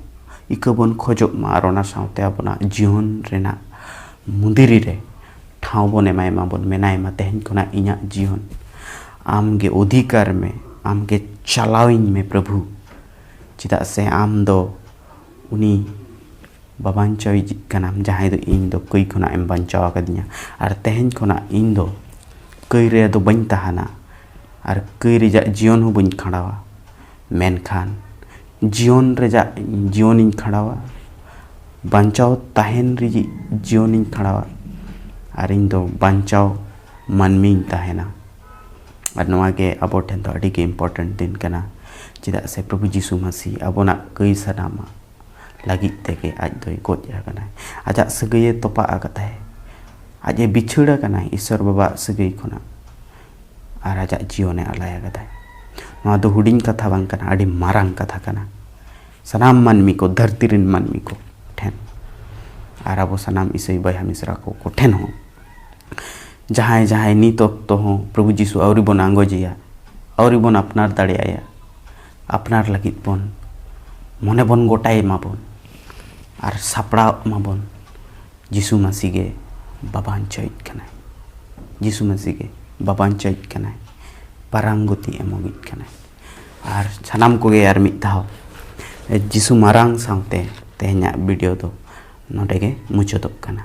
ᱤᱠᱟᱹ ᱵᱚᱱ ᱠᱷᱚᱡᱚᱜ ᱢᱟ᱾ ᱟᱨ ᱚᱱᱟ ᱥᱟᱶᱛᱮ ᱟᱵᱚᱱᱟᱜ ᱡᱤᱭᱚᱱ ᱨᱮᱱᱟᱜ ᱢᱩᱫᱤᱨᱤ ᱨᱮ ᱴᱷᱟᱶ ᱵᱚᱱ ᱮᱢᱟᱭ ᱢᱟᱵᱚᱱ, ᱢᱮᱱᱟᱭ ᱢᱟ, "ᱛᱮᱦᱮᱧ ᱠᱷᱚᱱᱟᱜ ᱤᱧᱟᱹᱜ ᱡᱤᱭᱚᱱ ᱟᱢ ᱜᱮ ᱚᱫᱷᱤᱠᱟᱨ ᱢᱮ, ᱟᱢ ᱜᱮ ᱪᱟᱞᱟᱣᱤᱧ ᱢᱮ ᱯᱨᱚᱵᱷᱩ, ᱪᱮᱫᱟᱜ ᱥᱮ ᱟᱢ ᱫᱚ ᱩᱱᱤ ᱵᱟᱵᱟᱧᱪᱟᱣᱤᱡ ᱠᱟᱱᱟᱢ, ᱡᱟᱦᱟᱸᱭ ᱫᱚ ᱤᱧ ᱫᱚ ᱠᱟᱹᱭ ᱠᱷᱚᱱᱟᱜ ᱮᱢ ᱵᱟᱧᱪᱟᱣ ᱟᱠᱟᱫᱤᱧᱟ᱾ ᱟᱨ ᱛᱮᱦᱮᱧ ᱠᱷᱚᱱᱟᱜ ᱤᱧ ᱫᱚ ᱠᱟᱹᱭ ᱨᱮ ᱫᱚ ᱵᱟᱹᱧ ᱛᱟᱦᱮᱱᱟ, ᱟᱨ ᱠᱟᱹᱭ ᱨᱮᱭᱟᱜ ᱡᱤᱭᱚᱱ ᱦᱚᱸ ᱵᱟᱹᱧ ᱠᱷᱟᱸᱰᱟᱣᱟ, ᱢᱮᱱᱠᱷᱟᱱ ᱡᱤᱭᱚᱱ ᱨᱮᱭᱟᱜ ᱡᱤᱭᱚᱱᱤᱧ ᱠᱷᱟᱸᱰᱟᱣᱟ, ᱵᱟᱧᱪᱟᱣ ᱛᱟᱦᱮᱱ ᱨᱮᱭᱟᱜ ᱡᱤᱭᱚᱱᱤᱧ ᱠᱷᱟᱸᱰᱟᱣᱟ, ᱟᱨ ᱤᱧ ᱫᱚ ᱵᱟᱧᱪᱟᱣ ᱢᱟᱹᱱᱢᱤᱧ ᱛᱟᱦᱮᱱᱟ᱾" ᱟᱨ ᱱᱚᱣᱟ ᱜᱮ ᱟᱵᱚ ᱴᱷᱮᱱ ᱫᱚ ᱟᱹᱰᱤ ᱜᱮ important ᱫᱤᱱ ᱠᱟᱱᱟ, ᱪᱮᱫᱟᱜ ᱥᱮ ᱯᱨᱚᱵᱷᱩ ᱡᱤᱥᱩ ᱢᱟᱹᱥᱤ ᱟᱵᱚᱱᱟᱜ ᱠᱟᱹᱭ ᱥᱟᱱᱟᱢᱟᱜ ᱞᱟᱹᱜᱤᱫ ᱛᱮᱜᱮ ᱟᱡ ᱫᱚᱭ ᱜᱚᱡ ᱟᱠᱟᱱᱟᱭ᱾ ᱟᱡᱟᱜ ᱥᱟᱹᱜᱟᱹᱭᱮ ᱛᱚᱯᱟᱜ ᱟᱠᱟᱫᱟᱭ᱾ ᱟᱡ ᱮ ᱵᱤᱪᱷᱟᱹᱲ ᱟᱠᱟᱱᱟᱭ ᱤᱥᱚᱨ ᱵᱟᱵᱟᱣᱟᱜ ᱥᱟᱹᱜᱟᱹᱭ ᱠᱷᱚᱱᱟᱜ, ᱟᱨ ᱟᱡᱟᱜ ᱡᱤᱭᱚᱱᱮ ᱟᱞᱟᱭ ᱟᱠᱟᱫᱟᱭ᱾ ᱱᱚᱣᱟ ᱫᱚ ᱦᱩᱰᱤᱧ ᱠᱟᱛᱷᱟ ᱵᱟᱝ ᱠᱟᱱᱟ, ᱟᱹᱰᱤ ᱢᱟᱨᱟᱝ ᱠᱟᱛᱷᱟ ᱠᱟᱱᱟ ᱥᱟᱱᱟᱢ ᱢᱟᱹᱱᱢᱤ ᱠᱚ, ᱫᱷᱟᱹᱨᱛᱤ ᱨᱮᱱ ᱢᱟᱹᱱᱢᱤ ᱠᱚ ᱴᱷᱮᱱ, ᱟᱨ ᱟᱵᱚ ᱥᱟᱱᱟᱢ ᱤᱥᱟᱹᱭ ᱵᱚᱭᱦᱟ ᱢᱤᱥᱨᱟ ᱠᱚ, ᱠᱚ ᱴᱷᱮᱱ ᱦᱚᱸ, ᱡᱟᱦᱟᱸᱭ ᱡᱟᱦᱟᱸᱭ ᱱᱤᱛ ᱚᱠᱛᱚ ᱦᱚᱸ ᱯᱨᱚᱵᱷᱩ ᱡᱤᱥᱩ ᱟᱹᱣᱨᱤ ᱵᱚᱱ ᱟᱸᱜᱚᱡᱮᱭᱟ, ᱟᱹᱣᱨᱤ ᱵᱚᱱ ᱟᱯᱱᱟᱨ ᱫᱟᱲᱮᱭᱟᱭᱟ, ᱟᱯᱱᱟᱨ ᱞᱟᱹᱜᱤᱫ ᱵᱚᱱ ᱢᱚᱱᱮ ᱵᱚᱱ ᱜᱚᱴᱟᱭ ᱢᱟᱵᱚᱱ ᱟᱨ ᱥᱟᱯᱲᱟᱣ ᱢᱟᱵᱚᱱ, ᱡᱤᱥᱩ ᱢᱟᱹᱥᱤ ᱜᱮ ᱵᱟᱵᱟᱧᱪᱚᱭᱤᱡ ᱠᱟᱱᱟᱭ᱾ ᱡᱤᱥᱩ ᱢᱟᱹᱥᱤ ᱜᱮ ᱵᱟᱵᱟᱧᱪᱚᱭᱤᱡ ᱠᱟᱱᱟᱭ, ᱯᱟᱨᱟᱝᱜᱚᱛᱤ ᱮᱢᱚᱜᱤᱡ ᱠᱟᱱᱟᱭ᱾ ᱟᱨ ᱥᱟᱱᱟᱢ ᱠᱚᱜᱮ ᱟᱨ ᱢᱤᱫ ᱫᱷᱟᱣ ᱡᱤᱥᱩ ᱢᱟᱨᱟᱝ ᱥᱟᱶᱛᱮ ᱛᱮᱦᱮᱧᱟᱜ ᱵᱷᱤᱰᱤᱭᱳ ᱫᱚ ᱱᱚᱰᱮ ᱜᱮ ᱢᱩᱪᱟᱹᱫᱚᱜ ᱠᱟᱱᱟ᱾